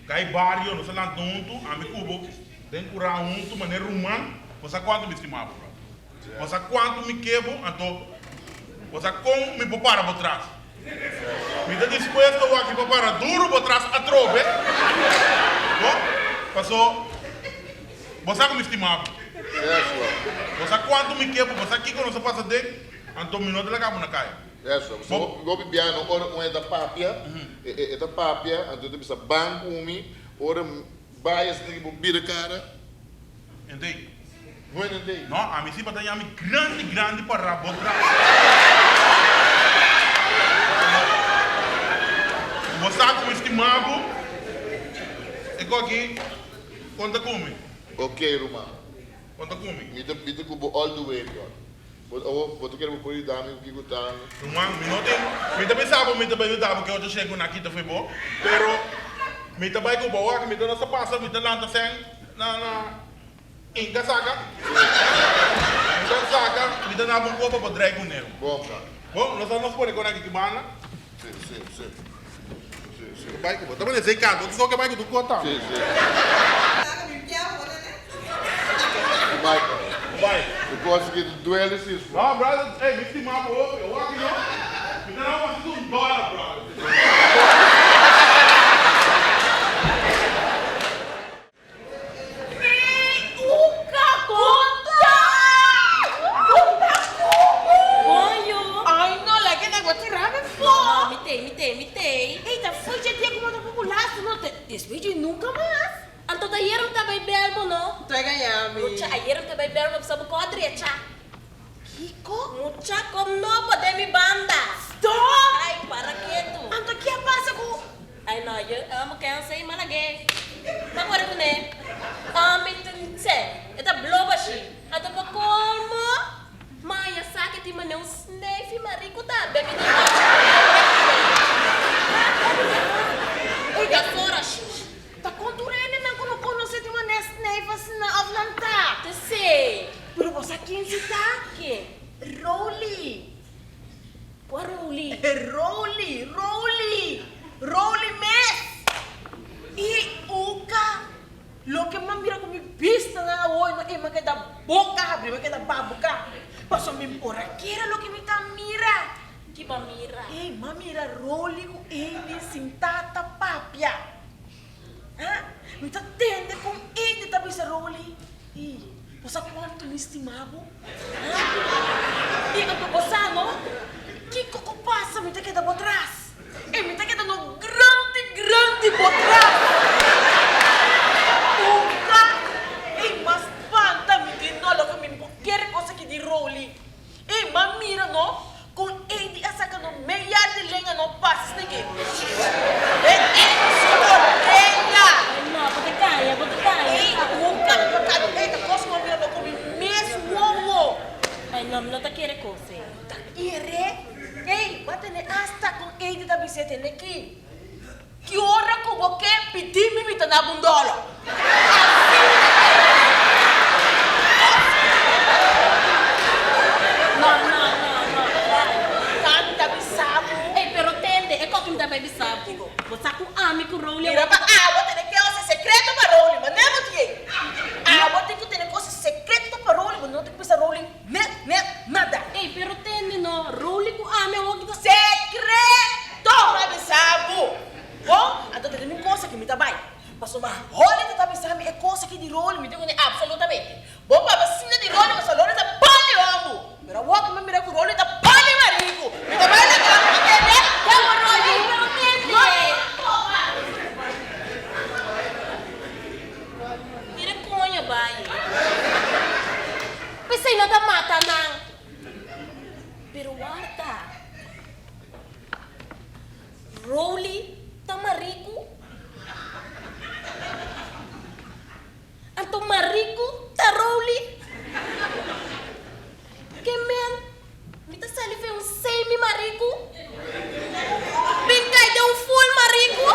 Cay bario nos a lanta hunto, ami cu bo den cura hunto manera ruman, bo sa cuanto mi stima bo, brother. Bo sa cuanto mi ke bo, anto bo sa con mi por para bo tras. Mi ta dispuesto awaki pa para duro bo tras atrobe, bo, paso bo sa cu mi stima bo. Bo sa cuanto mi ke bo, bo sa kico nos a pasa den, anto mi no ta laga bo na caya. Eso, so hopi bia no ora un e ta papia, e ta papia, anto e ta bisa ban ku mi, ora bai asina ki bo bira kara. Entei. No entei. No, ami si bata yami grandi grandi pa rabo tras. Bo sa ku mi stima bo, e ko aki konta ku mi. Ok ruman. Konta ku mi. Mi ta ku bo all the way, brother. Bo awor bo ta kere bo por yuda mi ku kiko ta. Ruman, mi no tin, mi ta bisa bo mi ta bai yuda bo ke otro shey ku nan kita fo'i bo, pero mi ta bai ku bo awor mi ta na sa pasa mi ta lanta sèn na na. Inka saka. Inka saka, mi ta na bon kopa pa drai ku neu. Bon. Bon, nos a nos pone kon aki ki banda. Si, si, si. Si, si. Bai ku bo. Ta pone sei kanto, bo ta bai ku tur kota. Si, si. Bai. Bai. E kos ki ta duele si. No, brother, ey, mi stima bo hopi. Awor aki no, mi ta na wasi un dòler, brother. Uka konta! Konta komo? Bon yu. Ai no, laga nan bo tira mi fo. No, no, mi tei, mi tei, mi tei. Ey, ta fo'i dje dia ku bo ta popular, no te despues dje nunka mas. Anto ta ayer mi ta bai bel bo no. Ta gaña mi. Mucha, ayer mi ta bai bel bo pasobra bo ko a drecha. Kiko? Mucha kom nobo den mi banda. Stop! Ai, para ketu. Anto ke a pasa ku. Ai no, yo amo kense i malagé. Ta kore kuné. Ami ta nse, e ta blo bashi. Anto pa kolmo, maya sa ke tin manera un snefi mariku tambe mi ta Ey, Ta sora shi. Ta kon tur hendenan ku no konosé tin manera sneif asina òf nan ta? Te se. Pero bo sa ken si ta? Ken? Rolly. Kua Roly? Roly, Roly, Roly mes! I Uka, loke m'a mira ku mi bistanan awor no e m'a keda boka habri, m'a keda babuka, pasobra mi por a kere loke mi ta mira. Ki b'a mira? Ey, m'a mira Roly ku Amy sintá ta papia. Ha? Mi ta tende kon Amy ta bisa Roly. I bo sa kuantu mi stima bo? Ha? I anto bo sa no, kiko ku pasa mi ta keda bo tras. E mi ta keda no grandi grandi bo tras. Nunka e mas spanta mi di no loke mi por kere kos aki di Rolly. E m'a mira no con e di a saca no meyar di lenga no pasa esne ke e e su oreya. Ay no, bo ta caña, bo ta caña. Ey, un cami pa cami ey ta cos cu a mira no cu mi mes wowo. Ay no, mi no ta kere cos ey. No ta kere? Ey, bo a tene hasta con ey di ta bis'e tene ki. Ki ora ku bo ke pidi mi, mi ta na bo un dòler. Asina ta kere. No, no, no, no, bai. Kami ta bisa bo. Ey, pero tende, e koki mi ta bai bisa bo. Bo sa ku ami ku Rowley Mira pa abo tene ke hasi sekreto pa Rowley, ma ne bo tin. Abo tin ku tene kos sekreto pa Rowley, bo no tin ku bisa Rowley net, net, nada. Ey, pero tende no, Rowley ku ami awor ki ta. Sekreto! Toma bisa bo. Bon, anto ta den un cosa ki mi ta bai. Pasobra Holly ta ta bisa mi e cosa ki di Rolly, mi tin ku ne absolutamente. Bo papia asina di Rolly pasobra Rolly ta pali hombu. Pero awor ki mi a mira ku Rolly ta pali mariku, mi ta bai laga mi tende kaba Rolly. Pero tende. No toma. Mira koño bai. P'esei nan ta mata nan. Pero warda. Rolly ta mariku? Anto mariku ta Rolly? Ke men, mi ta sali fe un semi mariku? Bin kai den un full mariku?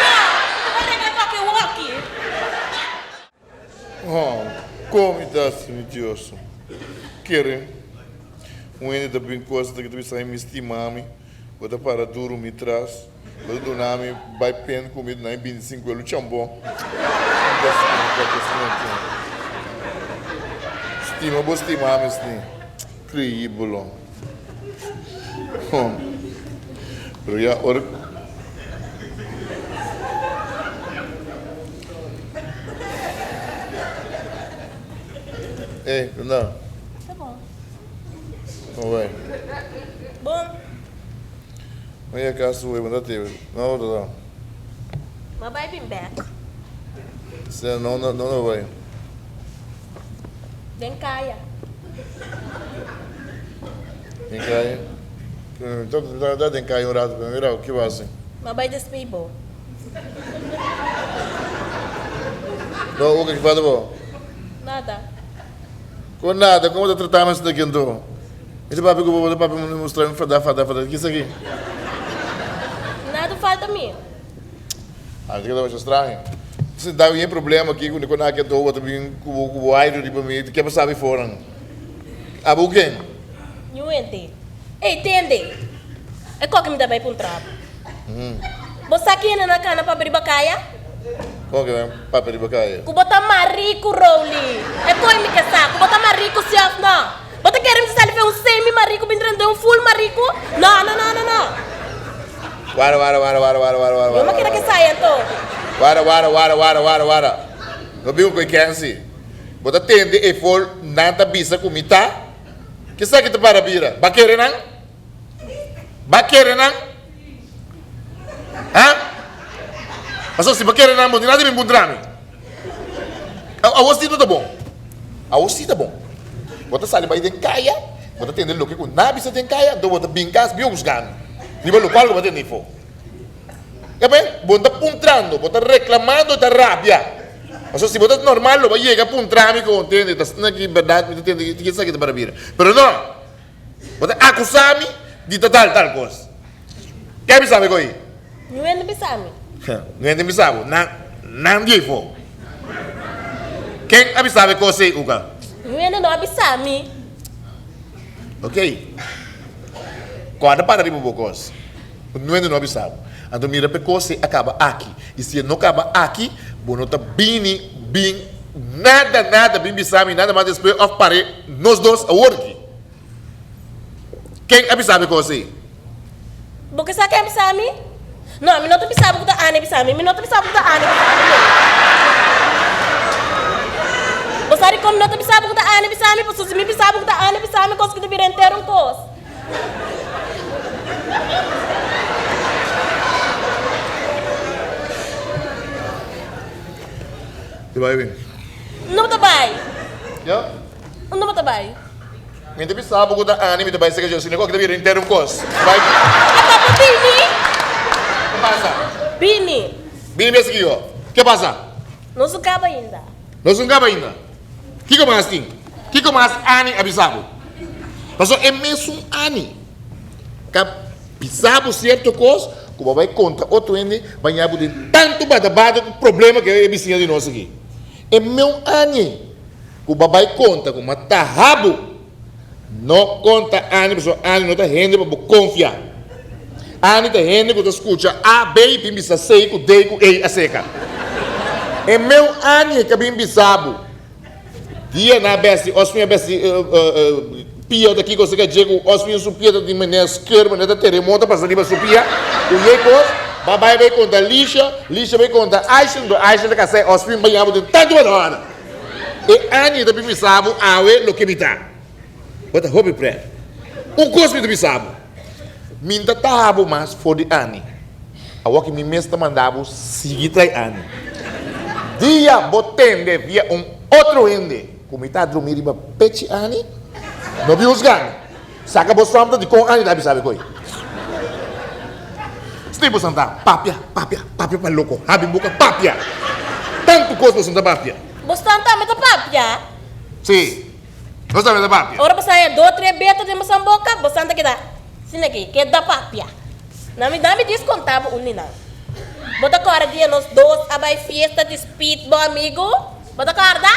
No, mi ta bai regla papia woki. Oh, kon mi ta hasi, mi Dios? Kere un hende ta bin kos ta bisa mi stima mi, bo ta para duru mi tras, bo ta duna mi bai pen ku mi duna mi bintisinku elu chambon. Mi ta hasi mi ta hasi mi ta Stima bo stima mi sni, kreibel. Oh, pero ya ora. Ey, Brenda. Ta bon. Como bai? Bon. M'a yega cas hoy, bo ta tebe. No, bo ta. M'a bai bin bek. Sena, no, no, no bai. Den kaya. Den kaya? Ta den kaya un rato, pero mira, ki bo hasi? M'a bai despei bo. No, oke, ki falta bo? Nada. Kon nada? Kon bo ta trata mi asina aki anto? Mi ta papia ku bo, bo ta papia mi mustra mi fada, fada, fada. Ki esaki? Nada falta mi. Ah, esaki ta masha straño. Sentá mi e problema aki ku kon aki anto bo ta bin ku bo ku bo airu riba mi ke pa sabi foran. Abo ken? Ñu hende. Ey tende! E koke mi ta bai puntra bo. Bo sa kende na kana papia riba kaya? Kon ke nan papia riba kaya? Ku bo ta mariku Rowley. E koe mi ke sa ku bo ta mariku si of no. Bo ta kere mi ta sali fe un semi mariku bin drenta un full mariku? No no no no no. Wara wara wara wara wara wara wara Yo no kere ke sai anto. Wara wara wara wara wara wara. No bin ku e kensi. Bo ta tende e for nan ta bisa ku mi ta? Kisaki ta para bira? Ba kere nan? Ba kere nan? Ha? Pasobra si bo kere nan bo tin nada di bin puntra mi. Awor si no ta bon. Awor si ta bon. Bo ta sali bai den kaya, bo ta tende loke ku nan a bisa den kaya, anto bo ta bin kas bin husga mi riba lokual ku bo a tende afó. Amen? Bo no ta puntrando, bo ta reklamando i ta rabia. Pasobra si bo ta normal lo bo a yega puntra mi kon tende, ta asina ki bèrdat mi ta tende ki esaki ta para bira. Pero no! Bo ta akusá mi di ta tal tal kos. Ke a bisa mi ko'i? Ñu hende bisa mi. Ñu hende bisa bo. Nan, nan di afó. Ken a bisa bo e kos ei, Uka? Ñu hende no a bisa mi. Ok. Kòrda para riba bo kos. Ñu hende no a bisa bo. Anto mira pa e kos ei a kaba aki. I si e no kaba aki, bo no ta bini bin nada, nada bin bisa mi nada mas despues òf par'é nos dos awor aki. Ken a bisa bo e kos ei? Bo ke sa ken a bisa mi? No, mi no ta bisa bo ku ta Anne a bisa mi. Mi no ta bisa bo ku ta Anne a bisa mi. Bo sa dikon mi no ta bisa bo ku ta Anne a bisa mi? Pasobra si mi bisa bo ku ta Anne a bisa mi, kos ku ta bira henter un kos. Te bai bin? No ta bai. Ya? Unda bo ta bai? Mi ta bisa bo ku ta Annie, mi ta bai seka Josina, ku ta bira henter un kos. Bai. Ata bo bini? Ke pasa? Bini. Bini bes aki yo. Ke pasa? Nos no kaba ainda. Nos no kaba ainda. Kiko mas tin? Kiko mas Annie a bisa bo? Pasobra e mesun Annie ka bisa bo sierto kos ku bo bai konta otro hende baña bo den tantu bada-bada ku problema ku e bisiña di nos aki. E meun Annie Ku bo bai konta ku ma ta habu. No konta Anny pasobra Anny no ta hende pa bo konfia. Anny ta hende ku ta skucha A, B i bin bisa C ku D ku E aseka. E meu Anny ka bin bisa bo dia na besti osmi a besti pia ta kiko aseka dje ku osmi su pia ta tin manera sker manera ta teremota pasa riba su pia ku ye kos ba bai bai konta Lisha, Lisha bai konta Aisha nto Aisha ta kasa e osmi baña bo den tantu bada. E aña ta bin bisa bo awe loke mi ta. Bo ta hopi pret. Un kos mi ta bisa bo, mi ta taha bo mas for di ani. Awor ki mi mes ta manda bo sigui trai ani. Dia bo tende via un otro hende ku mi ta drumi riba pechi ani, no bin husga mi. Saka bo sòmta dikon ani ta bisa bo koi. Stay bo santa papia, papia, papia pa loko. Habi boka papia. Tantu kos bo santa papia. Bo santa mi ta papia? Si. Bo santa mi ta papia. Ora bo saña do tre beta den bo san boka, bo santa keda asina aki, keda papia. Na mi dami dis konta bo un di nan. Bo ta kòrda dia nos dos a bai fiesta di speed bo amigu? Bo ta kòrda?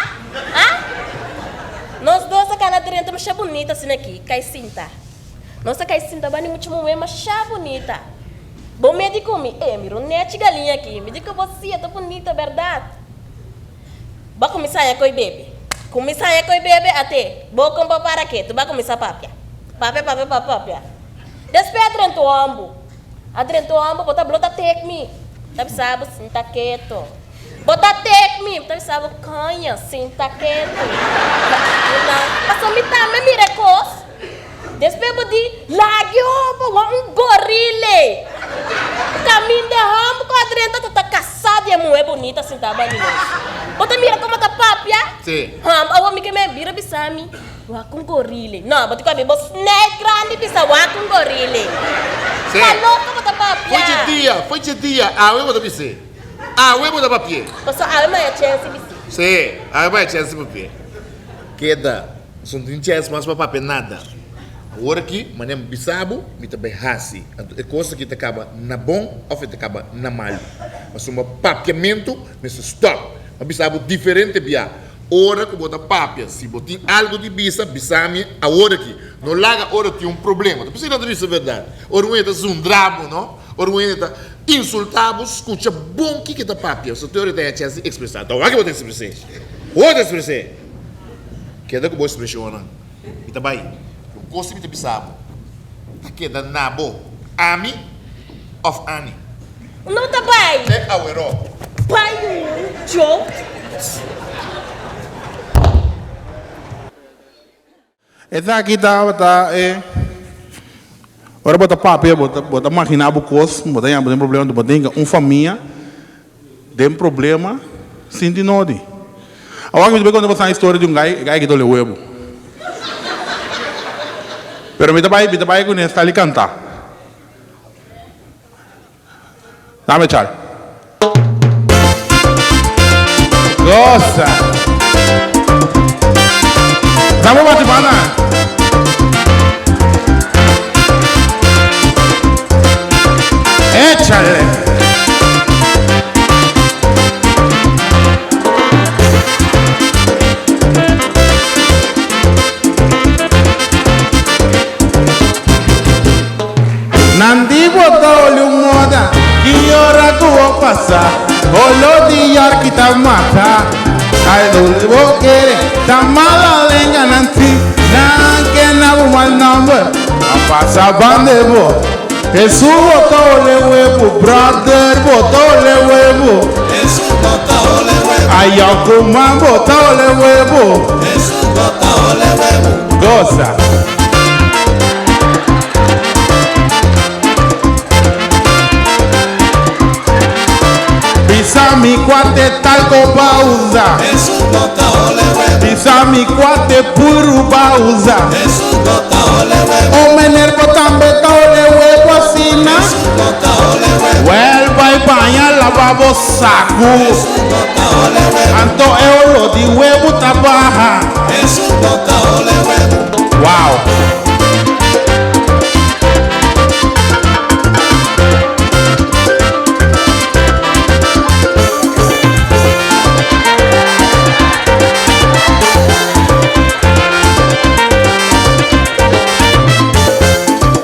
Ha? Nos dos a kana drenta masha bunita asina aki, kai sinta. Nos a kai sinta bani mucha muhé masha bunita. Bo me di ku mi, E, mira un nechi galiña aki. Mi di ku bo, Si, e ta bunita, bèrdat. Bo a kuminsá haña koi bebe. Kuminsá haña koi bebe, ate, bo kon bo para ketu, bo a kuminsá papia. Papia, papia, papia, papia. Despues a drenta un hòmbu. A drenta un hòmbu, bo ta blo ta tek mi. Ta bisa bo, Sinta ketu. Bo ta tek mi. Bo ta bisa bo, Koño, sinta ketu. Pasobra mi tambe mira e kos. Despues bo di, Lag'i hopi, wou un gorile! Kaminda e hòmber ku a drenta ta ta kasá di e muhé bunita sintá banda di nos. Bo ta mira komo ta papia? Sí. Hòmber, awor mi ke men bira bisa mi, Wak un gorile. No, bo tin ku a mi bo snèk grandi bisa wak un gorile. Sí. Pa loko bo ta papia. Foi dje dia, foi dje dia, awe bo ta bis'é. Awe bo ta papi'é. Pasobra awe mi a chèns di bis'é. Sí, awe mi a chèns di papi'é. Keda. Nos no tin chèns mas pa papia nada. Awor aki, manera mi bisa bo, mi ta bai hasi. Anto e kos aki ta kaba na bon òf e ta kaba na malu. Pasobra papiamentu mester stòp. Mi a bisa bo diferente bia, ora ku bo ta papia, si bo tin algu di bisa, bisa mi awor aki. No laga ora tin un problema. Ta p'esei nan ta bisa bèrdat. Ora un hende ta zundra bo, no? Ora un hende ta insultá bo, skucha bon kiko e ta papia. Pasobra te ora e ta haña chèns di ekspresá. Ta wak bo ta ekspres'é. Bo ta ekspres'é. Keda ku bo ekspreshonnan. Mi ta bai. Lo kos mi ta bisa bo ta keda na bo, ami òf Annie. No ta bai. Te aweró. Bai un joke. Esaki tabata e ora bo ta papia bo ta bo ta magina bo kos bo ta yama bo den problema bo ta hinka un famia den problema sin tin nodi. Awor mi ta bai konta boso nan historia di un gai e gai ki dole webo pero mi ta bai mi ta bai kune sali kanta. Dame chal. Goza. Dame bate banda. Échale. Nan di bo ta oli un moda ki ora ku bo pasa Olo di yorki ta mata Ay dole bo kere ta mala lenga nan tin Nan ke na bo mal nomber a pasa bande bo Hesu bo ta ole webu brother bo ta ole webu Hesu bo ta ole webu Ay yokuman bo ta ole webu Hesu bo ta ole webu Goza. Bisa mi cuate talco pa usa. Jesús bota ole huevo. Bisa mi cuate puru pa usa. Jesús bota ole huevo. O meneer bo tambe ta ole huevo asina. Jesús bota ole huevo. Wel bai baña laba bo sacu. Jesús bota ole huevo. Anto e olo di huevo ta baha. Jesús bota ole huevo. Wow.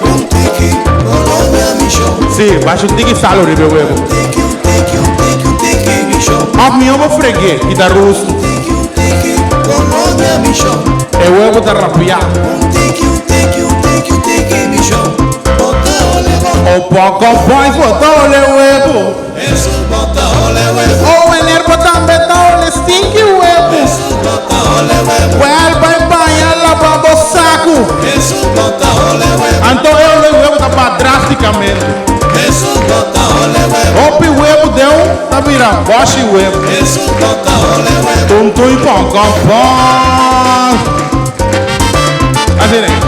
Un tiki, Colombia mi show. Sí, basha un tiki salo riba e huevo. Un tiki, un tiki, un tiki, un tiki mi show. Of mihó bo freg'é, kita rustu. Un tiki, un tiki, Colombia mi show. E huevo ta rapiá. Un tiki, un tiki, un tiki, un tiki mi show. Bo ta ole bo. O poco boys bo ta ole huevo. Hesus bo ta ole huevo. O meneer bo tambe ta ole stinky huevo. Hesus bo ta ole huevo. Wel bai baña laba bo saku. Hesus bo ta ole huevo. Anto e ole huevo ta baha drasticamente. Hesus bo ta ole huevo. Hopi huevo den un ta bira boshi huevo. Hesus bo ta ole huevo. Tum tum y pon con pon. Así ne.